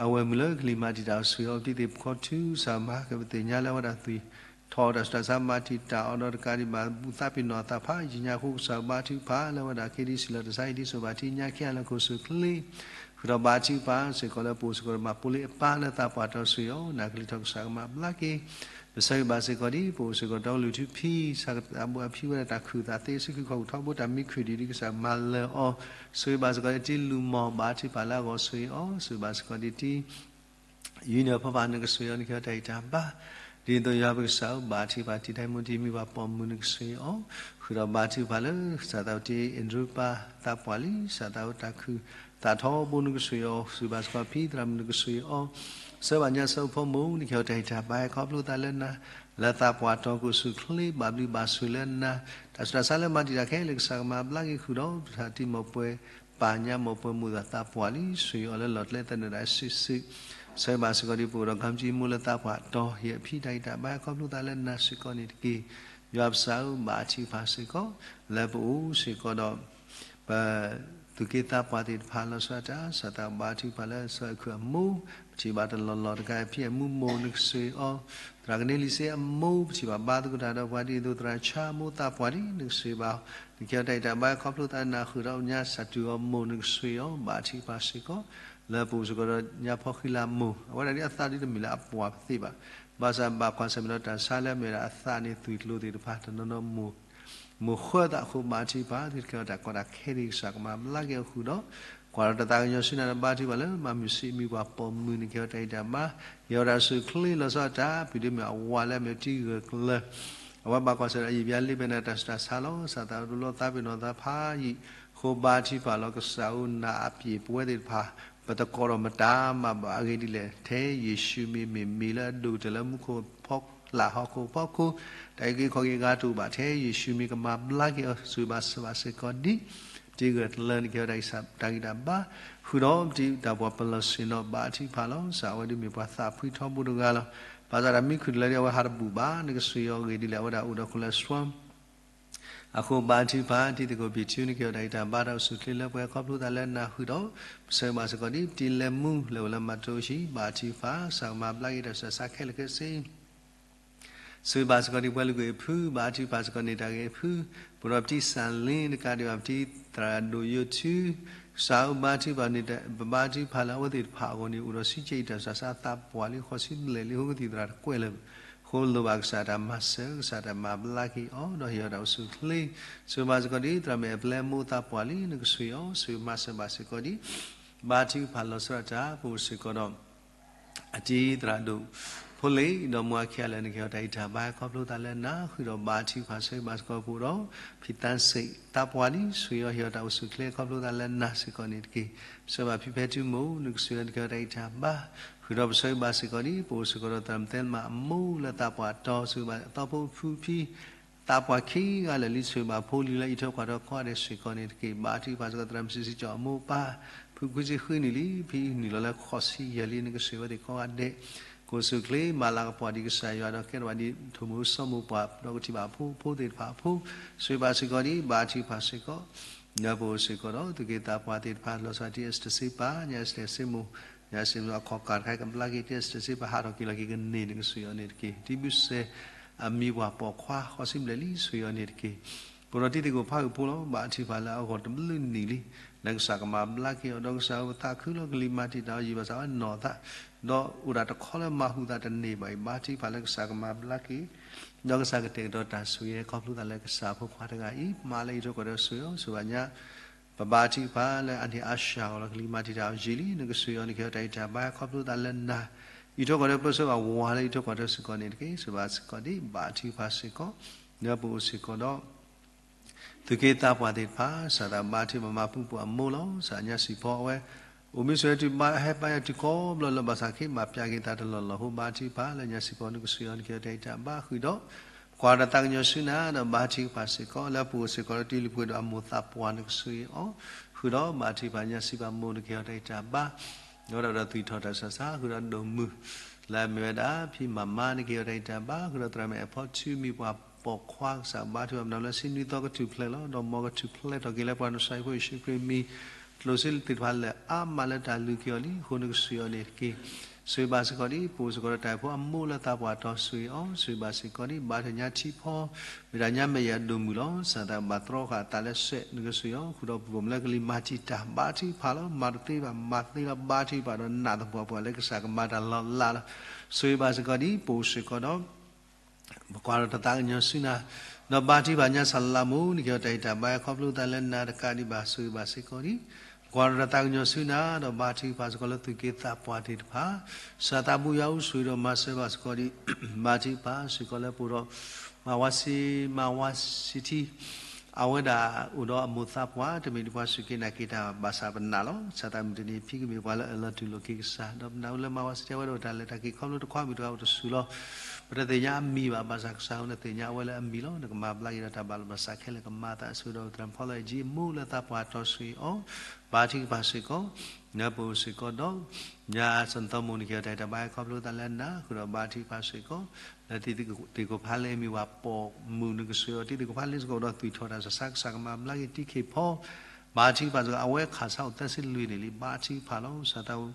အဝဲမုၢ်လၢကလံၤမၤတံာ်တာ်အီၤ ဆှၢအီၤ ပတံၤသ့ၣ်ဖုခီထု စၢ်မၤကပသ့ၣ်ညါလၢအဝဲဒၣ်သွံၣ်ထီၣ်တၢ်ဆူးတၢ်ဆါ မၤတံာ်တာ်အီၤဒီးတကးဒံးဘၣ် ဘူၣ်သးပ့ၤနီၣ်သးဖး ယံာ်ညါအဃိ ကစၢ်ဘါထုကဖၣ်လၢအဝဲဒၣ် ခ့ဒံစံးလီၤတၢ်ဆါ ဟံးဒံစိၤဘၣ်ထံ ညါခံဂၤလၢခိၣ်ဆူၣ်ချ့ ဃုာ်ဒီးဘါထုကဖၣ်စ့ၢ်ကီးလၢပအိၣ်စ့ၢ်ကီးဒီး မၤပိာ်လံအပၢ်လၢသးပှၢ်တီဆှၢအီၤ နၢ်ကလံၤထီၣ်ကစၢ်ကမၤဘျါက့ၤ ဆၢဂ့ၤဘၣ်စ့ၢ်ကီးဒ် ပအိၣ်စ့ၢ်ကီး တီကလုာ်ထူဖံ ဆၢကတီၢ်ဘိအဖံဝဲဒၣ်တၢ်ခုၣ်သးသ့ စုခုၣ်ခီၣ်ခုၣ်ထီဘိ တၢ်မံခရံာ်ဒ် ကစၢ်မၤလၢာ်အီၤ, ဆၢဂ့ၤဘၣ်စ့ၢ်ကီးဒ် တံလူၢ်မီၢ် ဘါထုကဖၣ်လၢအဂီၢ်ဆိၣ်ဂ့ၤအီၤ, ဆၢဂ့ၤဘၣ်စ့ၢ်ကီးဒ်တံ ယူနံၣ်အဖီဖး နကဆိၣ်ဂ့ၤအီၤ နကဟ့ၣ်အီၤတၢ်ဂံၢ်တၢ်ဘါ, ဒ်သိးယွၤပကစၢ်ဧၢ ဘါထုကဖၣ် တံၤဒဲးမူ တံၤမံၤပှၤပိာ်မုၣ် နကဆိၣ်ဂ့ၤအီၤ, ဃုာ်ဒီးဘါထုကဖၣ်လၢ ကစၢ်သးဝတံ အ့ၣ်ဒြူပၢ် သးပှၢ်လံ ကစၢ်သးဝတံ တၢ်ခုၣ်သးထီဘိ နကဆိၣ်ဂ့ၤအီၤ, ဆၢဂ့ၤဘၣ်စ့ၢ်ကီးဖံသရၣ်မုၣ် နကဆိၣ်ဂ့ၤအီၤ, ဆၢဘၣ်ညါ ဆၢဖိမိၢ် နကဟ့ၣ်အီၤတၢ်ဂံၢ်တၢ်ဘါ ခီဖျိသးလၢနၤ လၢသးပှၢ်တီၤ ကအိၣ်ဆူၣ်ချ့ ဘၣ်ဘျုးဘၣ်ဆိၣ်လၢနၤ, တၢ်ဆူးတၢ်ဆါလၢမၤတံာ်တာ်ခဲလၢာ် ကစၢ်ကမၤဘျါက့ၤ ဃုာ်ဒီး တၢ်တံၤမီၢ်ပှဲၤ ပၢ်ညါမီၢ်ပှဲၤ မိၢ်သးပှၢ်လံ ဆိၣ်ဂ့ၤအီၤလၢလီၢ်ကျဲသနၢၣ်ဒၣ်စုာ်စုာ်, ဆၢဂ့ၤဘၣ်စ့ၢ်ကီးဒ် ပအိၣ်ဒီး ကီမတံမိၢ်လၢသးပှၢ်တီၤ ဟ့ၣ်အဖံတၢ်ဂံၢ်တၢ်ဘါ ခီဖျိသးလၢနၤစ့ၢ်ကီးန့ၣ်တက့ၢ်. ယွၤပကစၢ်ဧၢ ဘါထုကဖၣ်စ့ၢ်ကီး လၢပအိၣ်စ့ၢ်ကီးဒီး ပ သူၣ်က့သးပှၢ်သ့ၣ်တဖၣ် လီၤဆီဒၣ်တၢ် ကစၢ်သးဘါထုကဖၣ်လၢ စီၤအဲၣ်ခုၣ်အမိၢ် ပထံၣ်ဘၣ်တလီၢ်လီၢ်တခါ ဖံအမူမိၢ် နကဆိၣ်ဂ့ၤအီၤ, သရၣ်ကန့လံၤစ့အမိၢ် ပထံၣ်ဘၣ်ဘါသကိးတၢ်ဒီးပှၤ ဒ်သိးသရၣ်ဆါအမိၢ်သးပှၢ်လံ နကဆိၣ်ဂ့ၤဘၣ်, နကဟ့ၣ်အီၤတၢ်ဂံၢ်တၢ်ဘါ ခီဖျိသးလၢနၤ ဃုာ်ဒီးညါ စၢ်တူၢ်အီၤမိၢ် နကဆိၣ်ဂ့ၤအီၤ, ဘါထုကဖၣ်စ့ၢ်ကီး လၢပအိၣ်စ့ၢ်ကီးဒီးညါဖီဃံလၤမိၢ်, အဝဲဒၣ်ဒ်အသးဒ်တမ့ၢ်လၢအပှၢ်ပသ့ဘၣ်, ဘၣ်ဆၣ်ဘၣ်ကွၢ်ဆၢၣ်မဲာ်ဒီးတၢ်ဆါလၢအမ့ၢ်ဝဲဒၣ်အသးန့ၣ် သွံၣ်ကျိၤသ့ၣ်တဖၣ် တနီၤနီၤမိၢ် မိၢ်ဃၢသးအဃိ ဘါထုကဖၣ် သုတကဲထီၣ်တၢ်ကီတၢ်ခဲဒံး ကစၢ်ကမၤဘျါက့ၤအီၤဃုာ်ဒီး ကွၢ်ဒီးတၢ်သးကညီၤဆူနၤဒီး ဘါထုကဖၣ်လၢ မၤမုၢ်ဆ့ၣ်မံၤပှၤပိာ်မုၣ် နကဟ့ၣ်အီၤတၢ်ဂံၢ်တၢ်ဘါ, ဟ့ၣ်အီၤတၢ်ဆူၣ်ချ့လီၤဆီဒၣ်တၢ် ပဒိးမ့ၢ်အဝၤလၢအမ့ၢ်တံဂၢၢ်ကျၢၤ, အဝဲဘၣ်ကွၢ်ဆၢၣ်ဒီးအယံာ်ဘျါလ့ပှဲၤန့ၣ် တၢ်ဆူးတၢ်ဆါလီၤ, ကစၢ်သးဒိလီၤသးပ့ၤနီၣ်သးဖးယံာ်, အဃိဘါထုကဖၣ်လီၤ ကစၢ်ဧၢ နၤအပျ့ၢ်ပဝဲသ့ၣ်တဖၣ် ပတကိးထီၣ်မတၤမးဘၣ် အဂ့ၢ်ဒ်လဲၣ် ထဲယ့ၣ်ၡူးမံၤ မ့ၢ်မံၤလၢအဒိၣ်ကတၢၢ်လၢမူခိၣ်ဖီလာ်ဟီၣ်ခိၣ်ဖီခိၣ်, တၢ်အုၣ်က့ၤခီၣ်က့ၤအဂၤတအိၣ်ဘၣ် ထဲယ့ၣ်ၡူးမံၤ ကမၤဘျါက့ၤအီၤ ဆိၣ်ဂ့ၤဘၣ်စၢၤဘၣ်စ့ၢ်ကီးဒ် တံဂၢၢ်ကျၢၤ နကဟ့ၣ်အီၤတၢ်ဂံၢ်တၢ်ဘါ, ဃုာ်ဒီးတံၤတၢ်ပှၢ်ပလီၢ်ဆ့ၣ်နီၤ ဘါထုကဖၣ်လီၤ, ကစၢ် အဝဲဒၣ်မ့ၢ်ပှၤသးဖှံထီဘိတဂၤလီၤ, ဘၣ်ဆၣ်တၢ်မံခရံာ်တလၢဒ်အဝဲဟးတဘူၣ်ဘၣ် နကဆိၣ်ဂ့ၤအီၤအဂ့ၢ်ဒ်လဲၣ် အဝဲဒၣ်အိၣ်ဒီး cholesterol အဃိဘါထုကဖၣ် တံၤသကိးပံၤထူ နကဟ့ၣ်အီၤတၢ်ဂံၢ်တၢ်ဘါ တၢ်အိၣ်ဆူၣ်ချ့လၢပှဲၤ ခီဖျိသးလၢနၤဃုာ်ဒီး ပဆၢဂ့ၤဘၣ်စ့ၢ်ကီးဒ် ပတံၤလဲၤမူ လဲၤအိၣ်လၢမၤတိဟံၣ် ဘါထုကဖၣ် ကစၢ်ကမၤဘျါက့ၤတၢ်ဆူးတၢ်ဆါခဲလၢာ်ခဲဆ့ ဆိၣ်ဂ့ၤဘၣ်စ့ၢ်ကီးဒ်ပှၤလုၢ်ကွံာ်အဖု, ဘါထုကဖၣ်စ့ၢ်ကီးန့ၣ်တၢ်ဂ့ၤအဖု, ပဒီးပတံၤစၢ်လ့တကးဒံးဘၣ် ပတံၤသရၣ်ဒိၣ်ယိၤထူ, ကစၢ်ဧၢ ဘါထုကဖၣ်န့ၣ် ပဘါထုကဖၣ်လၢအဝဲသ့ၣ်တဖၣ်အဂီၢ်န့ၣ် အိၣ်ဒီးဆံးကဲအံၤတၢ်ဆူးတၢ်ဆါသးပှၢ်လံ ဃိးဆံဘျဲၣ်လံ ဟိကသံၣ်သရၣ်တကွဲၢ်လၢၤ, အဃိလိၣ်ဘၣ်ကစၢ်တၢ်မၤစၢၤ ကစၢ်တၢ်မၤဘျါက့ၤအီၤ ဒီးဟ့ၣ်အီၤတၢ်အိၣ်ဆူၣ်ချ့, ဆိၣ်ဂ့ၤဘၣ်စ့ၢ်ကီးဒ် သရၣ်မုၣ်အဲၣ်ပျဲမိၢ်သးပှၢ်လံ နကဆိၣ်ဂ့ၤအီၤ ဆိၣ်ဂ့ၤမၤစၢၤဘၣ်စ့ၢ်ကီးဒ် ဘါထုကဖၣ်လီၤဆီဒၣ်တၢ် ပအိၣ်စ့ၢ်ကီးဒီး အတံၤသရၣ်ဒိၣ်ဖိလ့ၣ် ဒီးမိၢ်အခံဂၤလၢာ် နကဟ့ၣ်အီၤတၢ်ဂံၢ်တၢ်ဘါ ခီဖျိသးလၢနၤဃုာ်ဒီး ဘါထုကဖၣ်ဆၢဂ့ၤဘၣ်စ့ၢ်ကီးပအိၣ်ဒီး ဖံသးစ့ၣ်သးပှၢ်လံ ဆိၣ်ဂ့ၤအီၤဟ့ၣ်အီၤတၢ်အိၣ်ဆူၣ်ချ့ ခီဖျိသးလၢနၤစ့ၢ်ကီးန့ၣ်တက့ၢ်. ပဆၢဂ့ၤဘၣ်ဖံဖဲထုမိၢ် နကဆိၣ်ဂ့ၤအီၤ နကဟ့ၣ်အီၤတၢ်ဂံၢ်တၢ်ဘါ ဃုာ်ဒီးပဆၢဂ့ၤဘၣ်စ့ၢ်ကီးဒ် ပအိၣ်စ့ၢ်ကီးဒီးသရၣ်မုၣ်သဲမးအမိၢ်လၢသးပှၢ်တီၤ ဆိၣ်ဂ့ၤဘၣ်သီဖိဖုဖံ သးပှၢ်ခံဂၤလၢာ်လံ ဆိၣ်ဂ့ၤဘၣ်ဖိလံၤလၢအံးထွဲကွၢ်ထွဲကိးဂၤဒဲးစ့ၢ်ကီးန့ၣ်တက့ၢ်. ဘါထုကဖၣ်စ့ၢ်ကီးသရၣ်မုၣ်စံးစံးကၠီအမိၢ်ပၢ် ဖုခွံဆံဃုနံၣ်လံ ဖံနုာ်လီၤလၢဃိးဆံယဲၢ်လံ နကဆိၣ်ဂ့ၤဝဲသ့ၣ်ကိးဂၤဒဲး ကအိၣ်ဆူၣ်ချ့ မၤလၤကပီၤဒံးကစၢ်ယွၤဒီးကဲထီၣ်ဘၣ်ဒ်ထိၣ်မူစီၤမိၢ်ပှၢ် ဒီးကထံၣ်ဘၣ်အဖိအဖိသ့ၣ်တဖၣ်အဖိ ဆိၣ်ဂ့ၤဘၣ်စ့ၢ်ကီးဒံး ဘါထုကဖၣ်စ့ၢ်ကီး ဒီးပအိၣ်စ့ၢ်ကီးဒီး သူၣ်က့သးပှၢ်သ့ၣ်တဖၣ် လီၤဆီဒၣ်တၢ် တံၤအ့စတၢၢ်စ့ပၢ် ညါအ့စတၢၢ်စ့မိၢ် ညါစ့မိၢ်အခီၣ်ကၢ်တခါ ကဘျါက့ၤတံၤအ့စတၢၢ်စ့ပၢ် ဟးထီၣ်က့ၤလီၤက့ၤကန့ၢ် နကဆိၣ်ဂ့ၤအီၤန့ၣ်တက့ၢ်. တံၤဘုစဲၣ် အမံၤပှၢ်ပိာ်ခွါ ဃိးဆံဘျဲၣ်လံ ဆိၣ်ဂ့ၤအီၤန့ၣ်တက့ၢ်. ပအိၣ်ဒီးတံၤသကိးဖးဂုၢ်ဖိလီၤ. ဘါထုကဖၣ်လၢအဂီၢ်တဘျုးနံၣ်လံ လၢကစၢ်ကမၤဘျါက့ၤအီၤ ဒီးကစၢ်ဧၢပသးခုလီၤကလံၤမၤတံာ်တာ်အီၤ ယံာ်ဘၣ်ဆၣ်ဝဲနီၢ်သး ဒီးအိၣ်ဒၣ်တခီလၢမၤဟူးသးတန့ၢ်ဘၣ်အံၤ ဘါထုကဖၣ်လၢကစၢ်ကမၤဘျါက့ၤ ဒီးကစၢ်ကတဲာ်ကတီၤတၢ်ဆိၣ်ဂ့ၤ ခီဖျိသးလၢကစၢ်ဖိခွါတဂၤအံၤ မၤလၢအံးထွဲကွၢ်ထွဲဆိၣ်ဂ့ၤအီၤ ဆိၣ်ဂ့ၤဘၣ်ညါ ပဘါထုကဖၣ်လၢအန့ၢ်အါစှၤအီၤလီၤ ကလံၤမၤတံာ်တာ်အီၤယံာ်လံ နကဆိၣ်ဂ့ၤအီၤ နကဟ့ၣ်အီၤတၢ်ဂံၢ်တၢ်ဘါ ခီဖျိသးလၢနၤ အံးထွဲကွၢ်ထွဲပၢဆှၢဘၣ်ဝၤလၢအံးထွဲကွၢ်ထွဲစ့ၢ်ကီးန့ၣ်တက့ၢ်. ဆိၣ်ဂ့ၤဘၣ်စ့ၢ်ကီးဒံး ဘါထုကဖၣ်စ့ၢ်ကီး ဒီးပအိၣ်စ့ၢ်ကီးဒီး သူၣ်က့သးပှၢ်သ့ၣ်တဖၣ် ကစၢ်သးဘါထုကဖၣ်မၤပူၤပိာ်အမိၢ်လီၤ. ကစၢ်ညါစံၣ်ဖီအဝဲ အိၣ်မံဆိးဝဲတုၤဘါဟဲဘါယွၤတုၤကိးဘျီလၢဘၣ်ဆၣ်ခ့ဘၣ်ပျၢ်က့ၤသးတလီၢ်လီၢ် အဃိဘါထုကဖၣ်လၢညါစံၣ်ဖီ နကဆိၣ်ဂ့ၤအီၤ နကဟ့ၣ်အီၤတၢ်ဂံၢ်တၢ်ဘါဃုာ်ဒီး ပကွၢ်ဒီးတၢ်သးကညီၤဆူနၤ ဒီးဘါထုကဖၣ်စ့ၢ်ကီး လၢပအိၣ်စ့ၢ်ကီးလၢတံၤလုၢ်ပှ့ၤဒိၣ်အမိၢ်သးပှၢ် နကဆိၣ်ဂ့ၤအီၤ ဃုာ်ဒီးဘါထုကဖၣ်ညါစံၣ်ဖီမိၢ် နကဟ့ၣ်အီၤတၢ်ဂံၢ်တၢ်ဘါ ဒီးဒီးသွံၣ်ထီၣ်တၢ်ဆူးတၢ်ဆါ ဃုာ်ဒီးဒိၣ်မုၢ် လၢအမ့ၢ်ဝဲဒၣ် ဖံမၤမါ နကဟ့ၣ်အီၤတၢ်ဂံၢ်တၢ်ဘါ ဃုာ်ဒီးသရၣ်မုၣ်အဲၣ်ဖီထူ မံၤပှၢ်ပိာ်ခွါ ကစၢ်ဘါထုကဖၣ်မၤလၢဆံနွံသီကထူၣ်ဖျဲးလီၤ ဒီးမ်ကထူၣ်ဖျဲးထီၣ်က့ၤလၢပှၤကစၢ်ဟံၣ်ဖိယ့ၣ်ၡူးခရံာ်မံၤ ကျိၣ်စ့သ့ၣ်တဖၣ်လၢအါမးလၢတၢ်လုၢ်က့ၤအီၤလံ အဃိနကဆိၣ်ဂ့ၤအီၤန့ၣ်တက့ၢ်. ဆိၣ်ဂ့ၤဘၣ်စ့ၢ်ကီးဒ် ပအိၣ်စ့ၢ်ကီးဒီးတၢ်အဲၣ်ဖိအမိၢ်လၢသးပှၢ်တီၤဆိၣ်ဂ့ၤအီၤ ဆိၣ်ဂ့ၤဘၣ်စ့ၢ်ကီးဒ် ဘါထုကဖၣ်ညါထံဖီ မ့ၢ်တၢ်ညါမဲာ်ယၤဒိၣ်မုၢ်လီၤ ကစၢ်သးဘၣ်တြီဃာ်အသးလၢစဲး နကဆိၣ်ဂ့ၤအီၤ ဃုာ်ဒီးပှၤလၢကလံၤမၤတံာ်တာ် ဘါထုကဖၣ်လီၤ မၤတသ့ဘၣ် မၤသ့လီၤ ဘါထုကဖၣ်ဒီးနာ်သပှၢ်ပှၢ်လၢကစၢ်ကမၤတၢ်လီၤလးလီၤ ဆိၣ်ဂ့ၤဘၣ်စ့ၢ်ကီးဒ် ပအိၣ်စ့ၢ်ကီးဒီး ပကွၢ်ထီၣ်တၢ်သးကညီၤဆူနၤ, ဒီးဘါထုကဖၣ်ညါစၢ်လၤမိၢ် နကဟ့ၣ်အီၤတၢ်အံးတၢ်ဘါ ခီဖျိသးလၢနၤတကးဒံးဘၣ် ဆိၣ်ဂ့ၤဘၣ်စ့ၢ်ကီးဒံး, ပကွၢ်ထီၣ်တၢ်သးကညီၤဆူနၤ ဒီးဘါထုကဖၣ်စ့ၢ်ကီးလၢသူၣ်က့သးပှၢ်သ့ၣ်တဖၣ်, ကစၢ်သးဘိယွၤဧၢ ဆိၣ်ဂ့ၤဒီးမၤစၢၤဘၣ်စ့ၢ်ကီးဒံး, ဘါထုကဖၣ်စ့ၢ်ကီးလၢပအိၣ်ဒီး မၤဝါစံ မၤဝါစံထံ အဝဲဒၣ်အိၣ်ဒီးအမိၢ်သးပှၢ် တမ့ၢ်ဒ်ပှၤစူၢ်က့ၤနာ်က့ၤတၢ်ဘၣ်ဆၣ်ပနာ်လီၤ. ကစၢ်သးမုၢ်တနံၤဖံကမ့ၢ်ပှၤလၢအလီၤတူၢ်လိာ်က့ၤကစၢ်, ဒီးပနာ်ဝဲလၢမၤဝါစံထံ အဝဲဒၣ်အိၣ်တၢ်လဲၤတၢ်က့ၤခီဖျိတခွါမုၣ်တဂၤအိၣ်တဆူၣ်လီၤ. ပတသ့ၣ်ညါအမံၤဘၣ် ဘၣ်ဆၣ်ကစၢ်ဧၢ နသ့ၣ်ညါအဝဲလၢအမံၤလီၤ. နကမၤဘျါက့ၤဒီးတၢ်ဘၣ်လီၤဘၣ်ဆၣ်ခဲလၢာ် ကမၤသးအဆိဒီး သရၣ်ဖီလီၤအယံၤအမိၢ်လၢသးပှၢ်တီၤဆှံအီၤ, ဘါထုကဖၣ်စ့ၢ်ကီး နၢ်ပၢၢ်စ့ၢ်ကီးဒီး ညါစၢ်သီမိၢ် နကဟ့ၣ်အီၤတၢ်အံးတၢ်ဘါ ခီဖျိသးလၢနၤ ဃုာ်ဒီးဘါထုကဖၣ်စ့ၢ်ကီး လၢတံၤသကိးဖးလၢအမ့ၢ်ဝဲပိာ်မုၣ် နကဆိၣ်ဂ့ၤအီၤ တံၤသကိးဖးလၢစ့ၢ်ကီးဒီးသွံၣ်ထီၣ်တၢ်ဆူး ကစၢ်ကမၤဘျါက့ၤ တံၤခ့ၣ်ဖီ ဘါထုကဖၣ်စ့ၢ်ကီး အဝဲခးဆါအိၣ်သၢဆံလွံၢ်နံၣ်လံ ဘါထုကဖၣ်လီၤ. ကစၢ်သးဧၢ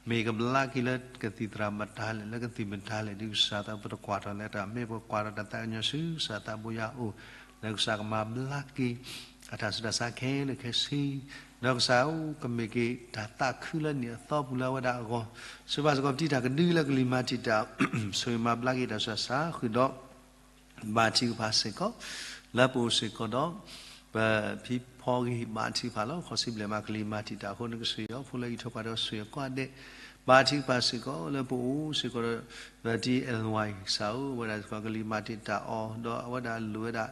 မ့ၢ်ကဘျါက့ၤလၢကသံၣ်သရၣ်မတၤလဲၣ် လၢကသံၣ်မတၤလဲၣ်ဒုး ကစၢ်သးဧၢ ပတကွၢ်ထီၣ်လၢၤတၢ် မ့ၢ်ပကွၢ်ထီၣ်တၢ်သးကညီၤဆူ ကစၢ်သးဘိယွၤအအိၣ် လၢကစၢ်ကမၤဘျါက့ၤ အတၢ်ဆူးတၢ်ဆါခဲလၢာ်ခဲဆ့ ဒီးကစၢ်ဧၢ ကမ့ၢ်က့ၤတၢ်သးခုလၢနံၣ်အသီပူၤလၢအဝဲဒၣ်အဂီၢ်, ဆိၣ်ဂ့ၤဘၣ်စ့ၢ်ကီးပတံၤတၢ်ကဒုလၢကလံၤမၤတံာ်တာ် ဆိၣ်ဂ့ၤမၤဘျါက့ၤတၢ်ဆူးတၢ်ဆါ ဃုာ်ဒီး ဘါထုကဖၣ်စ့ၢ်ကီး လၢပအိၣ်စ့ၢ်ကီးဒီး ပဖံဖီဂ့ၤ ဘါထုကဖၣ်လီၤ. ခီဆံဘျဲၣ်မးကလံၤမၤတံာ်တာ်အဃိ နကဆိၣ်ဂ့ၤအီၤ ဖိလၢအံးထွဲကွၢ်ထွဲ ဆိၣ်ဂ့ၤအီၤကိးဂၤဒဲး, ဘါထုကဖၣ်စ့ၢ်ကီး လၢပအိၣ်စ့ၢ်ကီးဒီး ပတံၤအဲၣ်ဝါအံၤ ကစၢ်ဧၢ အဝဲဒၣ်စ့ၢ်ကီးကလံၤမၤတံာ်တာ်အီၤ ဒီးအဝဲဒၣ်လိၣ်ဝဲဒၣ်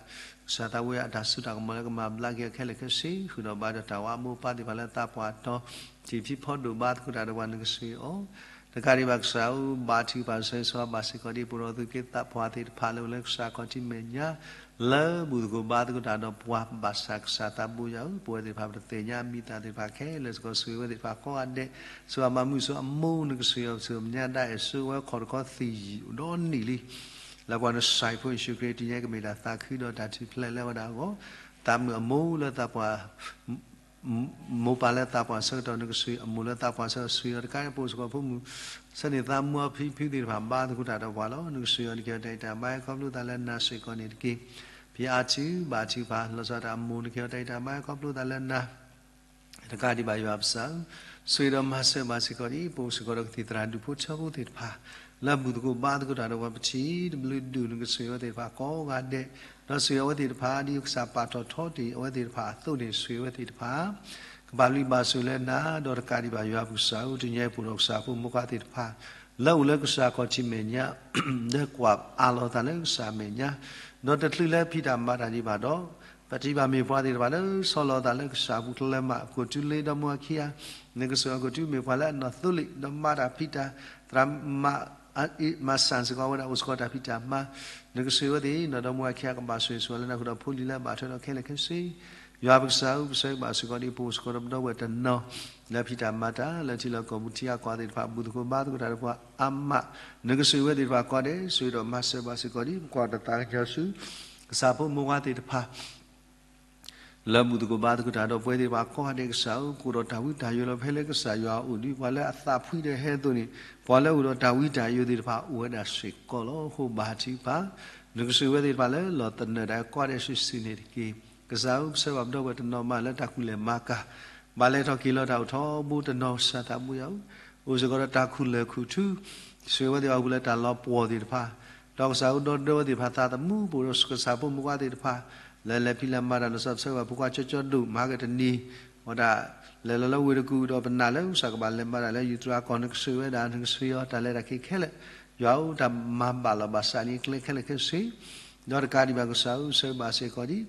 ကစၢ်သးဘိယွၤအတၢ်စိတၢ်ကမီၤလၢကမၤဘျါက့ၤအီၤခဲလၢာ်ခဲဆ့ ဃုာ်ဒီးဘါဒီးတၢ်ဝၤအမိၢ်အပၢ်သ့ၣ်တဖၣ်လၢသးပှၢ်တီၤ တံၤဖံဖီဒိၣ်ဘါသကိးတၢ်ဒီးပှၤ နကဆိၣ်ဂ့ၤအီၤ တကးဒံးဘၣ်ကစၢ်ဧၢ ဘါထုကဖၣ်ဆိၣ်ဂ့ၤဆိၣ်ဝါဘၣ်စ့ၢ်ကီးဒ်ပအိၣ်ဒီးသူၣ်က့သးပှၢ်သ့ၣ်တဖၣ်လၢအိၣ်လၢကစၢ်ခီၣ်ထံးမဲာ်ညါ လၢဘူၣ်သကိးဘါသကိးတၢ်ဒီးပှၤ ဘၣ်ဆၣ်ကစၢ်သးဘိယွၤဧၢ ပဝဲသ့ၣ်တဖၣ်ပတသ့ၣ်ညါအမံၤအသၣ်သ့ၣ်တဖၣ်ခဲလၢာ်စ့ၢ်ကီး ဆိၣ်ဂ့ၤဝဲသ့ၣ်တဖၣ်ကိးဂၤဒဲး ဆိၣ်ဂ့ၤမၤမုာ်ဆိၣ်ဂ့ၤအမိၢ် နကဆိၣ်ဂ့ၤအီၤ ဆိၣ်ဂ့ၤမဲာ်ညါဒၣ်အဲၣ်ဆိၣ်ဝဲခီၣ်တခီသံၣ်ယံာ်အိၣ်ဒီးနံၣ်လံ လၢပှၤနစၢ်ဖိယ့ၣ်ၡူးခရံာ်တနံၤညါကမ့ၢ်တၢ်သးခုဒီးတၢ်ထူၣ်ဖျဲးလၢအဝဲဒၣ်အဂီၢ်, သးမုာ်အမိၢ်လၢသးပှၢ် မိၢ်ပၢ်လၢသးပှၢ်ဆၢကတီၢ် နကဆိၣ်ဂ့ၤအမိၢ်လၢသးပှၢ်ဆၢကတီၢ် ဆိၣ်ဂ့ၤအီၤတကးဒံး ပအိၣ်စ့ၢ်ကီးဖိမုၣ် ဆၢန့ၣ်သးမူအဖံဖုသ့ၣ်တဖၣ် ဘါသကိးတၢ်ဒီးပှၤလီၤ. နကဆိၣ်ဂ့ၤအီၤ နကဟ့ၣ်အီၤတၢ်အံးတၢ်ဘါခီဖျိသးလၢနၤစ့ၢ်ကီးန့ၣ်တက့ၢ်. ဖံအါထု ဘါထုကဖၣ် လီၤဆီဒၣ်တၢ်အမိၢ် နကဟ့ၣ်အီၤတၢ်အံးတၢ်ဘါခီဖျိသးလၢနၤ တကးဒံးဘၣ်ယွၤပကစၢ်ဧၢ, ဆိၣ်ဂ့ၤဒီးမၤစၢၤဘၣ်စ့ၢ်ကီးဒ် ပအိၣ်စ့ၢ်ကီးဒီးကသံၣ်သရၣ်ဒူၣ်ဖိထၢဖိသ့ၣ်တဖၣ် လၢဘူၣ်သကိးဘါသကိးတၢ်ဒီးပှၤ ပထံၣ်တဘျုးဒူၣ် နကဆိၣ်ဂ့ၤအဝဲသ့ၣ်တဖၣ်ကိးဂၤဒဲး, ဒီးဆိၣ်ဂ့ၤအဝဲသ့ၣ်တဖၣ် ဒ်ကစၢ်ပာ်ထီၣ်ထီတ့ၢ်အဝဲသ့ၣ်တဖၣ်အသိးန့ၣ် ဆိၣ်ဂ့ၤအဝဲသ့ၣ်တဖၣ် ကဘၣ်ဘျုးဘၣ်ဆိၣ်လၢနၤ ဒီးတကးဒံးဘၣ်ယွၤပကစၢ်ဧၢ, တနံၤအံၤပအိၣ်ဒီးကစၢ်ဖိမုၣ်ခွါသ့ၣ်တဖၣ် လၢအိၣ်လၢကစၢ်ခီၣ်ထံးမဲာ်ညါ လၢကွၢ်အးလီၤသးလၢကစၢ်မဲာ်ညါ, ဒီးတချုးလၢဖံးတၢ်မၤတၢ်ဒံးဘၣ်ဒီး ပထံၣ်ဘၣ်မ့ၢ်ပှၤသ့ၣ်တဖၣ်လၢဆီလီၤသးလၢကစၢ်ပူၤတလၢမး ကိးတုၤလ့ဒီမါဝၤခံဂၤ, နကဆိၣ်ဂ့ၤအီၤကိးတုၤမ့ၢ်ပှၤလၢအနီၢ်သိလ့ၣ် ဒီးမၤတၢ်ဖံးတၢ်သရၣ်မၤ မၤစၢ်စ့ၢ်ကီးဝဲဒၣ်အိၣ်စ့ၢ်ကီးတၢ်ဖံးတၢ်မၤ, နကဆိၣ်ဂ့ၤအဝဲသ့ၣ် နီၢ်ဒီမါဝၤခံဂၤကဘၣ်ဆိၣ်ဂ့ၤဆိၣ်ဝါလၢနၤဃုာ်ဒီးဖိလံၤလၢအဘၣ်ထွဲဒီးခဲလၢာ်ခဲဆ့, ယွၤပကစၢ်ဧၢ ပဆၢဂ့ၤဘၣ်စ့ၢ်ကီးဒ်ပအိၣ်စ့ၢ်ကီးဒီးပဒီပုၢ်ဝဲၢ်တနီၤ လၢဖံးတၢ်မၤတၢ်လၢထံလီၢ်ကီၢ်ပူၤထံဂၤကီၢ်ဂၤသ့ၣ်တဖၣ် ဘူၣ်သကိးဘါသကိးတၢ်ဒီးပှၤအါမး, နကဆိၣ်ဂ့ၤဝဲသ့ၣ်တဖၣ်ကိးဂၤဒဲး ဆိၣ်ဂ့ၤဒီးမၤစၢၤဘၣ်စ့ၢ်ကီးဒ် ပကွၢ်တၢ်သးကညီၤဆူ ကစၢ်ဖိမုၣ်ခွါသ့ၣ်တဖၣ် လၢဘူၣ်သကိးဘါသကိးတၢ်ဒီးပှၤသ့ၣ်တဖၣ်ကိးဂၤဒဲးကစၢ်ဧၢ, ပအိၣ်ဒီးတၢ်ဝံတၢ်ယိးလီၤ ဖဲလၢကစၢ်ယွၤအိၣ်ဒ်ပှၤလၢအသးဖှံဒီးဟဲအသိးန့ၣ်, ပှၤလၢအိၣ်ဒီးတၢ်ဝံတၢ်ယိးသ့ၣ်တဖၣ်အိၣ်ဝဲဒၣ်စ့ၢ်ကီးလီၤ. အဃိဘါထုကဖၣ် နကဆိၣ်ဂ့ၤဝဲသ့ၣ်တဖၣ်လၢလီၤသနၢၣ်တၢ်ကိးဂၤဒဲးစုာ်စုာ်န့ၣ်တက့ၢ်. ကစၢ်ဧၢ ပဆၢဂ့ၤဘၣ်ပဒီပုၢ်ဝဲၢ်တနီၤမးလၢတၢ်ကူၣ်လဲၤမၤကၤ ဘၣ်လဲၤထီၣ်က့ၤလီၤတၢ်အိၣ်ထီဘိတနီၤ ကစၢ်သးဘိယွၤဧၢ, အိၣ်စ့ၢ်ကီးဒီးတၢ်ခူၣ်လဲၢ်ခူၣ်ထူ, ဆိၣ်ဂ့ၤဝဲသ့ၣ်တဖၣ်ဃုာ်လၢတၢ်လီၤပှီၢ်သ့ၣ်တဖၣ်, ဒီးကစၢ်ဧၢ ဒီပုၢ်ဝဲၢ်သ့ၣ်တဖၣ်သးသမူ ပအိၣ်ဒီးကစၢ်ဖိမုၣ်ခွါသ့ၣ်တဖၣ် လၢလဲၤဖံးလဲၤမၤတၢ်လီၤဆီ ပဆၢဂ့ၤဘၣ်ဖိခွါကၠီကၠီဒိၣ်မၤကတနံၤ, ဝဲဒၣ် လဲၤလီၤလၢဝ့ၢ်တကူၣ်ဒီးပနာ်လၢကစၢ်ကဘၣ်လဲၤမၤတၢ်လၢယူၤတြၤကီၢ် နကဆိၣ်ဂ့ၤဝဲဒၣ် နကဆိၣ်ဂ့ၤအီၤတၢ်လဲၤတၢ်က့ၤခဲလၢာ်, ယွၤဧၢ တၢ်မၤဘၣ်လီၤဘၣ်စးန့ၣ်ကျဲခဲလၢာ်ခဲဆ့, ဒီးတကးဒံးဘၣ်ကစၢ်ဧၢ ပဆၢဂ့ၤဘၣ်စ့ၢ်ကီးဒ်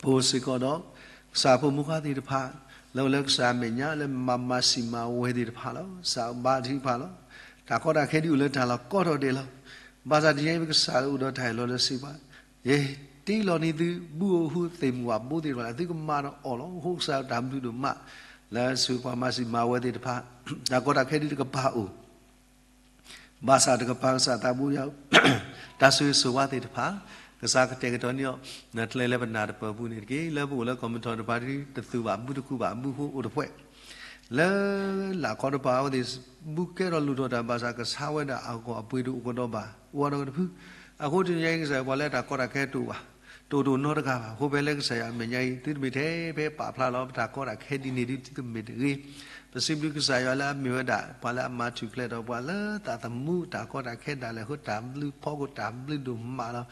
ပအိၣ်စ့ၢ်ကီးဒီး ကစၢ်ဖိမုၣ်ခွါသ့ၣ်တဖၣ် လၢအိၣ်လၢကစၢ်အမဲာ်ညါ လၢမၤမၤစံၣ်မၤဝဲသ့ၣ်တဖၣ်လီၤ. ကစၢ်ဧၢ ဘါထုကဖၣ်လီၤ. တၢ်ကီတၢ်ခဲဒ်အိၣ်လၢတၢ်လီၢ်ကိးထီၣ်ဒဲးလီၤ. ဘၣ်ဆၣ်တနံၤအံၤ ပကစၢ်လၢအိၣ်ဒီးတၢ်အၢၣ်လီၤလၢစံးပှၤ, ယတ့လီၤန့ၢ်သု ဘူၣ်ဧိၤဟူးသ့ၣ်မုၢ်ဝးဘိသ့ၣ်တဖၣ်လၢ သုကမၤဒီးအီၤလီၤ. အဃိကစၢ်တၢ်ဘျုးဒိၣ်မး လၢဆိၣ်ဂ့ၤပှၤမၤစံၣ်မၤဝဲသ့ၣ်တဖၣ်, တၢ်ကီတၢ်ခဲဒ်တကပၤအိၣ် ဘၣ်ဆၣ်တကပၤကစၢ်သးဘိယွၤ တၢ်ဆိၣ်ဂ့ၤဆိၣ်ဝါသ့ၣ်တဖၣ် ကစၢ်ကတဲာ်ကတီၤန့ၢ်အီၤ နကျဲလၢပနၢ်တပၢၢ်ပူၤန့ၣ်တက့ၢ်. လၢပအိၣ်လၢကီၢ်မုၢ်ထီၣ်တပၤ တသုဘၣ် ဘုတကူဘၣ် ဘုဖိအိၣ်တဖှဲၣ် လၢလၢ်ခီတပၤ အဝဲသ့ၣ်ဘုကဲထီၣ်လိၣ်ထီၣ်တၢ်ဘၣ်ဆၣ် ကဆါဝဲဒၣ်အဂီၢ်အပှ့ၤဒိၣ်အိၣ်ကဒီးဘၣ် အိၣ်ဒီးကတဖု. အဃိတနံၤအံၤကစၢ် ပှၤလၢတၢ်ကီတၢ်ခဲတအိၣ်ဘၣ် တအိၣ်တအိၣ်နီတဂၤဘၣ်. အဃိဖဲလၢကစၢ်ယွၤအမဲာ်ညါအံၤ သုတမ့ၢ်ထဲဖဲပာ်ဖျါလီၤပတၢ်ကီတၢ်ခဲဒ်န့ၣ်ဒ်သုတမ့ၢ်တဂ့ၤ. ပစံးဘျုးကစၢ်ယွၤလၢအမ့ၢ်ဝဲဒၣ် ပှၤလၢအမၤထူၣ်ဖျဲးဒီးပှၤလၢတၢ်သမူတၢ်ကီတၢ်ခဲဒၣ်လဲာ်အဃိ တၢ်ဘျုးဖီခိၣ်တၢ်ဘျုးဒိၣ်မးလီၤ.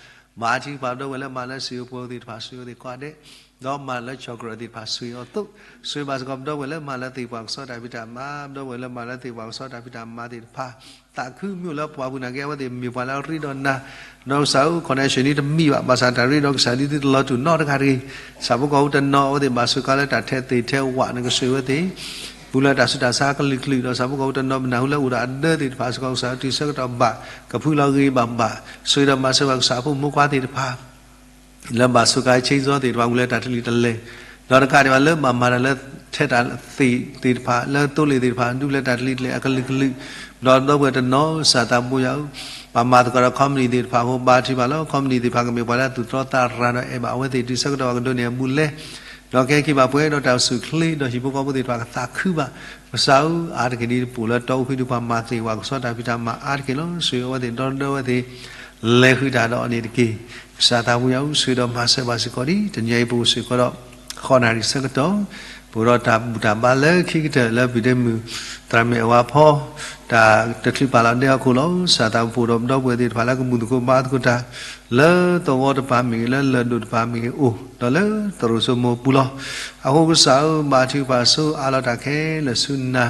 ဘါထုကဖၣ်ပဒီပုၢ်ဝဲၢ်လၢမၤလၢစံာ်အိၣ်ပှဲၤအိၣ်သ့ၣ်တဖၣ် ဆိၣ်ဂ့ၤအဝဲသ့ၣ်ကိးဂၤဒဲး, ဒီးမၤလၢဆီၣ်ကြၢးသ့ၣ်တဖၣ် ဆိၣ်ဂ့ၤအီၤအသိး, ဆိၣ်ဂ့ၤဘၣ်စ့ၢ်ကီးပဒီပုၢ်ဝဲၢ်လၢမၤလၢသ့ၣ်ပှၤကစီတၢ်ဖံးတၢ်မၤ, ပဒီပုၢ်ဝဲၢ်လၢမၤလၢသ့ၣ်ပှၤကစီတၢ်ဖံးတၢ်မၤသ့ၣ်တဖၣ် သးခုမ့ၢ်အိၣ်လၢပှၤပူၤနာ်က့ အဝဲသ့ၣ်မ့ၢ်ပှၤလၢအရ့ဒီးနၤ, ဒီးကစၢ်ဧၢ connection န့ၣ်တမံဘၣ်, ဘၣ်ဆၣ်တၢ်ရ့ဒီးကစၢ်ဒ်သုတလီၤတူာ်နီတဂၤတဂ့ၤ. ဆၣ်ဖိကီၢ်ဖိတနီၤ အဝဲသ့ၣ်ဘၣ်စူးကါလၢတၢ်ထဲသ့ၣ်ထဲဝၣ် နကဆိၣ်ဂ့ၤအဝဲသ့ၣ် ပူၤလၢတၢ်ဆူးတၢ်ဆါကလုာ်ကလုာ်, ဒီးဆၣ်ဖိကီၢ်ဖိတနီၤ ပနၢ်ဟူလၢအိၣ်ဒီးအဒၢသ့ၣ်တဖၣ်စ့ၢ်ကီး ကစၢ်ဧၢ တုၤဆၢကတီၢ်ဘၣ် ကဖုလီၤဂ့ၤဘၣ်ဘၣ်, ဆိၣ်ဂ့ၤဒီးမၤစၢၤဘၣ်ကစၢ်ဖိမိၢ်ပၢ်သ့ၣ်တဖၣ် လၢဘၣ်စူးကါ chainsaw သ့ၣ်တဖၣ် ဝံၤလၢတၢ်တလံၤတလဲၢ်, ဒီးတကးဒံးဘၣ်လၢဘၣ်မၤတၢ်လၢ ထဲတၢ်သ့ၣ်သ့ၣ်တဖၣ် လၢသိလ့ၣ်သ့ၣ်တဖၣ် ဒူလၢတၢ်တလံၤတလဲၢ်အကလုာ်ကလုာ်, ဒီးဒီပုၢ်ဝဲၢ်တနီၤ ကစၢ်သးဘိယွၤဧၢ, ပှၤမၤသကိးဒီး company သ့ၣ်တဖၣ်အဃိ ဘါထုကဖၣ်လၢ company သ့ၣ်တဖၣ်ကမ့ၢ်ပှၤလၢအသူၣ်တြီသးရၤဒီးအဲၣ်ဘၣ်အဝဲသ့ၣ် တုၤဆၢကတီၢ်ဘၣ်ကဒိးန့ၢ်အဘူးအလဲ ဒီးကဟဲက့ၤဘၣ်ပှဲၤဒီးတၢ်အိၣ်ဆူၣ်အိၣ်ချ့ ဒီးဟံၣ်ဖိဃီဖိသ့ၣ်တဖၣ်ကသးခုဘၣ်. ကစၢ်ဧၢ အါတက့ၢ်ဒ်ပအိၣ်လၢတီအူဖံးဒုး ပှၤမၤသ့ၣ်ပှၤကစီတၢ်ဖံးတၢ်မၤအါတက့ၢ်လီၤ. ဆိၣ်ဂ့ၤအဝဲသ့ၣ် ဒီဒီပုၢ်ဝဲၢ်သ့ၣ် လဲၤဃုာ်တၢ်ဒီးအီၤန့ၣ်တက့ၢ်. ကစၢ်သးဘိယွၤဧၢ ဆိၣ်ဂ့ၤဒီးမၤစၢၤဘၣ်စ့ၢ်ကီးဒ် တနံၤအံၤပအိၣ်စ့ၢ်ကီးဒီး ဃုနၣ်ရံၣ်ဆၢကတီၢ် ပအိၣ်ဒီးတၢ်ဘူၣ်တၢ်ဘါလၢခံကတၢၢ်လၢပျုၤဒ့မုၢ် သရၣ်မုၣ်အဝၤဖီ တၢ်တချုးပာ်လီၤဒဲအခိၣ်လီၤ. ကစၢ်သးဘိယွၤဒီးပဒီပုၢ်ဝဲၢ်သ့ၣ်တဖၣ်လၢကဘူၣ်သကိးဘါသကိးတၢ် လၢသဝီတပၤမ့ၢ်ဂ့ၤ လၢလၢၢ်ဒိၣ်တပၤမ့ၢ်ဂ့ၤအိၣ် ဒီးလၢသရိာ်စိမိၤပူၤလီၤ. အဃိကစၢ်ဧၢ ဘါထုကဖၣ်ဆိၣ်အါလီၤတၢ်ခဲလၢာ်ဆူနၤ,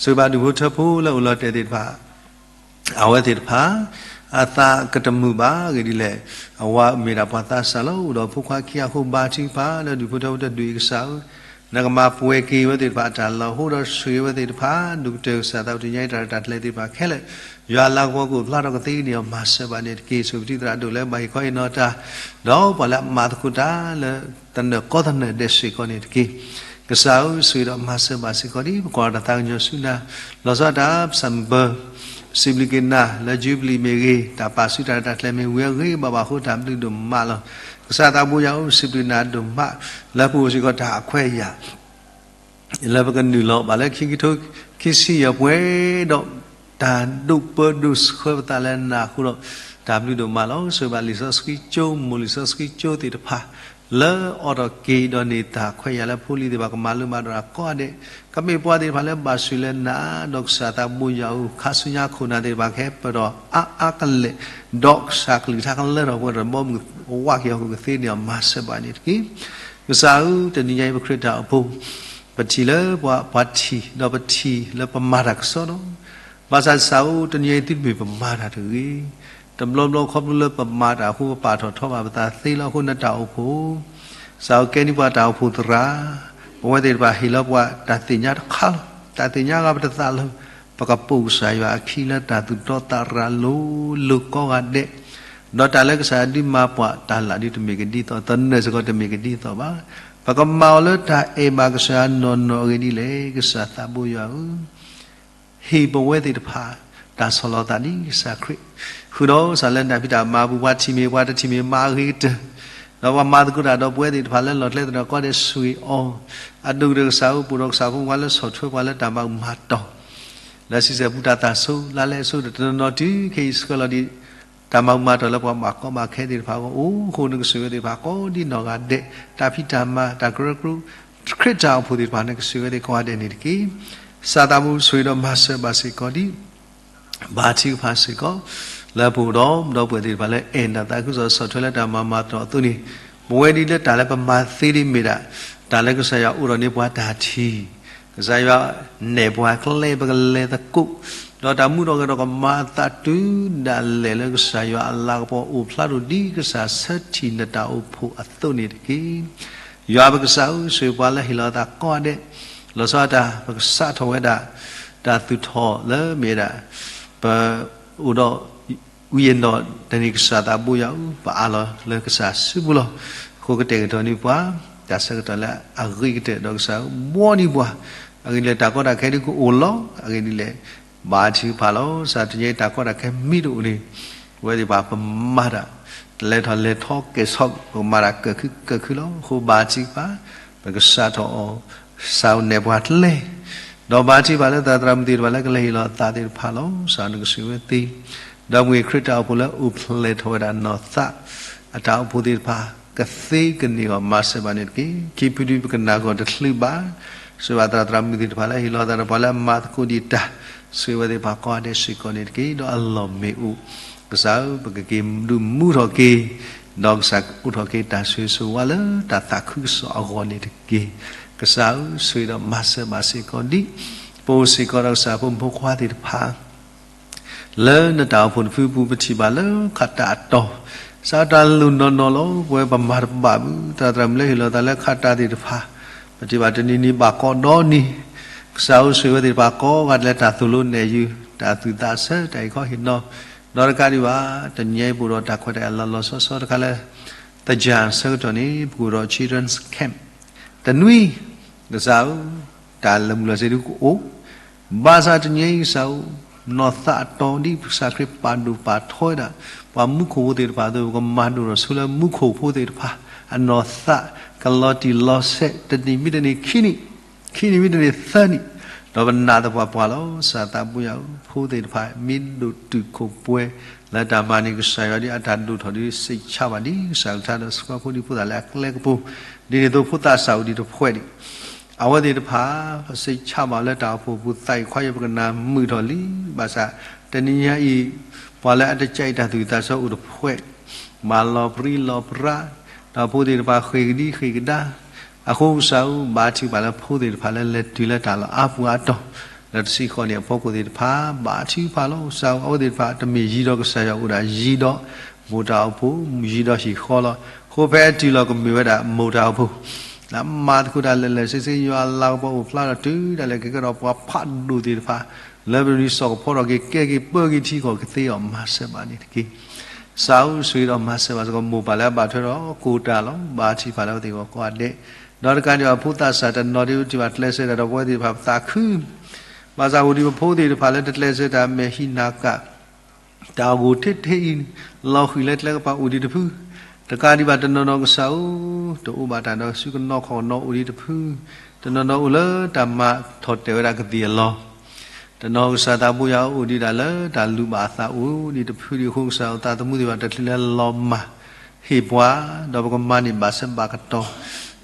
ဆိၣ်ဂ့ၤဘၣ်ဒူၣ်ဖိထၢဖိလၢအိၣ်လီၤတဲာ်သ့ၣ်တဖၣ် အဝဲသ့ၣ်တဖၣ် အသးကတမုာ်ဘၣ်အဂ့ၢ်ဒ်လဲၣ်. အဝၤမ့ၢ်ဒၣ်ပှၤသးစၢ်လီၤ အိၣ်ဒီးဖိခွါခံဂၤအဃိ ဘါထုကဖၣ်လၢဒူၣ်ဖိထၢဖိတဒူၣ်အံၤကစၢ်ဧၢ, နကမၤပှဲၤက့ၤဝဲသ့ၣ်တဖၣ်အတၢ်လီၢ် အဃိဒီးဆိၣ်ဂ့ၤဝဲသ့ၣ်တဖၣ် ဒိၣ်ကတၢၢ်ကစၢ်သးဘိတနံၤအံၤ တၢ်ရဲၣ်တၢ်ကျဲၤသ့ၣ်တဖၣ်ခဲလၢာ် ယွၤလၤကပီၤကအိၣ်ဖျါထီၣ်ကသ့န့ၣ်အီၤ မၤစၢၤဘၣ်န့ၣ်တက့ၢ်. ဆိၣ်ဂ့ၤပထံသရၣ်ဒိၣ်လၢဘၣ်ဟ့ၣ်ခီဟ့ၣ်နီၤတၢ် ဒီးပှၤလၢအမၤသကိးတၢ်လၢ သနၢၣ်ကီသနၢၣ်ဒဲးစ့ၢ်ကီးန့ၣ်တက့ၢ်. ကစၢ်ဧၢ ဆိၣ်ဂ့ၤဒီးမၤစၢၤဘၣ်စ့ၢ်ကီးဒ် ပကွၢ်တၢ်သးကညီၤဆူနၤ, လီၤဆီဒၣ်တၢ် ပစံးဘျုး စံးဘျုးက့ၤနၤလၢ jubilee မ့ၢ်ဂ့ၤ တၢ်ပာ်စုတၢ်ရဲၣ်တၢ်ကျဲၤမ့ၢ်ဂ့ၤ ဝံၤအဂ့ၤဘၣ်ဘၣ်အဃိ တၢ်ဘျုးဒိၣ်မးလီၤ. ကစၢ်သးဘိယွၤဧၢ စံးဘျုးနၤဒိၣ်မး လၢပအိၣ်စ့ၢ်ကီးတၢ်အခွဲးအယာ် လၢပကနုာ်လီၤဘၣ်လၢခံကထိခံဆံယဲၢ်ပှဲၤဒီး တၢ်ဒိးပၢဒိးဆှၢပသးလၢနၤအဃိဒီး တၢ်ဘျုးဒိၣ်မးလီၤ. ဆိၣ်ဂ့ၤဘၣ်လံာ်စီဆှံကၠိ မိၢ်လံာ်စီဆှံကၠိသ့ၣ်တဖၣ် လၢအအိၣ်ဒီးက့ၤဒီးန့ၢ်တၢ်ခွဲးယာ်လၢဖိလံၤသ့ၣ်တဖၣ် ကမၤလိမၤဒိးတၢ်ကိးဂၤဒဲး, ကမ့ၢ်ပှၤသ့ၣ်တဖၣ်လၢဘၣ်ဆိၣ်လၢနၤ ဒီးကစၢ်သးဘိယွၤဧၢ ခါဆူညါခိၣ်နၢ်သ့ၣ်တဖၣ် ကဟဲပၢၢ်ထီၣ်အါအါကလဲာ် ဒီးကစၢ်ကလုၢ်ကထါကလၢထီၣ်ပှဲၤဒီးဘီမုၢ် ဝးက့ၤအီၤကသ့န့ၣ်အီၤ မၤစၢၤဘၣ်န့ၣ်တက့ၢ်. ကစၢ်ဧၢ တနံၤညါအံၤ ပခရံာ်တၢ်အိၣ်ဖှိၣ် ပထံၣ်လၢပှၤ ပှၤထံၣ် ဒီးပထံၣ်လၢပမၤတၢ်ကစီဒီလီၤ. ဘၣ်ဆၣ်ကစၢ်ဧၢ တနံၤညါအံၤ သုတမ့ၢ်ပမၤတၢ်တဂ့ၤ. တဘျီဘျီခီဖျိလၢပမၤတၢ်အဃိ ပပာ်ထီၣ်ထီဘၣ်ပသးသ့လီၤ. အဃိနတၢ်အိၣ်ဖှိၣ် ကစၢ်ဧၢ ကဲန့ၢ်ပှၤတၢ်အိၣ်ဖှိၣ်သရၣ်, ပဝဲသ့ၣ်တဖၣ်ဟ့ၣ်လီၤပှၤတၢ်သ့ၣ်ညါတခါလီၤ. တၢ်သ့ၣ်ညါအဂၤပတသးလၢ ပကပိာ်ကစၢ်ယွၤအခံလၢတၢ်သူၣ်တီသးရၤလိၤလိၤကိးဂၤဒဲး, ဒီးတၢ်လၢကစၢ်ယွၤဒုးမၤပှၤ တၢ်လၢဒုးတမ့ၢ်ကဒ်သိး သနၢၣ်စ့ၢ်ကီးတမ့ၢ်ကဒ်သိးဘၣ်. ပကမၤအီၤလၢတၢ်အဲၣ်ဘၣ်ကစၢ်ယွၤနီၢ်နီၢ်အဂ့ၢ်ဒ်လဲၣ်. ကစၢ်သးဘိယွၤဧၢ ဟ့ၣ်ပဝဲသ့ၣ်တဖၣ် တၢ်ဆီၣ်လီၤသးဒ်ကစၢ်ခရံာ်, ဃုာ်ဒီးကစၢ်လၢနတၢ်ဖံးတၢ်မၤအပူၤ ပှၤထံၣ်မ့ၢ်ပှၤတထံၣ်မ့ၢ်မၤအဂ့ၤကတၢၢ်, ဒီးပှၤမၤသကိးတၢ်ဒီးပဝဲသ့ၣ်တဖၣ်လၢလီၢ်ကျဲသနၢၣ်ကိးဂၤဒဲး ဆိၣ်ဂ့ၤအီၤ, အဒိၣ်ကတၢၢ်ကစၢ်ဧၢ ပအိၣ်ဒီးကစၢ်ဖိမုၣ်ဖိလၢဆီၣ်ထွဲပှၤလၢတၢ်မၤအုၣ်မၤတီၢ် လၢစံးဆၢပူၤတၢ်သၣ်ဆိ လါလဲအဆိ တနီၤနီၤတုၤခဲအံၤဆှၢလီၤဒံး တၢ်မၤအုၣ်မၤတီၢ်လၢပှၤဘၣ်ကီဘၣ်ခဲသ့ၣ်တဖၣ်အဂီၢ် အိၣ်ဃိနကဆိၣ်ဂ့ၤသ့ၣ်တဖၣ်ကိးဒ်နီၢ်ဂၤဒဲး, တၢ်ဖံးတၢ်မၤ တၢ်ကရၢကရိ ခရံာ်တၢ်အိၣ်ဖှိၣ်သ့ၣ်တဖၣ် နကဆိၣ်ဂ့ၤသ့ၣ်ကိးဂၤဒဲးန့ၣ်တက့ၢ်. ကစၢ်သးဘိဆိၣ်ဂ့ၤဒီးမၤစၢၤဘၣ်စ့ၢ်ကီးဒ် ဘါထုကဖၣ်စ့ၢ်ကီး လၢပအိၣ်ဒီး ဒီပုၢ်ဝဲၢ်သ့ၣ်တဖၣ်လၢအဲၣ်နၤသးခုကစီၣ် ဆီၣ်ထွဲလၢတၢ်မၤမၤတီၢ်အသိးန့ၣ်, ပဝဲဒ်လၢတၢ်လၢပမၤသ့ဒ်မ့ၢ်ဒၣ် တၢ်လၢကစၢ်ယွၤအိၣ်ဒီးန့ၢ်ပှၤတၢ်ထံၣ်, ကစၢ်ယွၤနဲၣ်ပှၤကျဲ ပကလဲၤသကိး, ဒီးတၢ်မူထီၣ်ဂဲၤထီၣ်ကမၤအသးတုၤဒၣ်လဲာ်လၢကစၢ်ယွၤအလၤကပီၤအိၣ်ဖျါထီၣ်ဒ်ကစၢ်ဆၢထံၣ်နတၢ်အိၣ်ဖှိၣ်အသိးန့ၣ်တက့ၢ်. ယွၤပကစၢ်ဧၢ ဆိၣ်ဂ့ၤပှၤလၢဟ့ၣ်လီၤအသးကိးဂၤဒဲး, လီၤဆီဒၣ်တၢ် ပကစးထီၣ်ဝဲဒၣ် တၢ်သူၣ်ထီၣ်လၢမ့ၢ်ဝဲဒၣ် ပအိၣ်ဒီး ဝံယဲၢ်နီၣ်တနံၤ ကစၢ်သးဘိယွၤဧၢ ပအးလီၤလၢကစၢ်စုပူၤလီၤ. အဃိကတဲာ်ကတီၤန့ၢ်ပှၤ တၢ်ဆၢကတီၢ်လၢအဂ့ၤကတၢၢ်ဒီးကစၢ်ဧၢ ဘှီန့ၢ်ပှၤ, အဂ့ၢ်ဒ်လဲၣ် တၢ်ကီတၢ်ခဲဒုးကအိၣ်လီၤ. အဂ့ၢ်ဒ်လဲၣ် ဘါထုကဖၣ်လီၤ. ကစၢ်တနံၤအံၤ တၢ်ကီတၢ်ခဲမ့ၢ်တအိၣ်န့ၣ် ပဝဲသ့ၣ်တဖၣ်ပမၤတၢ် လဲၤထီၣ်လဲၤထီကဲၣ်ဆိး ပကမၤတၢ်ကၢၢ်ခုကၢၢ်ခုလီၤ. အဃိဘါထုကဖၣ် ပကစးထီၣ်အီၤ ကစၢ်နဲၣ်ပှၤကျဲ ဒီးဘါထုကဖၣ်လၢသရၣ်သရၣ်မုၣ်သ့ၣ်တဖၣ်လၢကလဲၤဟ့ၣ်လီၤအသးသ့ၣ်တဖၣ်လီၤ. ကစၢ်နကဆိၣ်ဂ့ၤဝဲသ့ၣ်, ဒီးမ့ၢ်ခရံာ်တၢ်အိၣ်ဖှိၣ်လၢအိၣ်ဖျဲၣ်ထီၣ်ဝဲဒၣ်နီၢ်သး အတၢ်အိၣ်ဖှိၣ်သ့ၣ်တဖၣ် ကသ့ကန့ၢ်အီၤမၤစၢၤဘၣ်န့ၣ်တက့ၢ်. ခံဖုဒုပကနၣ်ဂီၢ်တချုးဘၣ်, ဆိၣ်ဂ့ၤဘၣ်သရၣ်သရၣ်မုၣ်သ့ၣ်တဖၣ်လၢဟ့ၣ်လီၤသးဒီးပှၤလၢအမၤသကိးဒံးတၢ်, ဆိၣ်ဂ့ၤဝဲသ့ၣ်တဖၣ်ကိးဂၤဒဲးစ့ၢ်ကီးန့ၣ်တက့ၢ်. ဒီးအလီၢ်မ့ၣ်အူ, ကစၢ်ဧၢ, ပကက့ၤဒုးမူထီၣ်က့ၤ, ဒီးကစၢ်အိးထီၣ်က့ၤတၢ်ဆိၣ်ဂ့ၤဆိၣ်ဝါလၢတၢ်သးခုကစီၣ်အဂီၢ်န့ၣ်တက့ၢ်. ကစၢ်ဧၢ, ဆိၣ်ဂ့ၤဒီးမၤစၢၤဘၣ်စ့ၢ်ကီးဒံး, ပအိၣ်စ့ၢ်ကီးဒီးကစၢ်ဖိမုၣ်ဖိခွါသ့ၣ်တဖၣ် လၢနတၢ်အိၣ်ဖှိၣ်တဖုပူၤ ပထံၣ်ဘၣ်လၢခးတၢ်အတီၢ်, ကစၢ်တၢ်လိၣ်နီၢ်နီၢ်လီၤ. ပဝဲပမၤတဘၣ်ဘၣ်, သရၣ်သရၣ်မုၣ်လၢဟ့ၣ်လီၤသးလၢခးတၢ်သ့ၣ်တဖၣ်, ပထံၣ်ဘၣ်တနံၤနံၤဘၣ်ကိးဒီနံၤ, ကစၢ်ဧၢ ဆိၣ်ဂ့ၤဝဲသ့ၣ်တဖၣ်ကိးဂၤဒဲးလၢတၢ်သိၣ်လိနဲၣ်ယုၢ်, တၢ်သူၣ်သးဆၢ, တၢ်အံၤခီဟ့ၣ်နီၤ, ဒီးတကးဒံးဘၣ်, တနံၤအံၤပအိၣ်ဒီးတၢ်ခွဲးတၢ်ယာ်လီၤလီၤဆီဆီတခါလၢ သယၢၣ်ဆၢကတီၢ်န့ၣ် ပကအိၣ်ဒီး Children's Camp တနွံ, ကစၢ်ဧၢ, တၢ်လၢမုၢ်လီၤစ့ၢ်ဒုကအိၣ်, ဘၣ်ဆၣ်တနံၤအံၤကစၢ်ဧၢ, နီၢ်သးအတီၢ်ဒ်ကစၢ်ခရံာ်ပာ်ဒိၣ်ပာ်ထီဝဲဒၣ် ပှၤမူခိၣ်ဖိသ့ၣ်တဖၣ်အသိး ပကမၤဒိၣ်ထီၣ်ဆိလၢမူခိၣ်ဖိသ့ၣ်တဖၣ် အနီၢ်သးကလီၤတံၢ်လီၤဆဲး တနံၣ်မ့ၢ်တနံၣ်ခံနံၣ်, ခံနံၣ်မ့ၢ်တနံၣ်သၢနံၣ်, ဒီးပနာ်သပှၢ်ပှၢ်လီၤ. ကစၢ်သးဘိယွၤဧၢ, ဖိသ့ၣ်တဖၣ် မ့ၢ်ဒိၣ်တုာ်ခိၣ်ပှဲၤ လၢတၢ်မၤန့ၢ်ကစၢ်ယွၤဒ်အတၢ်ဒိၣ်ထီၣ်ဒ် စိတ်ချပါသည် ကစၢ်ကလုၢ်ကထါဒီးဆှၢဖိဒံဖိသၣ်လၢအကျဲကပူၤ, ဒ်န့ၣ်အသိးဖိသၣ်စၢ်အိၣ်ဒံးတဖှဲးန့ၣ်, အဝဲသ့ၣ်တဖၣ် စိတ်ချပါလၢတၢ်အိၣ်ဖှိၣ်ပူၤ သးအံၤခွါယဲၢ်ပကနၣ်မုာ်ထီၣ်လံ, ဘၣ်ဆၣ် တနံၤညါအံၤ ပှၤလၢအတကးအံၤတၢ်သူၣ်ဝံၣ်သးဆၢအိၣ်တဖှဲး, မၤလီၤပြံလီၤပြါ, ဒီးဖိသ့ၣ်တဖၣ်ဃ့ၢ်ကဒံဃ့ၢ်ကဒါ, အဃိကစၢ်ဧၢ ဘါထုကဖၣ်လၢဖိသ့ၣ်တဖၣ်လၢလဲၤတုၤလၢတၢ်လီၢ်အါပူၤအါတီၢ်, လၢတဆံဃိးနံၣ်အဖီခိၣ်သ့ၣ်တဖၣ် ဘါထုကဖၣ်လီၤ. ကစၢ်ဧၢ အဝဲသ့ၣ်တဖၣ်တမ့ၢ်ယံၤဒီးကစၢ်ယွၤအိၣ်ဒၣ် ယံၤဒီးမိၢ်တၢ်အိၣ်ဖှိၣ် ယံၤဒီးဟံၣ်ဃီလီၤ. အဃိဖဲအတုၤလီၤကမ့ၢ်ဝဲဒၣ်မိၢ်တၢ်အိၣ်ဖှိၣ်, လၢအမၤသကိးတၢ်လၢာ်လၢာ်ဆ့ဆ့ ယွၤအလၤကပီၤအိၣ်ဖျါဒီးတုၤဒၣ်လဲာ်က့ၤကဒီးပှၤဖးဒိၣ်သ့ၣ်တဖၣ်, လၢပနံၤစ့ၢ်ကီးဖီထီၣ်က့ၤ ကဲက့ၤပၢက့ၤထံကီၢ်ကသ့အီၤ မၤစၢၤဘၣ်န့ၣ်တက့ၢ်. ကစၢ်ဧၢ ဆိၣ်ဂ့ၤဒီးမၤစၢၤဘၣ်စ့ၢ်ကီး မိၢ်ပၢ်လၢအဘၣ်ထွဲဒီးကိးတၢ်လီၤ. ဘါထုကဖၣ်လၢအဝဲသ့ၣ်အဂီၢ်ကိးဂၤဒဲး, ဒီးတကးဒံးဘၣ်ဖိသၣ်စၢ်တနီၤဒ် ပထံၣ်ဘၣ်ကျဲးစၢးတၢ်ဒီးပဝဲသ့ၣ်တဖၣ်ပသးခု ဘၣ်ဆၣ်အိၣ်ဒံးပဖိသ့ၣ်တဖၣ်လၢတကျဲးစၢးတၢ်မဲာ်ဟံးနၤကၣ်, တၢ်ဂိၢ်ထဲထဲအံၤ လီၤဃံၤလၢကျဲကပၤအိၣ်ဒံးတဖု, တကးဒံးဘၣ်တနီၤနီၤကစၢ်ဧၢ, တအိၣ်ဘၣ်တၢ်ဒီးစုကနီၢ်ခီၣ်ကနီၤအိၣ်ဒံးတဖု, တနီၤနီၤအိၣ်လၢတၢ်မၤထီၣ်တဲာ်ဝဲဒၣ်ကသံၣ်အလီၢ်, တနီၤကစၢ်သးဘိယွၤအိၣ်ဒံးဒၣ်လၢတၢ်လူၤဘၣ်အသးအိၣ်ဒံးတဖုဒံးအဃိ ကစၢ်ဧၢ သးသမူသ့ၣ်တဖၣ်တချုးလၢလီၤမၢ် ဟ့ၣ်ပှၤ, ဒီးပကမၤန့ၢ်ဘၣ်ဆၢဘၣ်ကတီၢ်,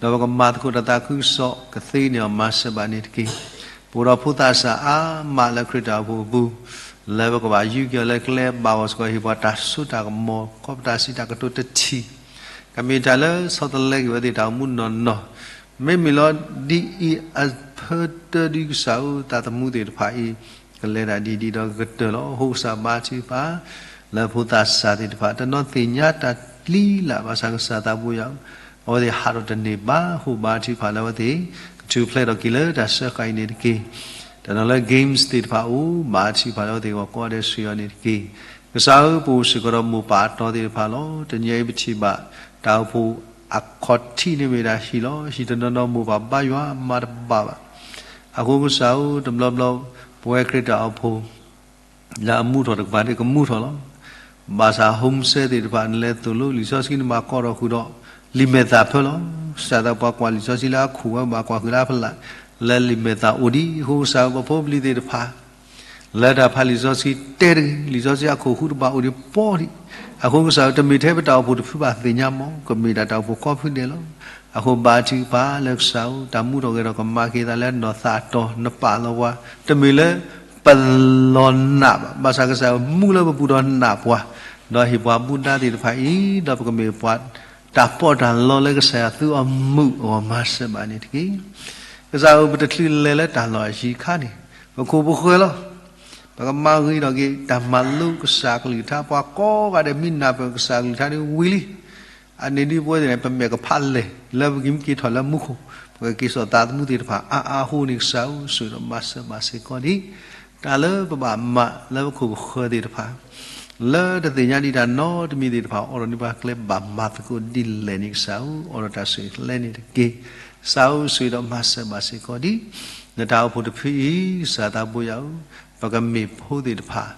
ဒီးပကမၤသကိးတၢ်သးခုကစီၣ်ကသ့န့ၢ်အီၤ မၤစၢၤဘၣ်န့ၣ်တက့ၢ်. ပအိၣ်ဒီးဖိသၣ်စၢ်အါမးလၢခရံာ်တၢ်အိၣ်ဖှိၣ်အပူၤ, လၢပကဘၣ်ယုၢ်က့ၤအီၤလၢကျဲဘၣ်ဂီၢ်စ့ၢ်ကီး ဟ့ၣ်ပှၤတၢ်စိတၢ်ကမီၤ ခီပတာ်စံးတၢ်ကတိၤတထံၣ်, ကမ့ၢ်တၢ်လၢဆီတလဲက့ၤဝဲသ့ၣ်တၢ်အိၣ်မူနီၢ်နီၢ်, မ့မ့ၢ်လီၤဒ်အံၤအဖၢတၢဒုးကစၢ်ဧၢ သးသမူသ့ၣ်တဖၣ်အံၤ ကလဲၤဒၣ်ဒ်ဒ်ဒီးကတၢၢ်လီၤ. အဃိကစၢ်ဘါထုကဖၣ် လၢဖိသၣ်စၢ်သ့ၣ်တဖၣ် တနီၤသ့ၣ်ညါတၢ်လံလၢ် ဘၣ်ဆၣ်ကစၢ်သးဘိယွၤဧၢ, အဝဲသ့ၣ်ဟးထီၣ်တန့ၢ်ဘၣ်အဃိ ဘါထုကဖၣ်လၢအဝဲသ့ၣ် ကထူၣ်ဖျဲးထီၣ်က့ၤလၢတၢ်စၢဃာ်အံၤန့ၣ်တက့ၢ်. တနီၤလၢ games သ့ၣ်တဖၣ်အိၣ် ဘါထုကဖၣ်လၢအဝဲသ့ၣ်အဂီၢ်ကိးဂၤဒဲးဆှၢအီၤန့ၣ်တက့ၢ်. ကစၢ်ဧၢ ပအိၣ်စ့ၢ်ကီးဒီးမိၢ်ပၢ်အတီသ့ၣ်တဖၣ်လီၤ. တနံၤအံၤပထံၣ်ဘၣ် တၢ်အိၣ်ဖှိၣ်အခီၣ်ထံးန့ၣ်မ့ၢ်ဒၣ်ဟံၣ်လီၤ. ဟံၣ်တနီၤနီၤမိၢ်ပၢ်ဘါယွၤမၤတဘၣ်ဘၣ်. အဃိကစၢ်ဧၢ တဘျီဘျီ ပဝဲခရံာ်တၢ်အိၣ်ဖှိၣ် လၢအမူထီၣ်တကပၤဒ်ကမူထီၣ်လီၤ. ဘၣ်ဆၣ် home cell သ့ၣ်တဖၣ် နလဲၤသိၣ်လိလံာ်စီဆှံ နဘၣ်ကိးထီၣ်ဃုာ်ဒီး လံာ်မဲာ်သၣ်ဖၢလီၤ. ကစၢ်သးပှၢ်ကွၢ်လံာ်စီဆှံလၢအခိၣ်ဝဲ ဘၣ်ကွၢ်ဃုာ်လၢအဖီလာ် လၢလံာ်မဲာ်သၣ်အိၣ်ဒံးအဃိ ကစၢ်ဧၢ ပဖိပလံၤသ့ၣ်တဖၣ် လၢတၢ်ဖးလံာ်စီဆှံတဲတဂ့ၤ လံာ်စီဆှံအခိၣ်ဃုတဘၣ်အိၣ်ဒံးပီဒံး. အဃိကစၢ်ဧၢ တမ့ၢ်ထဲပတၢ်အိၣ်ဖှိၣ်တဖုဘၣ်သ့ၣ်ညါမး ကမ့ၢ်ဒၣ်တၢ်အိၣ်ဖှိၣ်ကိးဖုဒဲးလီၤ. အဃိဘါထုကဖၣ်လၢကစၢ်ဧၢ တၢ်မူထီၣ်ဂဲၤထီၣ်ကမၤက့ၤသးလၢနီၢ်သးအတီၢ် နပာ်လီၤပှၤ တမ့ၢ်လၢ ပလီၤနာ်ဘၣ်. ဘၣ်ဆၣ်ကစၢ်ဧၢ မူလၢပပူၤဒီးနာ်ပှၤ ဒီးဟ့ၣ်ပှၤမူဒါသ့ၣ်တဖၣ်အံၤ ဒီးပကမ့ၢ်ပှၤ တၢ်ပီးတၢ်လီလၢကစၢ်ယွၤသူအီၤမုာ်အဂီၢ် မၤစၢၤဘၣ်န့ၣ်တက့ၢ်. ကစၢ်ဧၢ ပတချုးလဲၤလၢတၢ်လီၢ်အယံၤအခါန့ၣ် ပခိၣ်ပဃၢၤလီၤ. ပကမၤဂ့ၤထီၣ်က့ၤ တၢ်မၤလိကစၢ်ကလုၢ်ကထါ ပှၤကိးဂၤဒဲးမ့ၢ်နၢ်ပၢၢ်ကစၢ်ကလုၢ်ကထါန့ၣ်ဝံၤလံ အန့ၣ်ဒ်ပဝဲသ့ၣ်န့ၣ် ပမဲာ်ကဖးလဲၢ် လၢပက့ၤမ့ၢ်က့ၤထီၣ်လၢမူခိၣ် ပကက့ၤစိာ်သးသမူသ့ၣ်တဖၣ်အါအါအဃိန့ၣ် ကစၢ်ဧၢ ဆိၣ်ဂ့ၤဒီးမၤစၢၤဘၣ်စ့ၢ်ကီးဒံး တၢ်လၢပဘၣ်မၤလၢပခိၣ်ပဃၢၤသ့ၣ်တဖၣ် လၢတသ့ၣ်ညါဒံးတၢ်နီတမံၤသ့ၣ်တဖၣ် အိးထီၣ်န့ၢ်ပှၤကျဲဘၣ်မၤသကိးဒ်လဲၣ်န့ၣ် ကစၢ်ဧၢ အိးထီၣ်တၢ်ဆိၣ်ဂ့ၤကျဲန့ၣ်တက့ၢ်. ကစၢ်ဧၢ ဆိၣ်ဂ့ၤဒီးမၤစၢၤဘၣ်စ့ၢ်ကီးဒံး နတၢ်အိၣ်ဖှိၣ်တဖုအံၤ ကစၢ်သးဘိယွၤဧၢ, ပကမ့ၢ်ဖိသ့ၣ်တဖၣ်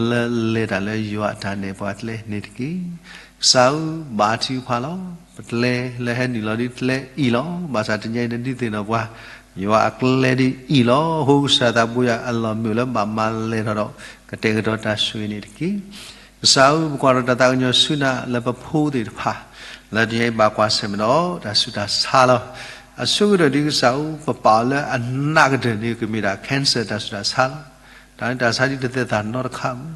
လၢလဲၤတၢ်လၢယွၤအတၢ်နဲၣ်ပှၤကျဲန့ၣ်တက့ၢ်. ကစၢ်ဧၢ ဘါထုကဖၣ်လီၤ. ပကျဲလၢဟဲနုာ်လီၤဒ်ကျဲအံၤလီၤ. ဘၣ်ဆၣ်တနံၤအံၤနဒုးသ့ၣ်နီၣ်ပှၤ ယွၤအကျဲဒ်အံၤလီၤ. အဃိကစၢ်သးဘိယွၤအလီၢ်မုာ်လၢဘၣ်မၤလဲၢ်ထီၣ်ဒီး ကတဲာ်ကတီၤတၢ်ဆိၣ်ဂ့ၤန့ၣ်တက့ၢ်. ကစၢ်ဧၢ, ပကွၢ်ဒီးတၢ်သးကညီၤဆူနၤလၢပဖိသ့ၣ်တဖၣ်, လၢတနံၤအံၤဘၣ်ကွၢ်ဆၢၣ်မဲာ်ဒီးတၢ်ဆူးတၢ်ဆါလီၤ. အဆိကတၢၢ်ဒ်ကစၢ်ဧၢ, ပပာ်အီၤလၢအနးကတၢၢ်န့ၣ် ကမ့ၢ်ဒၣ် cancer တၢ်ဆူးတၢ်ဆါလီၤ. တၢ်န့ၣ်တၢ်ဆါဒ်တသဲသးနီတခါမူ.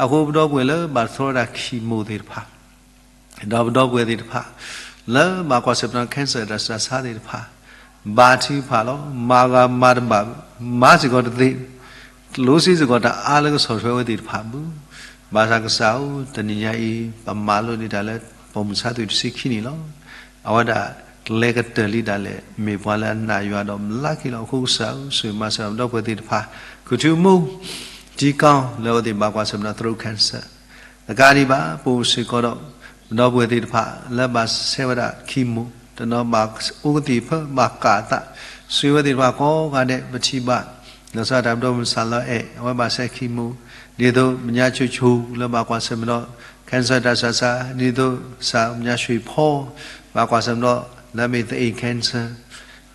အဃိပဒီပုၢ်ဝဲၢ်လၢဘၣ်သီတၢ် chemo သ့ၣ်တဖၣ် ဒီးပဒီပုၢ်ဝဲၢ်သ့ၣ်တဖၣ် လၢဘၣ်ကွၢ်ဆၢၣ်မဲာ်ဒီး cancer တၢ်ဆူးတၢ်ဆါသ့ၣ်တဖၣ်, ဘါထုကဖၣ်လီၤ. မၤဂ့ၤမၤတဘၣ်, မၤစ့ၢ်ကီးတသ့, ကျိၣ်စ့စ့ၢ်ကီးတအါလၢကဆီၣ်ထွဲဝဲသ့ၣ်တဖၣ်မူ. ဘၣ်ဆၣ်ကစၢ်ဧၢ, တနံၤညါအံၤ ပမၤလိန့ၢ်တၢ်လၢ ပိာ်မုၣ်ဆါသွံၣ်တဆံခံနံၣ်လီၤ. အဝဲဒၣ်ကျဲကတၢၢ်လံဒၣ်လဲာ် မ့ၢ်ပှၤလၢအနာ်ယွၤဒီးဘျါက့ၤလီၤ. အဃိကစၢ်ဧၢ, ဆိၣ်ဂ့ၤမၤစၢၤပဒီပုၢ်ဝဲၢ်သ့ၣ်တဖၣ်, ကထုးမိၢ် ထံကီၢ်လၢအဝဲသ့ၣ်ဘၣ်ကွၢ်ဆၢၣ်မဲာ်ဒီး throat cancer တကးဒံးဘၣ်, ပအိၣ်စ့ၢ်ကီးဒီး ပဒီပုၢ်ဝဲၢ်သ့ၣ်တဖၣ်လၢဘၣ်ဆဲးဝဲဒၣ် chemo, တနီၤဘၣ်အိၣ်ကသံၣ်ဖၢ ဘၣ်ကးအသး, ဆိၣ်ဂ့ၤဝဲသ့ၣ်တဖၣ်ကိးဂၤဒဲး, ပထံၣ်ဘၣ် လီၤဆီဒၣ်တၢ် ပဒီပုၢ်ဝဲၢ် Sarah အဲၣ်, အဝဲဘၣ်ဆဲး chemo, ဒ်သိး မညါဆိဆိလၢဘၣ်ကွၢ်ဆၢၣ်မဲာ်ဒီး cancer တၢ်ဆူးတၢ်ဆါ, ဒ်သိး စၢ်မညါဆွ့ၣ်ဖီ ဘၣ်ကွၢ်ဆၢၣ်မဲာ်ဒီး လၢအမ့ၢ် သအ့ၣ် cancer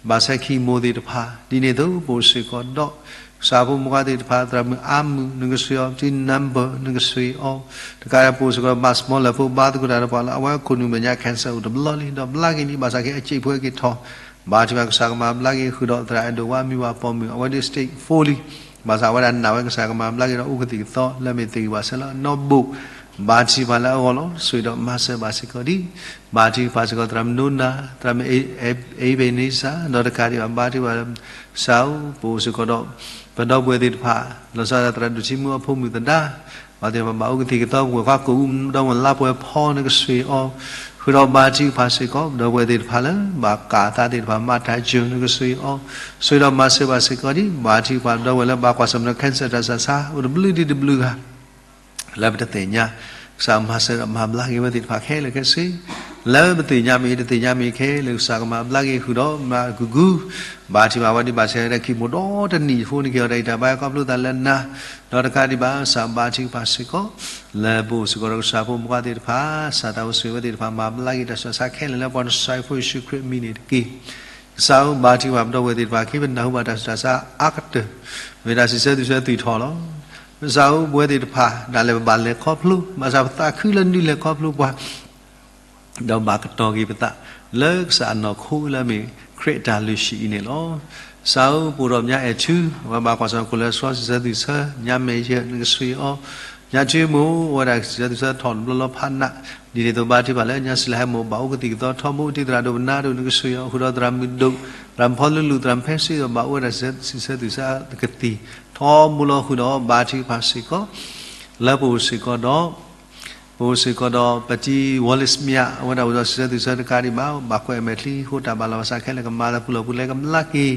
ဘၣ်ဆဲး chemo သ့ၣ်တဖၣ်, ဒ်န့ၣ်အသိး ပအိၣ်စ့ၢ်ကီးဒီး ကစၢ်ဖိမုၣ်ဖိခွါသ့ၣ်တဖၣ် သရၣ်မုၣ်အါမုၣ် နကဆိၣ်ဂ့ၤအီၤ, ထံ number နကဆိၣ်ဂ့ၤအီၤ, တကးဒံး ပအိၣ်စ့ၢ်ကီးဒီး ဘၣ်စမီလၢဖိ ဘါသကိးတၢ်ဒီးပှၤလၢ အဝဲခိၣ်နူာ်မဲာ်ညါ cancer အိၣ်တဘျီလံ, ဒီးဘျါက့ၤလံ, ဘၣ်ဆၣ်က့ အစ့ၣ်ဖိဟဲက့ၤထီၣ်, ဘါထုကဖၣ် ကစၢ်ကမၤဘျါက့ၤဃုာ်ဒီး သရၣ်အဲၣ်ဒိးဝါ မံဝၤပိာ်မုၣ်, အဝဲဒၣ် stage four လံ, ဘၣ်ဆၣ်အဝဲဒၣ်နာ်ဝဲ ကစၢ်ကမၤဘျါက့ၤဒီး အိၣ်ကသံၣ်ကသီ လၢအမ့ၢ်သ့ၣ်ဂံၢ်ဘၣ်ဆၢလီၤ. နီၢ်ဘိၣ် ဘါထုကဖၣ်လၢအဂီၢ်လီၤ. ဆိၣ်ဂ့ၤဒီးမၤစၢၤဘၣ်စ့ၢ်ကီးဒံး, ဘါထုကဖၣ်စ့ၢ်ကီး သရၣ်မုၣ်နိနၤ, သရၣ်မုၣ် Ebenezer, ဒီးတကးဒံးဘၣ် ဘါထုကဖၣ် ကစၢ်ဧၢ, ပအိၣ်စ့ၢ်ကီးဒီး ပဒီပုၢ်ဝဲၢ်သ့ၣ်တဖၣ်, လီၤဆီဒၣ်တၢ် သရၣ်ဒိၣ်ထံမူအဖိမုၣ်သဒါ, ပှၤသ့ၣ်တဖၣ်ဘၣ်အိၣ်ကသံၣ်ကသီ, ပဝဲၢ်ခွါကိာ်အူဒီး ဝဲၢ်လါပှဲၤဖီ နကဆိၣ်ဂ့ၤအီၤ, ဃုာ်ဒီးဘါထုကဖၣ်စ့ၢ်ကီး ပဒီပုၢ်ဝဲၢ်သ့ၣ်တဖၣ်လၢ ဘၣ်ကးအသးသ့ၣ်တဖၣ်, မၤတၢ်ယိာ် နကဆိၣ်ဂ့ၤအီၤ, ဆိၣ်ဂ့ၤဒီးမၤစၢၤဘၣ်စ့ၢ်ကီးဒံး, ဘါထုကဖၣ် ပဒီပုၢ်ဝဲၢ်လၢဘၣ်ကွၢ်ဆၢၣ်မဲာ်ဒီး cancer တၢ်ဆူးတၢ်ဆါ အိၣ်တဘျုးဒံးတဘျုးဂၤ လၢပတသ့ၣ်ညါ, ကစၢ်မၤစၢၤဒီးမၤဘျါက့ၤဝဲသ့ၣ်တဖၣ်ခဲလၢာ်ခဲဆ့, လၢပသ့ၣ်ညါမ့ၢ်တသ့ၣ်ညါမ့ၢ်ခဲလၢာ် ကစၢ်ကမၤဘျါက့ၤဃုာ်ဒီးမၤကဂုၤ, ဘါထုကဖၣ် အဝဲဒၣ်ဘၣ်ဆဲးဝဲဒၣ် chemo ဒီးတနံၣ်ဖိန့ၣ်က့ၤအီၤ တၢ်ဂံၢ်တၢ်ဘါခီဖျိသးလၢနၤ, ဒီးတကးဒံးဘၣ် ကစၢ်ဘါထုကဖၣ်စ့ၢ်ကီး လၢပအိၣ်စ့ၢ်ကီးဒီးကစၢ်ဖိမုၣ်ဖိခွါသ့ၣ်တဖၣ်, ကစၢ်သးအိၣ်ဆိၣ်ဂ့ၤဝဲသ့ၣ်တဖၣ်, မၤဘျါက့ၤတၢ်ဆူးတၢ်ဆါခဲလၢာ် လၢပှၤနစၢ်ဖိယ့ၣ်ၡူးခရံာ်အမံၤန့ၣ်တက့ၢ်. ကစၢ်ဧၢ, ဘါထုကဖၣ် ပဒီပုၢ်ဝဲၢ်သ့ၣ်တဖၣ် က့ၤပနၢ်ဟူဘၣ်တၢ်ဆူးတၢ်ဆါအါကတၢၢ်, မ့ၢ်ဒၣ်စံးဆၢသူၣ်ဆၢသွံၣ်ထီၣ်လီၤ. ကစၢ်ဧၢ, ပဝဲသ့ၣ်တဖၣ် ဒၣ်လဲာ်ပဘၣ်လဲၤခီဖျိ, ဘၣ်ဆၣ်ပသးခုလၢနုာ်လဲၤခီဖျိပှၤ ဒီးဘၣ်ကတီၤက့ၤပသး လၢကစၢ်အနီၢ်ခိလၢအမ့ၢ်ခရံာ်အတၢ်လုၢ်ဟံၣ်အံၤန့ၣ်လီၤ. ကစၢ်ဧၢ, ပအိၣ်ဒီးမါအဲၣ်ထူ, အဝဲဘၣ်ကွၢ်ဆၢၣ်ခိၣ်လၢဆှီ စံးဆၢသူၣ်ဆၢ, မါမဲာ်ယၢၢ် နကဆိၣ်ဂ့ၤအီၤ, မါထူမိၢ် အဝဲဒၣ်စံးဆၢသူၣ်ဆၢထီၣ်တဘျီလီၤဖးနး, ဒ်န့ၣ်အသိးဘါထုကဖၣ်လၢ မါစံလဟဲမိၢ် ဘၣ်အိၣ်ကသံၣ်ကသီထီဘိ ထံသရၣ်ဒိၣ်ပနၢ်ဒိၣ် နကဆိၣ်ဂ့ၤအီၤ, ဃုာ်ဒီးသရၣ်မုၣ်ဒိၣ်, သရၣ်မုၣ်ဖီလူလူ သရၣ်မုၣ်ဖဲစ့ဒီး ဘၣ်အိၣ်ဝဲဒၣ်စံးဆၢသူၣ်ဆၢကသံၣ်ထီဘိလီၤ. ဃုာ်ဒီးဘါထုကဖၣ်စ့ၢ်ကီး လၢပအိၣ်စ့ၢ်ကီးဒီး ပအိၣ်စ့ၢ်ကီးဒီး ပတံၤ ဝီလ့းမၠး, အဝဲဒၣ်အိၣ်ဒီးစံးဆၢသူၣ်ဆၢတကးဒံးဘၣ်, ဘၣ်ကွဲးအမဲာ်ချံ ဃိတၢ်ဘၣ်လီၤဘၣ်စးခဲလၢာ် ကမၤလၢပူၤလီၢ်ပူၤလဲၤကမျၢၢ်က့ၤ,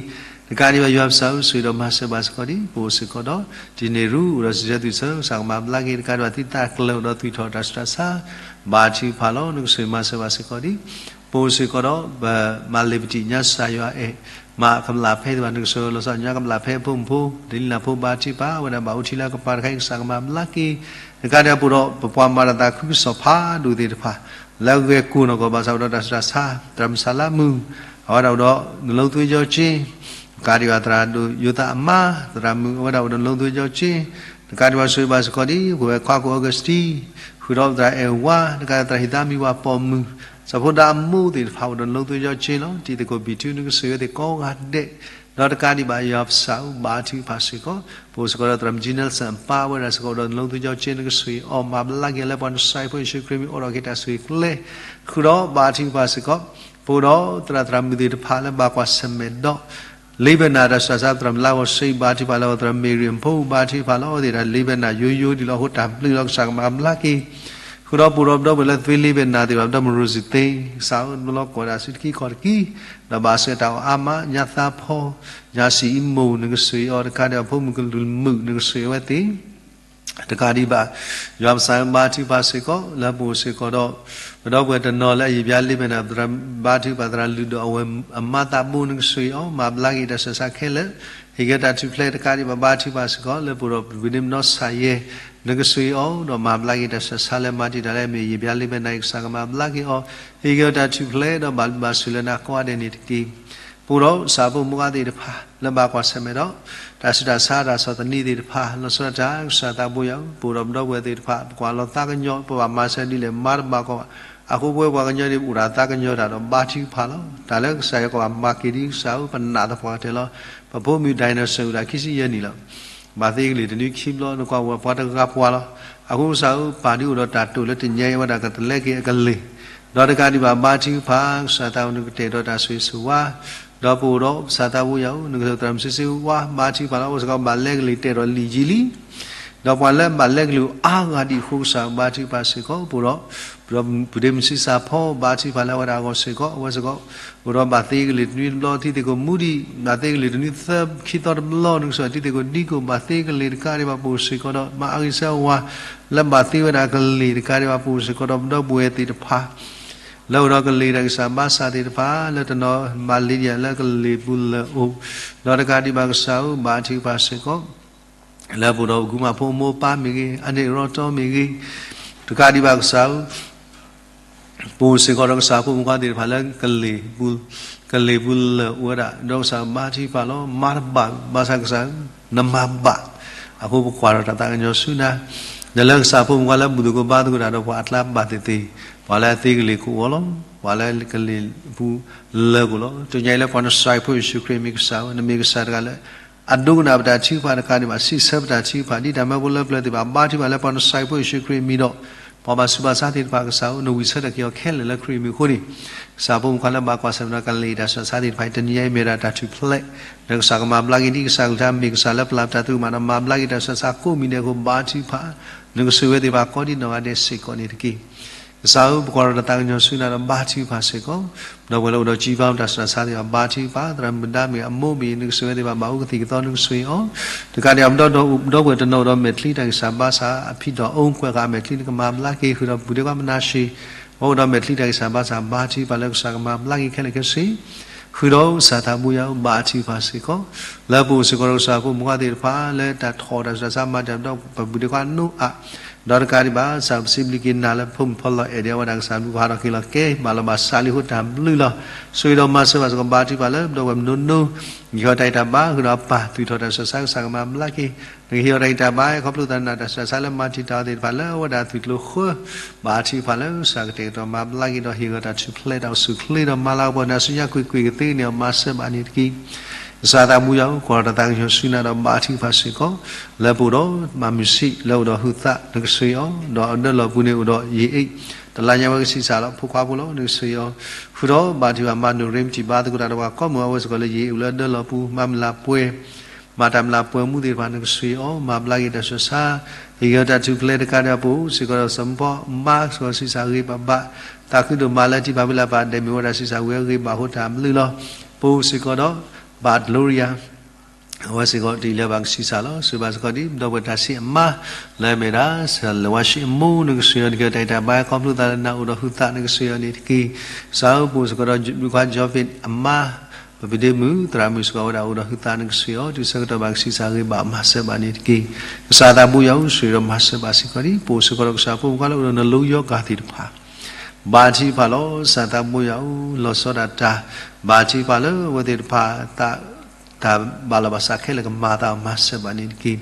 တကးဒံးဘၣ် ယွၤပစၢ်ဧၢ, ဆိၣ်ဂ့ၤဒီးမၤစၢၤဘၣ်စ့ၢ်ကီးဒံး, ပအိၣ်စ့ၢ်ကီးဒီး တံၤန့ၢ်ရူ အိၣ်ဒီးစံးဆၢသူၣ်ဆၢ ကစၢ်ကမၤဘျါက့ၤ, တကးဒံးဘၣ် သုသးကျၢၤအိၣ်ဒီးသွံၣ်ထီၣ်တၢ်ဆူးတၢ်ဆါ, ဘါထုကဖၣ်လီၤ, နကဆိၣ်ဂ့ၤမၤစၢၤဘၣ်စ့ၢ်ကီးဒံး, ပအိၣ်စ့ၢ်ကီးဒီး ပမၤလ့ၤပတံၣ်ညါစၢ်ယွၤအဲၣ် မၤကမျၢၢ်ဖဲသ့ၣ်တဖၣ် နကဆိၣ်ဂ့ၤလီၤဆီညါကမျၢၢ်ဖဲအဖိမုၣ်ဖိ ဒလံလၢ်ဖိ ဘါထုကဖၣ် အဝဲဒၣ်ဘၣ်အိၣ်ထံလၢကပၤတခါအံၤ ကစၢ်ကမၤဘျါက့ၤ, တကးဒံးဘၣ် ပအိၣ်ဒီး ပပှၤမၤတၢ်သးခုကစီၣ်ဖးဒိၣ်သ့ၣ်တဖၣ် လၢအဂဲၤကိၢ်နီၢ်ကီၢ် ဘၣ်ဆၣ်အိၣ်ဒီးတၢ်ဆူးတၢ်ဆါ, သရၣ်မုၣ်စၤလါမုၣ် အဝဲဒၣ်အိၣ်ဒီး နလိသွ့ကၠီက့, တကးဒံးဘၣ် သရၣ်ဒိၣ်ယိၤသးအမါ သရၣ်မုၣ် အဝဲဒၣ်အိၣ်ဒီးနလိသွ့ကၠီက့, တကးဒံးဘၣ် ဆိၣ်ဂ့ၤဘၣ်စ့ၢ်ကီးဒံး ပဝဲၢ်ခွါကိာ်အီကူးစတံ, ဃုာ်ဒီးသရၣ်အဲၣ်ဝါ တကးဒံး သရၣ်ဟံၣ်သးမံဝၤပိာ်မုၣ်, စီၤဖိဒါအမိၢ်သ့ၣ်တဖၣ်အိၣ်ဒီးနလိသွ့ကၠီက့လီၤ. တံၤသကိးဘံၣ်ထူ နကဆိၣ်ဂ့ၤဝဲသ့ၣ်ကိးဂၤဒဲး, ဒီးတကးဒံးဘၣ် ယွၤပစၢ်ဧၢ ဘါထုကဖၣ်စ့ၢ်ကီး, ပအိၣ်စ့ၢ်ကီးဒီးသရၣ်မုၣ်ကၠံနၢ်စၢၣ်အပၢ် အဝဲဒၣ်စ့ၢ်ကီးအိၣ်ဒီးနလိသွ့ကၠီက့ နကဆိၣ်ဂ့ၤအီၤ မၤဘျါက့ၤလၢပှၤနစၢ်ဖိယ့ၣ်ၡူးခရံာ်မံၤ အိၣ်ဒီးက့ၤတၢ်ဆိၣ်ဂ့ၤကျဲ, ဃုာ်ဒီးဘါထုကဖၣ်စ့ၢ်ကီး, ပအိၣ်ဒီးသရၣ်သရၣ်မုၣ်သ့ၣ်တဖၣ်လၢဘၣ်ကွၢ်ဆၢၣ်မဲာ်ဒီး လ့ဘဲနၤ တၢ်ဆူးတၢ်ဆါ သရၣ်မုၣ်လါဂီၤစံ ဘါထုကဖၣ်လၢအီၤ, သရၣ်မ့ၢ်ရံၣ်အဖိ ဘါထုကဖၣ်လၢအီၤသ့ၣ်တဖၣ် လ့ဘဲနၤယိယိဒံးလီၤ အဃိတၢ်ဘျုးလီၤ ကစၢ်ကမၤဘျါက့ၤ, ဃုာ်ဒီးပအိၣ်ဒီးပဒီပုၢ်ဝဲၢ်လၢသွ့လ့ဘဲနၤသ့ၣ်တဖၣ် ပဒီပုၢ်ဝဲၢ်မရူစံသ့, ကစၢ်ဧၢတဘျီလီၤကွၢ်ဒၣ်ဆူတကံကီၢ်တကံ, ဒီးဘၣ်ဆှၢတၢ်အီၣ်အါမး ညါသါဖီ, ညါစံအံမူ နကဆိၣ်ဂ့ၤအီၤ တကးဒံးဘၣ် ဖိမုၣ်ကလုၢ်မုၣ် နကဆိၣ်ဂ့ၤဝဲသ့ၣ် တကးဒံးဘၣ်, ယွၤပစၢ်ဧၢ ဘါထုကဖၣ်စ့ၢ်ကီး လၢပအိၣ်စ့ၢ်ကီးဒီး ပဒီပုၢ်ဝဲၢ်တနီၤလၢအယံာ်ဘျါလ့ဘဲနၤ ဘါထုကဖၣ်သရၣ်လုၢ်ဒိၣ်အဝဲအမါသးဘိ နကဆိၣ်ဂ့ၤအီၤ မၤဘျါက့ၤတၢ်ဆူးတၢ်ဆါခဲလၢာ်, ဟ့ၣ်က့ၤတၢ်ထူၣ်ဖျဲး တကးဒံးဘၣ် ဘါထုကဖၣ်စ့ၢ်ကီး လၢပအိၣ်ဒီးပဝံၤန့ၣ်မနီၢ်ဆၣ်ယဲၢ် နကဆိၣ်ဂ့ၤအီၤ ဒီးမၤဘျါက့ၤတၢ်ဆူးတၢ်ဆါလၢမၤတံာ်တာ်လၢအမ့ၢ်ယံာ်ဘျါလ့ဘဲနၤအံၤ ကစၢ်ကမၤဘျါက့ၤအီၤ, ဟ့ၣ်က့ၤအီၤတၢ်ထူၣ်ဖျဲး ဒီးဘၣ်ဘျုးဘၣ်ဆိၣ်လၢနၤကိးဂၤဒဲးန့ၣ်တက့ၢ်. ပအိၣ်ဒီးကစၢ်ဖိမုၣ်ဖိခွါသ့ၣ်တဖၣ် လၢဘၣ်ကွၢ်ဆၢၣ်မဲာ်ဒီး တၢ်ဆူးတၢ်ဆါတၢ်ဆီၣ်သနံးသ့ၣ်တဖၣ် လီၤဆီဒၣ်တၢ် ကစၢ်သးဘိယွၤဧၢ, ပအိၣ်ဒီးပဒီပုၢ်ဝဲၢ်သ့ၣ်တဖၣ် ပကွၢ်လီၤသးကညီၤ ပဘၣ်မၤစၢၤဒ်လဲၣ်မၤတဘၣ်ကီးဘၣ်. အဃိပဝဲပှၤကညီန့ၣ် ပအိၣ်ဒီးသးကညီၤတၢ်ဒီးဘါထုကဖၣ်လီၤ. တၢ်လၢကစၢ်ယွၤကဘၣ်မၤက့ၤဒ်ကစၢ်ဧၢ ပနာ်သပှၢ်ကတၢၢ်လီၤ. ပဖိမုၣ်ဒိၣ်နီၢ်စၢၣ်အိၣ်ဒၣ်ခံဆံယဲၢ်နံၣ်လီၤ. ဘၣ်သ့ကလံၤတနွံခံဘျီ နကွၢ်ဝဲပှၤတဂၤပှၤလီၤ. အဃိကစၢ်ဧၢ ပာ်ဒုးအိၣ်ဒီးတၢ်တိာ်လၢတညါအံၤဝဲဒၣ်ကတလဲက့ၤအကလံၤ ဒီးတကးဒံးဘၣ်ဘါထုကဖၣ် ကစၢ်သးအိၣ်နကတဲာ်ဒီးတၢ်ဆိၣ်ဂ့ၤဆိၣ်ဝါ ဒီးပအိၣ်ဒီးကစၢ်သးဘိယွၤဧၢ နကသရၣ်မုၣ်ဆ့ဆ့ဝါ ဘါထုကဖၣ်လီၤ. အိၣ်စ့ၢ်ကီးဘၣ်လဲကလံၤတဲာ်ဒီးလံာ်ယံာ်လံ ဒီးပှၤလၢဘၣ်လဲကလံၤအါဂၤဒံးအဃိကစၢ်ဘါထုကဖၣ်စ့ၢ်ကီး ပအိၣ်ဒီး ပဒီပုၢ်ဒ့မုၣ်ဆံးစၢ်ဖီ ဘါထုကဖၣ်လၢအဝဲဒၣ်အဂီၢ်စ့ၢ်ကီး အဝဲစ့ၢ်ကီး အိၣ်ဒီးဘၣ်သ့ကလံၤတနွံတဘျီ တံၤသကိးမူဒံး ဘၣ်သ့ကလံၤတနွံသၢခံသီတဘျီ နကစၢ်တံၤသကိးဒံကိး ဘၣ်သ့ကလံၤတကးဒံးဘၣ်ပအိၣ်စ့ၢ်ကီးဒီး မၤအဂံၢ်စၢ်ဝါ လၢဘၣ်သ့ဝဲဒၣ်ကလံၤတကးဒံးဘၣ်ပအိၣ်စ့ၢ်ကီးဒီးပဒီပုၢ်ဝဲၢ်သ့ၣ်တဖၣ် လၢအိၣ်ဒီးကလံၤတၢ်ဂံၢ်စၢ်ဘါစၢ်သ့ၣ်တဖၣ် လၢတနီၤမၤလ့ဒံယၤလၢကလံၤပူၤလၢအိၣ် ဒီးတကးဒံးဘၣ်ကစၢ်ဧၢ ဘါထုကဖၣ်စ့ၢ်ကီး လၢပအိၣ်ဒီးပကုၢ်မးဖိမိၢ်ပၢ်မ့ၢ်ဂ့ၤ အန့ၣ်ရီတီမ့ၢ်ဂ့ၤ တကးဒံးဘၣ်ကစၢ်ဧၢ ပအိၣ်စ့ၢ်ကီးဒီးကစၢ်ဖိမုၣ်ဖိခွါသ့ၣ်တဖၣ်လၢ ကလံၤပူၤလၢအိၣ်ဝဲဒၣ် ဒီးကစၢ်ဘါထုကဖၣ်လီၤ. မၤတဘၣ် ဘၣ်ဆၣ်ကစၢ်ဧၢ နမၤဘၣ် အဃိပကွၢ်ထီၣ်တၢ်သးကညီၤဆူနၤ ဒီးလၢကစၢ်ဖိမုၣ်ဖိခွါလၢဘူၣ်သကိးဘါသကိးတၢ်ဒီးပှၤအကျါဘၣ်သ့ၣ်သ့ၣ် ပှၤလၢအသ့ကလံၤကအိၣ်လီၤ. ပှၤလၢကလံၤပူၤလၢကအိၣ်လီၤ. တနံၤအံၤလၢပှၤနစၢ်ဖိယ့ၣ်ၡူးခရံာ်မံၤကစၢ်ဧၢ နမ့ၢ်ကစၢ်တဂၤလၢ အဒိကနၣ်ပတၢ်ထုကဖၣ်တကးဒံးဘၣ် စံးဆၢပတၢ်ထုကဖၣ် ဒ်တၢ်မၢဖိလၢပျၢၤသ့ၣ်တဖၣ် ဘါထုကဖၣ်လၢပှၤနစၢ်ဖိယ့ၣ်ၡူးခရံာ်မံၤဒီး ပှၤဘၣ်ဆူးဘၣ်ဆါသ့ၣ်တဖၣ်ကစၢ်ဧၢ နဝံၣ်ဆၢထၢၣ်က့ၤအီၤခဲလၢာ်လၢခရံာ်မံၤအဃိန့ၣ် ကစၢ်ဖိမုၣ်ဖိခွါလၢဘၣ်ကွၢ်ဆၢၣ်မဲာ်ဒီးကလံၤတၢ်ဆူးတၢ်ဆါသ့ၣ်တဖၣ် တနံၤအံၤမ့ၢ်ဝဲဒၣ်တၢ်ထူၣ်ဖျဲး ဒီးကစၢ်ကမၤဘျါက့ၤဒ်ကစၢ်ကလုၢ်ကထါ မ့ၢ်ကစၢ်လၢပျၢ်ပတၢ်သရူးမးဒီး မၤဘျါက့ၤတၢ်ဆူးတၢ်ဆါကိးမံၤဒဲးအဃိ ဘါထုကဖၣ် နကဆိၣ်ဂ့ၤဝဲသ့ၣ်တဖၣ်ကိးဒ်နီၢ်ဂၤဒဲးစ့ၢ်ကီးန့ၣ်တက့ၢ်. ကစၢ်ဧၢ ပကွၢ်ထီၣ်တၢ်သးကညီၤဆူနၤဒီးဘါထုကဖၣ်စ့ၢ်ကီး ဒီပုၢ်ဝဲၢ်လၢအိၣ်ဒီးကံဘါတၢ်ဆူးတၢ်ဆါသ့ၣ်တဖၣ် ဘါထုကဖၣ် သရၣ်မုၣ်ဒါမ့ၢ်အမိၢ်မ့ၢ် နကဆိၣ်ဂ့ၤဝဲသ့ၣ်တဖၣ် ဘၣ်အိၣ်ကသံၣ်ကသီနကဆိၣ်ဂ့ၤအီၤ တကးဒံးအီၤ ဒီပုၢ်ဝဲၢ်တနီၤအိၣ်ဒီးမဲာ်ချံတၢ်ဂံၢ်စၢ်ဘါစၢ် အဖံးဒီးအိၣ်ကွဲးဃာ်အမဲာ်ချံ နကမၤဘျါက့ၤဃုာ်ဒီးပပုၢ်ဒ့ခွါမနၤၡ့ ပှၤအိၣ်ဒီးမဲာ်ချံတၢ်ဂံၢ်စၢ်ဘါစၢ် ဘါထုကဖၣ်လၢကစၢ်ကမၤဘျါက့ၤခဲလၢာ်ခဲဆ့ ဃုာ်ဒီးကစၢ်သးဘိယွၤဧၢ ဘါထုကဖၣ်စ့ၢ်ကီး လၢပအိၣ်စ့ၢ်ကီးဒီးကစၢ်ဖိမုၣ်ဖိခွါသ့ၣ်တဖၣ် လၢတၢ်ထီၣ်တၢ်ဆူးတၢ်ဆါမၤတၢ်ဒီးပပုၢ်ဒ့ခွါနိအၣ် ဒီးတကးဒံးဘၣ် ကစၢ်ပစံးဘျုးက့ၤနၤလၢဖိမုၣ်ဖိလီၤအဲၣ်ဒံးအဝဲဒၣ်ကစၢ်ဘျုးဖးထီၣ်က့ၤလီၤကဲ ဘၣ်လီၤဘၣ်စးလံအဃိတၢ်ဘျုးလီၤ. ဆိၣ်ဂ့ၤဒီးမၤစၢၤဘၣ်စ့ၢ်ကီး ဘါထုကဖၣ်လၢပဒီပုၢ်ဝဲၢ်မနိနိ နကဟ့ၣ်အီၤတၢ်ဂံၢ်တၢ်ဘါ ဃုာ်ဒီးအပၢ် သူၣ်ထီၣ်တၢ်ဆူးတၢ်ဆါ ကစၢ်ကမၤဘျါက့ၤ နကဟ့ၣ်အီၤတၢ်ဂံၢ်တၢ်ဘါ ခီဖျိသးနၤတၢ်ဆူးတၢ်ဆါလၢမၤတံာ်တာ်အီၤသ့ၣ်တဖၣ်လၢအဝဲဒၣ်သူၣ်ကျိၤဃၢ ဘါထုကဖၣ်လၢကစၢ်ကတဲာ်ကတီၤမၤဘျါက့ၤဒီးဟ့ၣ်ဂၢၢ်တၢ်ထူၣ်ဖျဲးတၢ်အိၣ်ဆူၣ်အိၣ်ချ့ဒီးမၤလၤကပီၤနၤဆူညါကွ့ၢ်ကွ့ၢ်ကသ့န့ၣ်အီၤ မၤစၢၤဘၣ်န့ၣ်တက့ၢ်. ကစၢ်သးဘိယွၤဧၢ ကွၢ်ထီၣ်တၢ်သးကညီၤဆူနၤဒီးဘါထုကဖၣ်စ့ၢ်ကီး လၢပအိၣ်ဒီးမၤမုၢ်ဆံး လၢအိၣ်ဒီးဟုးသး နကဆိၣ်ဂ့ၤအီၤ ဒီးအဒၢလီၤပူၤန့ၣ်အိၣ်ဒီးယံာ်အ့ၣ် တလါညါဝဲကဆံးစၢ်လီၤ ဖိခွါဖိလီၤ နကဆိၣ်ဂ့ၤအီၤ ဃုာ်ဒီးဘါထုကဖၣ်မၤနၢၤရ့မတံၢ်ဘါသကိးတၢ်ဒီး ပှၤကိးမုၢ်အဝဲစ့ၢ်ကီးလၢယံာ်အ့ၣ်အိၣ်လၢအဒၢလီၤပူၤ မၤမုၢ်လၢ်ပှဲၤ မၤတၢ်မုၢ်လၢ်ပှဲၤမူသ့ၣ်တဖၣ် နကဆိၣ်ဂ့ၤအီၤ မၤဘျါက့ၤတၢ်ဆူးတၢ်ဆါ ဟ့ၣ်ဂၢၢ်တၢ်ထူၣ်ဖျဲးတကးဒံးဘၣ် ပအိၣ်စ့ၢ်ကီးဒီးစီၤမူဖီ မါကစၢ်ဆံးစၢ်ဂ့ၤဘၣ်ဘၣ် သးခုဒိၣ်မးလၢထံဖးဖီလာ်ပာ်ဒဲးမ့ၢ်ဝဲဒၣ်ဆံးစၢ်ဝံၤအဂ့ၤဘၣ်အဃိတၢ်ဘျုးလီၤ. ပအိၣ်စ့ၢ်ကီးဒီး ဘၣ် Gloria အဝဲစ့ၢ်ကီးတအံၤလၢဘၣ်ကဆံးစၢ်လီၤ ဆိၣ်ဂ့ၤဘၣ်စ့ၢ်ကီးဒ်ပဒီပုၢ်ဝဲၢ်တၢ်ဆံးအမါ လၢအမ့ၢ်ဒၣ် စၢ်လဝါၡံအမိၢ် နကဆိၣ်ဂ့ၤအီၤ နကဟ့ၣ်အီၤတၢ်ဂံၢ်တၢ်ဘါ ခီဖျိသးလၢနအိၣ်ဒီးဟုးသး နကဆိၣ်ဂ့ၤအီၤန့ၣ်တက့ၢ်. ကစၢ်ဧၢ ပအိၣ်စ့ၢ်ကီးဒီး ဘုခွါ Jovet အမါ ပပုၢ်ဒ့မုၣ် သရၣ်မုၣ်စ့ၢ်ကီးဝဲဒၣ်အိၣ်ဒီးဟုးသး နကဆိၣ်ဂ့ၤအီၤ တုၤဆၢကတီၢ်ဘၣ်ကဆံးစၢ်ဂ့ၤဘၣ်မၤစၢၤဘၣ်န့ၣ်တက့ၢ်. ကစၢ်သးဘိယွၤဧၢ ဆိၣ်ဂ့ၤဒီးမၤစၢၤဘၣ်စ့ၢ်ကီးဒ် ပအိၣ်စ့ၢ်ကီးဒီးကစၢ်ဖိမုၣ်ဖိခွါလၢအိၣ်ဒီးနလိယီဂၤသ့ၣ်တဖၣ် ဘါထုကဖၣ်လီၤ ကစၢ်သးဘိယွၤဧၢ လီၤဆီဒၣ်တၢ် ဘါထုကဖၣ်လၢအဝဲသ့ၣ်တဖၣ် တၢ်ဘၣ်လီၤဘၣ်စးခဲလၢာ်ကမၤအသးမၤစၢၤဘၣ်န့ၣ်တက့ၢ်.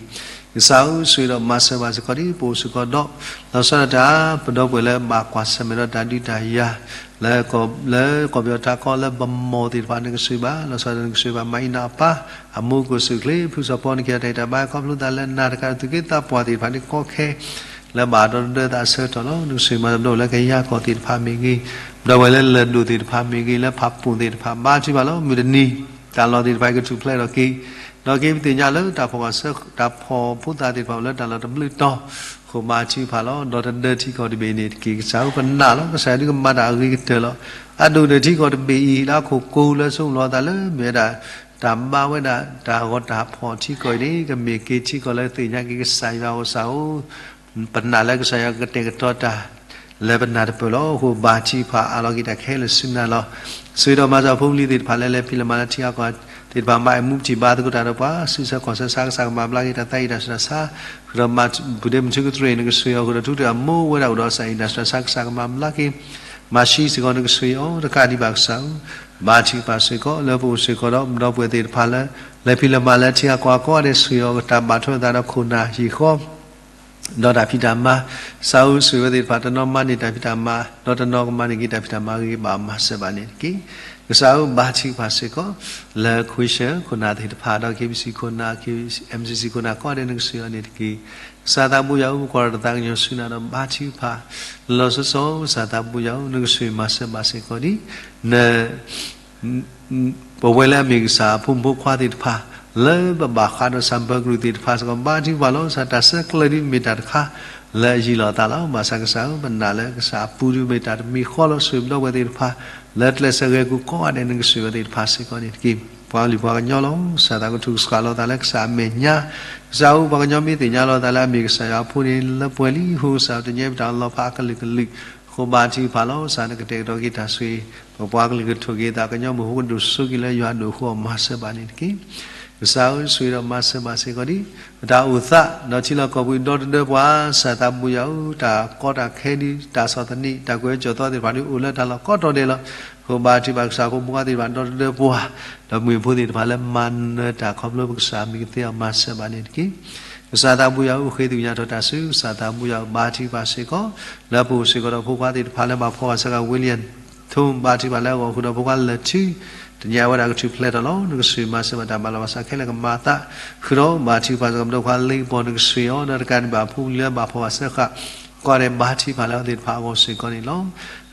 ကစၢ်ဧၢ ဆိၣ်ဂ့ၤဒီးမၤစၢၤဘၣ်စ့ၢ်ကီးဒ် ပအိၣ်စ့ၢ်ကီးဒီး လီၤဆီဒၣ်တၢ် ပဒီပုၢ်ဝဲၢ်လၢဘၣ်ကွၢ်ဆၢၣ်မဲာ်ဒီးတၢ်ဒုးတၢ်ယၤ လၢကီၢ်ပယီၤထးခီလၢဗမီၢ်သ့ၣ်တဖၣ် နကဆိၣ်ဂ့ၤဘၣ် လီၤဆီဒၣ်တၢ် နကဆိၣ်ဂ့ၤဘၣ် မၤအံၤနီၢ်အပၢ် အမိၢ်ကိၣ်စူၣ်ချ့ ဖုစီၤပီ နကဟ့ၣ်အီၤတၢ်ဂံၢ်တၢ်ဘါ ခီဖျိသးလၢနၤတကး သူၣ်က့သးပှၢ်သ့ၣ်တဖၣ်န့ၣ်ကီခဲ လၢဘၣ်ဒီသဒၢသးအဆၢကတီၢ်လီၤ. နကဆိၣ်ဂ့ၤမၤစၢၤပဒီပုၢ်ဝဲၢ်လၢကယၤကီၢ်သ့ၣ်တဖၣ်မ့ၢ်ဂ့ၤ, ပဒီပုၢ်ဝဲၢ်လၢလၢၢ်ဒိၣ်သ့ၣ်တဖၣ်မ့ၢ်ဂ့ၤ, လၢဖးပူၣ်သ့ၣ်တဖၣ် ဘါထုကဖၣ်လီၤ. မုၢ်တနံၤ တၢ်လီၢ်သ့ၣ်တဖၣ်ကထူၣ်ဖျဲးထီၣ်က့ၤ, ဒီးက့ၤပသ့ၣ်ညါလၢတၢ်ဖီၣ်, တၢ်ဖီၣ်ဖိသၣ်သ့ၣ်တဖၣ်အိၣ်လၢတၢ်လီၢ်တဘျုးတီၤ, ဃိဘါထုကဖၣ်လီၤ. ဒီးတဒၢထံကီၢ်တဘ့ၣ်န့ၣ်တက့ၢ်. ကစၢ်ဧၢ ပနာ်လီၤ. ကစၢ်ယွၤဒုးကမၤတၢ်အဂ့ၤကတၢၢ်လီၤ. အဒိၣ်န့ၢ်ထံကီၢ်တဘ့ၣ်အံၤ လၢအခိၣ်ကိၤလၢဆိကမိၣ်လီၤသးလၢ မ့ၢ်ဝဲဒၣ် တၢ်ဘါဝဲဒၣ်တၢ်ဂီၤတၢ်ဖီၣ်ထံကီၢ်အံၤန့ၣ် ကမ့ၢ်က့ၤထံကီၢ်လၢသ့ၣ်ညါက့ၤကစၢ်ယွၤအဃိ ကစၢ်ဧၢ ပနာ်လၢကစၢ်ယွၤကတဲာ်ကတီၤတၢ် လၢပနၢ်တပၢၢ်လီၤ. အဃိဘါထုကဖၣ်အးလီၤက့ၤတၢ်ခဲလၢာ်ဆူနၤလီၤ. ဆိၣ်ဂ့ၤဒီးမၤစၢၤဖိလံၤသ့ၣ်တဖၣ်လၢလဲၤဖံးလဲၤမၤလၢထံဂၤကီၢ်ဂၤသ့ၣ်တဖၣ် မၤအမူထံၣ်ဘါသကိးတၢ်ဒီးပှၤ ဆူၣ်ဆၢကီၢ်ဆၢဆါ ကစၢ်ကမၤဘျါက့ၤတၢ်သးအံၤ တၢ်ဆူးတၢ်ဆါ, ဃုာ်ဒီးမၤပူၤဒ့မုၢ်ထူကတြ့ၣ် နကဆိၣ်ဂ့ၤအီၤ ဃုာ်ဒီးထူကတြ့ၣ်အမိၢ်ဝဲဒၣ်အိၣ်ဒီးကစၢ်အံၤ တၢ်ဆူးတၢ်ဆါ ကစၢ်ကမၤဘျါက့ၤ, မၤၡံစ့ၢ်ကီး နကဆိၣ်ဂ့ၤအီၤ တကးဒံးဘၣ်ကစၢ်ဧၢ ဘါထုကဖၣ်စ့ၢ်ကီး လၢပအိၣ်စ့ၢ်ကီးဒီး ပဒီပုၢ်ဝဲၢ်သ့ၣ်တဖၣ်လၢ လဲၤဖံးလဲၤမၤလၢထံဂၤကီၢ်ဂၤကိးဂၤဒဲး ဆှၢအီၤကတၢၢ်ဘၣ်ထွဲသးဒီးခိၣ်နၢ်ယံာ်ဃီ ဒီးတၢ်ဖံးတၢ်မၤ, ကစၢ်ဧၢ ဆိၣ်ဂ့ၤဝဲသ့ၣ်တဖၣ် တနီၤမၤန့ၢ်တၢ်ဖံးတၢ်မၤ ဒီးတနီၤကမၤန့ၢ်က့ၤတၢ်ဖံးတၢ်မၤဂ့ၤဂ့ၤဘၣ် မၤစၢၤဘၣ်န့ၣ်တက့ၢ်. ကစၢ်ဧၢ ဘါထုကဖၣ်စ့ၢ်ကီး လၢ Christian ခိၣ်နၢ်သ့ၣ်တဖၣ် ဒီး KBC ခိၣ်နၢ် MCC ခိၣ်နၢ်ကိးဂၤဒဲး နကဆိၣ်ဂ့ၤအီၤန့ၣ်တက့ၢ်. ကစၢ်သးဘိယွၤဧၢ ပကွၢ်ဒီးတၢ်သးကညီၤဆူနၤဒီးဘါထုကဖၣ် လီၤလီၤဆီဆီ ကစၢ်သးဘိယွၤဧၢ နကဆိၣ်ဂ့ၤမၤစၢၤဘၣ်စ့ၢ်ကီးဒံး န ပဝဲလၢအမ့ၢ်ကစၢ်အဖိမုၣ်ဖိခွါသ့ၣ်တဖၣ် လၢပဘၣ်ဃးဒီး ဆၣ်ဘၢကရူၢ်သ့ၣ်တဖၣ်စ့ၢ်ကီး ဘါထုကဖၣ်လီၤ. ကစၢ် တၢ်ဆဲးကျၢဒ်မ့ၢ်တၢ်တခါ လၢအယံၤလီၤအသးလီၤ. ဘၣ်ဆၣ်ကစၢ်ဧၢ ပနာ်လၢကစၢ်အပူၤဒ်မ့ၢ်တၢ်တမံၤဃီလီၤ. ဆိၣ်ဂ့ၤပဒီပုၢ်ဝဲၢ်သ့ၣ်တဖၣ် လၢကျဲးစၢးဂဲၤကိာ်ကိးဂၤဒဲး နကဆိၣ်ဂ့ၤဝဲသ့ၣ်တဖၣ်စ့ၢ်ကီးန့ၣ်တက့ၢ်. ပှၤကလုာ်ပှၤကညီလီၤ. ကစၢ်သးကထူၣ်ကစၢ်လီၤသးလၢကစၢ်အမဲာ်ညါ ကစၢ်ဧၢ ပှၤကညီမ့ၢ်သ့ၣ်ညါလီၤသးလၢအမ့ၢ်ကစၢ်ယွၤအဖိန့ၣ် လၢပှဲၤလံအဃိ ကစၢ်တညါပတၢ်လီၤဖးအကလုာ်ကလုာ် အဃိဘါထုကဖၣ်လီၤ. ကစၢ် နကတဲာ်ကတီၤက့ၤတၢ်ဆိၣ်ဂ့ၤ ပပှၤကလုာ်ကထိၣ်က့ၤသး ကညီမုၢ်ဟူကဒိၣ်စိက့ၤလၢယွၤအဒိၣ်အဃိ မၤစၢၤဘၣ်န့ၣ်တက့ၢ်. ကစၢ်ဧၢ ဆိၣ်ဂ့ၤဒီးမၤစၢၤဘၣ်စ့ၢ်ကီးဒံး ပတၢ်အိၣ်သး ဒီးထံလီၢ်ကီၢ်ပူၤဒီတဒၢပှၤ ကစၢ်သးဘိယွၤဧၢ တၢ်ကီတၢ်ခဲဒ်တၢ်ဆီၣ်သနံး တၢ်ကွဲးကၠီၣ်သီသ့ၣ်တဖၣ်ဒ်အိၣ်လၢတၢ်လီၢ်ကိးတီၤဒဲးလီၤ. အဃိဘါထုကဖၣ်ကစၢ်ဖိမုၣ်ဖိခွါသ့ၣ်တဖၣ်ဒီတဒၢပှၤ ဒီးမုၢ်ဖိသ့ၣ်တဖၣ်လၢမၤနၢၤတၢ်ခီဖျိပကစၢ်မံၤကသ့ မၤစၢၤဘၣ်န့ၣ်တက့ၢ်. ကစၢ်သးဘိယွၤဧၢ ဃ့သ့ၣ်ညါထီၣ်တၢ်ဆူ ကစၢ်သးဘိယွၤဧၢ ဘါထုကဖၣ်စ့ၢ်ကီး လၢပအိၣ်စ့ၢ်ကီးဒီးဖိခွါသ့ၣ်တဖၣ်လၢဘၣ်ဖှီၣ်ဘၣ်ဆၢဃာ် ဝ့လံယၣ် ထိ ဘါထုကဖၣ်လၢအဂီၢ်ဃုာ်ဒီးဖိခွါလၢာ်ထူ တညါဝဲဒၣ်ကထူၣ်ဖျဲးထီၣ်လီၤ. နကဆိၣ်ဂ့ၤမၤစၢၤဘၣ်တၢ်ဘၣ်လီၤဘၣ်စးခဲလၢာ်ကမၤအသး ဃုာ်ဒီးဘါထုကဖၣ်စ့ၢ်ကီး ပဒီပုၢ်ဝဲၢ်ခွါလ့ကပီၤ နကဆိၣ်ဂ့ၤအီၤ ဒီးတကးဒံးဘၣ်ဖိလၢဘၣ်ဖှီၣ်ဘၣ်ဆၢဃာ် ကိးဂၤဒဲးဘါထုကဖၣ်လၢအဝဲသ့ၣ်တဖၣ်အဂီၢ်စ့ၢ်ကီးန့ၣ်လီၤ.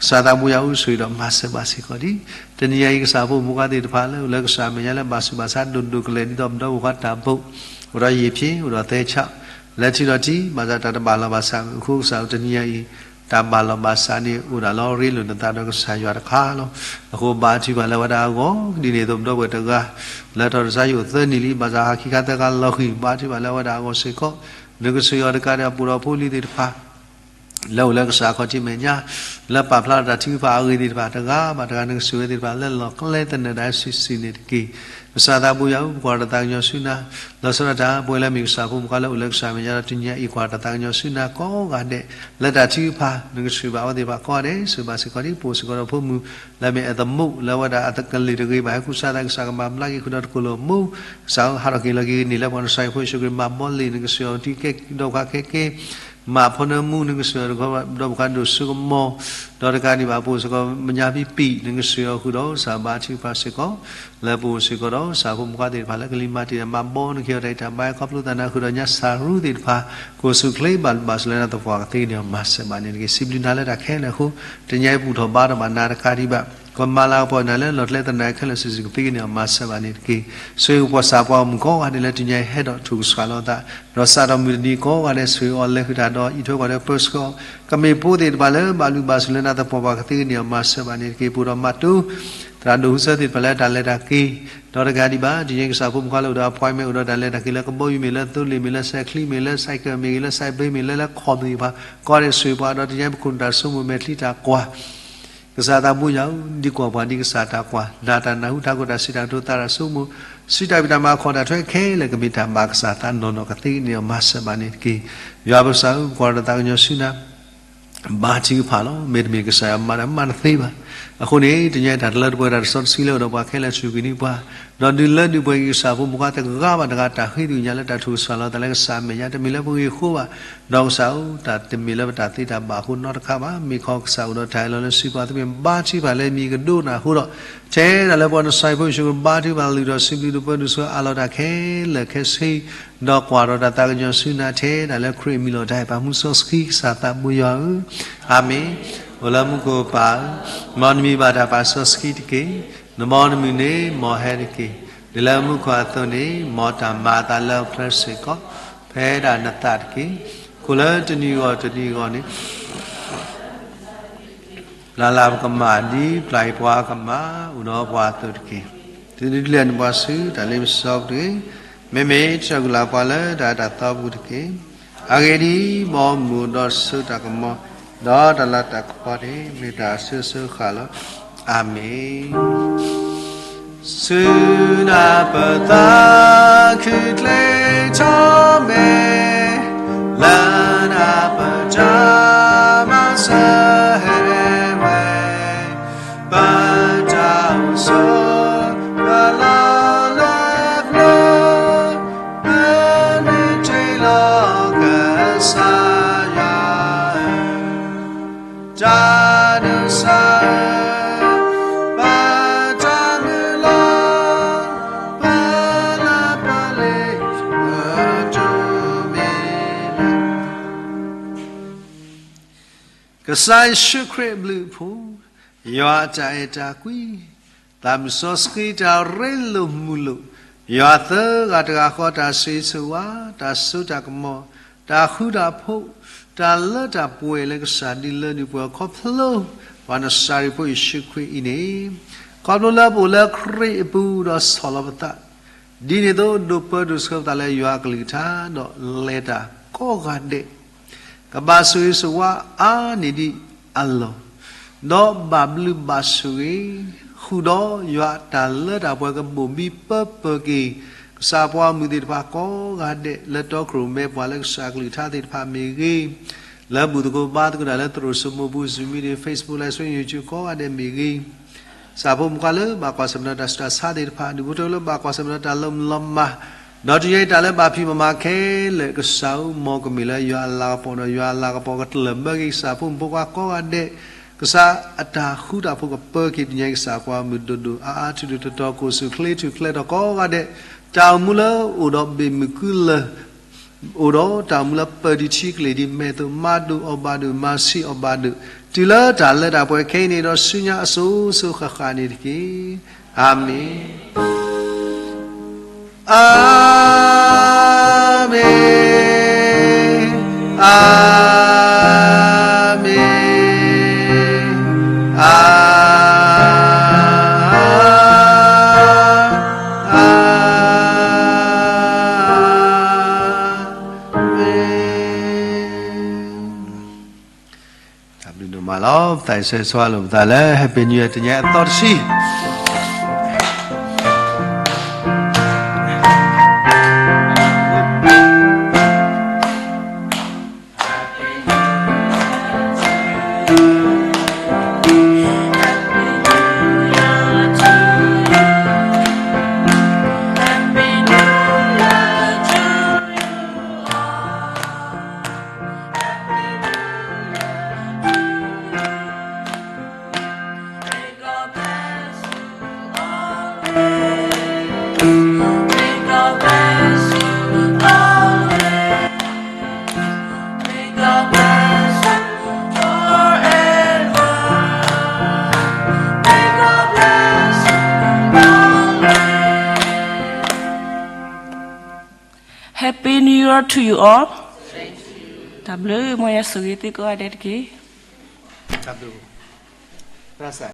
ကစၢ်သးဘိယွၤဧၢ ဆိၣ်ဂ့ၤဒီးမၤစၢၤဘၣ်စ့ၢ်ကီးဒံး တနံၤအံၤ ကစၢ်ဖိမုၣ်ဖိခွါသ့ၣ်တဖၣ်လၢအိၣ်လၢကစၢ်အမဲာ်ညါလၢဘၣ်ဆူးဘၣ်ဆါဒိၣ်ဒိၣ်ကလဲာ် ဒ်သိးပဒီပုၢ်ဝဲၢ်ခွါတၢ်ဘိး အိၣ်ဒီးယံာ်ဖံး အိၣ်ဒီးသဲဆး လဲၤထံဒီးထံ ဘၣ်ဆၣ်တၢ်တဘၣ်လီၤဘၣ်စးအဃိ ကစၢ်ဧၢ တနံၤအံၤ တၢ်ဘၣ်လီၤဘၣ်စးန့ၣ် အိၣ်ဒၣ်လီၤရ့လိာ်နသးဒီးကစၢ်ယွၤတခါလီၤ. အဃိဘါထုကဖၣ်လၢအဝဲဒၣ်အဂီၢ် ဒ်န့ၣ်အသိးပဒီပုၢ်ဝဲၢ်တဂၤ လဲၤထီၣ်တၢ်ဆါဟံၣ်အိၣ်သၢနံၣ်လံ ဘၣ်ဆၣ်ဟးခံခါသၢခါလီၤဃံၤ ဘါထုကဖၣ်လၢအဝဲဒၣ်အဂီၢ်စ့ၢ်ကီး နကဆိၣ်ဂ့ၤအီၤတကးဒံး အပိာ်ဒီးဖိလံၤသ့ၣ်တဖၣ် လၢအိၣ်လၢကစၢ်ခီၣ်ထံးမဲာ်ညါ လၢပာ်ဖျါထီၣ်တၢ်ထုကဖၣ်အဂ့ၢ်သ့ၣ်တဖၣ် တဂၤဘၣ်တဂၤ နကဆိၣ်ဂ့ၤသ့ၣ်တဖၣ်လၢလီၢ်ကျဲသနၢၣ်ဒၣ်စုာ်စုာ်န့ၣ်တက့ၢ်. ကစၢ်သးဘိယွၤဧၢ ပကွၢ်တၢ်သးကညီၤဆူနၤ လီၤဆီဒၣ်တၢ် ပဝဲလၢအမ့ၢ်ကစၢ်ဖိမုၣ်ခွါလၢအိၣ်လၢကစၢ်မဲာ်ညါဒီးတနံၤအံၤ ကွၢ်တၢ်သးကညီၤဆူနၤကိးဂၤဒဲး လၢတၢ်ထုကဖၣ် နကဆိၣ်ဂ့ၤဘၣ်အဝဲသ့ၣ်တဖၣ်ကိးဂၤဒဲး ဆိၣ်ဂ့ၤဘၣ်စ့ၢ်ကီးဒံး ပအိၣ်စ့ၢ်ကီးဒီးဖိမုၣ် လၢအမ့ၢ်အဲၣ်သမူးလၢအဝဲဒၣ်အကလုာ်တဂ့ၤဘၣ် ဟဲကူစါသးကစၢ်ကမၤဘျါက့ၤဃုာ်ဒီးတကိၢ်လိာ်မူ ကစၢ်ဧၢ ဟးထီၣ်က့ၤလီၤက့ၤန့ၣ်လၢပှၤနစၢ်ယဖိယ့ၣ်ၡူးခရံာ်မၤဘီလ့ၣ် နကဆိၣ်ဂ့ၤအီၤတံၤကဲက့ၤဒီးပှၤခဲက့ၤ မၤဖိနၢမူ နကဆိၣ်ဂ့ၤအီၤတခီ ဒီးပှၤဒိၣ်စိကမီၤ ဒီးတကးဒံးဘၣ်ပအိၣ်စ့ၢ်ကီး မညါဖံးပံာ် နကဆိၣ်ဂ့ၤအီၤဃုာ်ဒီး ကစၢ်ဘါထုကဖၣ်စ့ၢ်ကီး လၢပအိၣ်စ့ၢ်ကီးဒီး ကစၢ်ဖိမုၣ်ခွါသ့ၣ်တဖၣ်လၢကလံၤမၤတ့ၢ်ဒီးမၤဘီ နကဟ့ၣ်အီၤတၢ်အံၤတၢ်ဘါ ခီဖျိသးနၤဃုာ်ဒီးညါစၢ်ရူသ့ၣ်တဖၣ် ကိၣ်ဆူၣ်ချ့ဘၣ်ဘၣ်ဆူၣ်လၢနသပှၢ်ကသ့န့ၣ် မၤစၢၤဘၣ်န့ၣ်တက့ၢ်. စံးဘျုးနၤလၢတၢ်ခဲလၢာ်အဃိ တနံၤအံၤပူၣ်ထီၣ်ဘါထီၣ်ဘၣ်နၤတကးဒံးဘၣ် ပမၤလၤကပီၤနၤလၢလီၢ်ကျဲသနၢၣ်ခဲလၢာ်စုာ်စုာ်ကသ့န့ၣ် မၤစၢၤဘၣ်န့ၣ်တက့ၢ်. ဆိၣ်ဂ့ၤပှၤစၢ်ပှၤမုၣ်ကိးဂၤဒဲးလၢတနံၤအံၤဟဲဒီးထူၣ်ကဆှၣ်လီၤသး ဒီးစးထီၣ်မုၢ်တနံၤကိးဂၤဒဲး ဆိၣ်ဂ့ၤအီၤလဲၤဃုာ်တၢ်ဒီးအံးထွဲကွၢ်ထွဲပၢဆှၢအီၤ ကမ့ၢ်ဖိသ့ၣ်တဖၣ်လၢဘၣ်လုၢ်ဘၣ်စၢ်လၢနသပှၢ်ပှၢ်ကသ့န့ၣ် မၤစၢၤဘၣ်န့ၣ်တက့ၢ်. ပအိၣ်ဒီးမၤတိ သရၣ်ဒိၣ်ဟူစၢသ့ၣ်တဖၣ်လၢတၢ်လဲၤတၢ်က့ၤ ဒီးတကးဒံးဘၣ် တနံၤအံၤကစၢ်ဖိမုၣ်ခွါလၢအိၣ်ဒီး appointment အိၣ်ဒီးတၢ်လဲၤတၢ်က့ၤလၢကဘီယူၤမ့ၢ်လၢသိလ့ၣ်မ့ၢ်လၢစဲးချံမ့ၢ်လၢ cycle မ့ၢ်ဂ့ၤလၢ cyber မ့ၢ်လၢလၢခီၣ်မ့ၢ်ဂ့ၤဘၣ် ကိးဂၤဒဲးဆိၣ်ဂ့ၤပှၤဒီးတနံၤအံၤပခိၣ်နူာ်တၢ်ဆိကမိၣ်မဲာ်ချံတၢ်ကွၢ် ကစၢ်သးဘိယွၤဧၢ ဒ်ကွၢ်ပှၤဒ်ကစၢ်တၢ်ကွၢ် နၢ်တၢ်နၢ်ဟူတၢ်ကိၢ်တၢ်စံးတၢ်ကတိၤသးတၢ်ဆိကမိၣ် စုတၢ်ဖံးတၢ်မၤအခီၣ်တၢ်ထွဲခဲလၢာ် ကမ့ၢ်တၢ်ဘၣ်ကစၢ်သးနီၢ်နီၢ်ကသ့န့ၣ် မၤစၢၤဘၣ်န့ၣ်တက့ၢ်. ယွၤပကစၢ်ဧၢ ပကွၢ်ဒီးသးကညီၤဆူနၤ ဘါထုကဖၣ်လီၤ. မ့တမ့ၢ်ကစၢ်ယွၤမၤတၢ်မၤတသ့ဘၣ်. အဃိန့ၣ် တနံၤအံၤတၢ်တလၢတပှဲၤတၢ်တစီတဆှံလၢအိၣ်ဒီးပှၤခဲလၢာ် ဆိၣ်ဂ့ၤန့ၢ်ပှၤ ဒီးဒုးလၢဒုးပှဲၤက့ၤကစၢ်ဖိမုၣ်ခွါတဂၤဘၣ်တဂၤ တၢ်ဃ့သ့ၣ်ညါလၢတၢ်ထူၣ်ကဆှၣ်လီၤသးလၢကစၢ်အမဲာ်ညါ တမ့ၢ်လၢပဂ့ၢ်အဃိဘၣ်. ဒီးကစၢ်ဧၢ တၢ်တမ့ၢ်လၢပတၢ်သ့တၢ်ဘၣ်အဃိနီတခါဘၣ်. မ့ၢ်ခီကစၢ်အိၣ်ဒီးတၢ်အၢၣ်လီၤလၢစုပှၤသ့ၣ်တဖၣ် ဘါထုကဖၣ်လၢမံၤကဒိကနၣ်အဃိဒီး ထဲဒၣ်လၢပှၤနစၢ်ဖိယ့ၣ်ၡူးခရံာ်ဘါထုကဖၣ်လုၢ်ထီၣ်စံးဘျုးဒိၣ်ပၢဒိၣ်ဆိၣ်ဂ့ၤအးလီၤတၢ်ခဲလၢာ်ခဲဆ့ ဒီးကွၢ်ဒီးတၢ်သးကညီၤဆူနၤထဲဒၣ်လၢခရံာ်အမံၤလီၤ. တၢ်အဲၣ်ပၢ်မူစီဆှံ ကစၢ်သးဘိယွၤဧၢ, အၤမ့ၣ်. အိၣ်လၢမူခိၣ်ပၢ်ဧၢ, မ်နမံၤဘၣ်တၢ်ပာ်စီဆှံတက့ၢ်. နဘီနမုၢ်န့ၣ် မ်ဟဲတက့ၢ်. ဒ်လၢမူခိၣ်အသိးန့ၣ် မ်တၢ်မၤအသးလၢအချၢစ့ၢ်ကီး ဖဲဒၣ်နသးတက့ၢ်. ခိၣ်လၢတနံၤဂီၢ်တနံၤဂီၢ်န့ၣ် ပျၢ်လၢ်ပကမၣ် ဒ်ပျၢ်အံၤပှၤကမၣ်အိၣ်ဒီးပှၤအသိးတက့ၢ်. သုတဒုးလဲၢ်နပှၤဆူတၢ်လ့ပစီပူၤတဂ့ၤ. မ့မ့ၢ်တၢ်ကူၣ်လၢ်ပှၤလၢတၢ်အၢတၢ်သီပူၤတက့ၢ်. အဂ့ၢ်ဒ်အံၤ, မ်မုၢ်ဒီးတစိၤတၢ်ကမီၤ ဒီးတၢ်လၤတၢ်ကပီၤန့ၣ် မ့ၢ်တၢ်အစိၤစိၤဃာ်လီၤ. အၤမ့ၣ်. ဆူနၢ်ပသးခု ချ့ထီၣ်မဲာ် လၢနၢ်ပတၢ်မၤစၢၤဟဲဝဲ ပတၢ်အိၣ်ဆိ တၢ်ဒိၣ်စၢ်, ပတၢ်မုၢ်လၢ်, ပလၢပလ့ၤ, ပတိၢ်မံၤလၢ ကစၢ်ယ့ၣ်ၡူးခရံာ်အဘျုးအဖှိၣ်, ယွၤအတၢ်အဲၣ်တၢ်ကွံ, သးမုၢ်စီဆှံတၢ်ရ့လိာ်မုာ်လိာ်, ယွၤသၢဂၤတဂၤဃီတၢ်ဆိၣ်ဂ့ၤဆိၣ်ဝါ, တၢ်စိတၢ်ကမီၤ, တၢ်ဃူတၢ်ဖိး, တၢ်လၢတၢ်ပှဲၤလၢကစၢ်ဒုးလၢနုၢ်ပှဲၤခီဖျိ ပှၤနစၤရံဖိယ့ၣ်ၡူးခရံာ်အံၤန့ၣ်, ခီဖျိလၢပအိၣ်လၢခရံာ်အပူၤဒီးဆီၣ်လီၤပသး ဒ်န့ၣ်အသိးဒိးပၢဒိးဆှၢပသးလၢယွၤအကလုၢ်ကထါ ဒီးလဲၤတၢ်ကိးဂၤဒဲး ကဘၣ်ဆိၣ်ဂ့ၤဆိၣ်ဝါအါန့ၢ်ဒံးအလီၢ်, ဒီးဘၣ်ဘျုးဘၣ်ဆိၣ်ဂ့ၤ, ဃုာ်ဒီးယွၤအတၢ်လၢတၢ်ပှဲၤကဘိၣ်ဘံပၢပၢၤက့ၤ ကစၢ်ပှၤဂီၢ်မုၢ်သ့ၣ်တဖၣ်ကိးဂၤဒဲး လၢတီခိၣ်ရိၣ်မဲပှၤလၢကစၢ်အကလုၢ်ကထါသ့ၣ်တဖၣ်မ့ၢ်ဂ့ၤ, လၢဘူၣ်သကိးဘါသကိးတၢ်လၢသရိာ်စိမိၢ်ပူၤ Zoom meeting, Facebook Live Stream, YouTube ကိးဂၤဒဲးမ့ၢ်ဂ့ၤ, ကစၢ်ဖိမုၣ်ခွါလၢဘၣ်ကွၢ်ဆၢၣ်မဲာ်ဒီးတၢ်ဆူးတၢ်ဆါသ့ၣ်တဖၣ်, ဒူၣ်ဖိထၢဖိလၢဘၣ်ကွၢ်ဆၢၣ်မဲာ်ဒီးတၢ်လီၤမုၢ်လီၤမၢ်, ဒီးတယံာ်အံၤတၢ်လၢဘၣ်ဖံးဘၣ်မၤခဲလၢာ် ကစၢ်ဧၢ မ်ကမ့ၢ်လၢယွၤအလၤကပီၤဒီးယွၤအလၤကပီၤကတၢၢ်ဘၢက့ၤ ကစၢ်ဖိမုၣ်ဖိခွါကိးဂၤဒဲး, ကစၢ်အတၢ်ဃူတၢ်ဖိးကပၢက့ၤ တယံာ်အံၤ ကစၢ်ပှၤဂီၢ်မုၢ်ဒိၣ်ဒိၣ်အါအါ ထူၣ်ထူၣ်တီၤတီၤ ကိၢ်ဆူၣ်ချ့ထူၣ်ချ့တီၤကိးဂၤဒဲး, တၢ်အိၣ်မူလၢအိၣ်ဒီးဘ့ၣ်မုၢ်ကုလၢာ် အိၣ်ဒီးတၢ်အိၣ်မူလၢပၢၢ်ဒံးထံကလ့ၢ်ဒံးမဲာ်သိး မၤဒိၣ်အီၣ်ဘၣ်ဒိၣ် မၤဆံးအီၣ်ဘၣ်ဒိၣ် တုၤလၢတၢ်လၢတၢ်ပှဲၤခဲအံၤန့ၣ်ဒီးဆူညါအစိၤစိၤဃၣ်ဃၣ်န့ၣ်တက့ၢ်. အၤမ့ၣ်, အၤမ့ၣ်, အၤမ့ၣ်, အၤ မ့ၢ်. တၢ်ဘျုးဒိၣ်မးလီၤ. ပသးအံၤဆၢဂ့ၤဆၢဝါလိာ်ပသးလၢ Happy New Year တနံၤအသီတဆံ. Happy New Year to you all. တၢ်ဘျုး မ်ယွၤဆိၣ်ဂ့ၤသုကိးဂၤဒဲးတက့ၢ်. တၢ်ဘျုး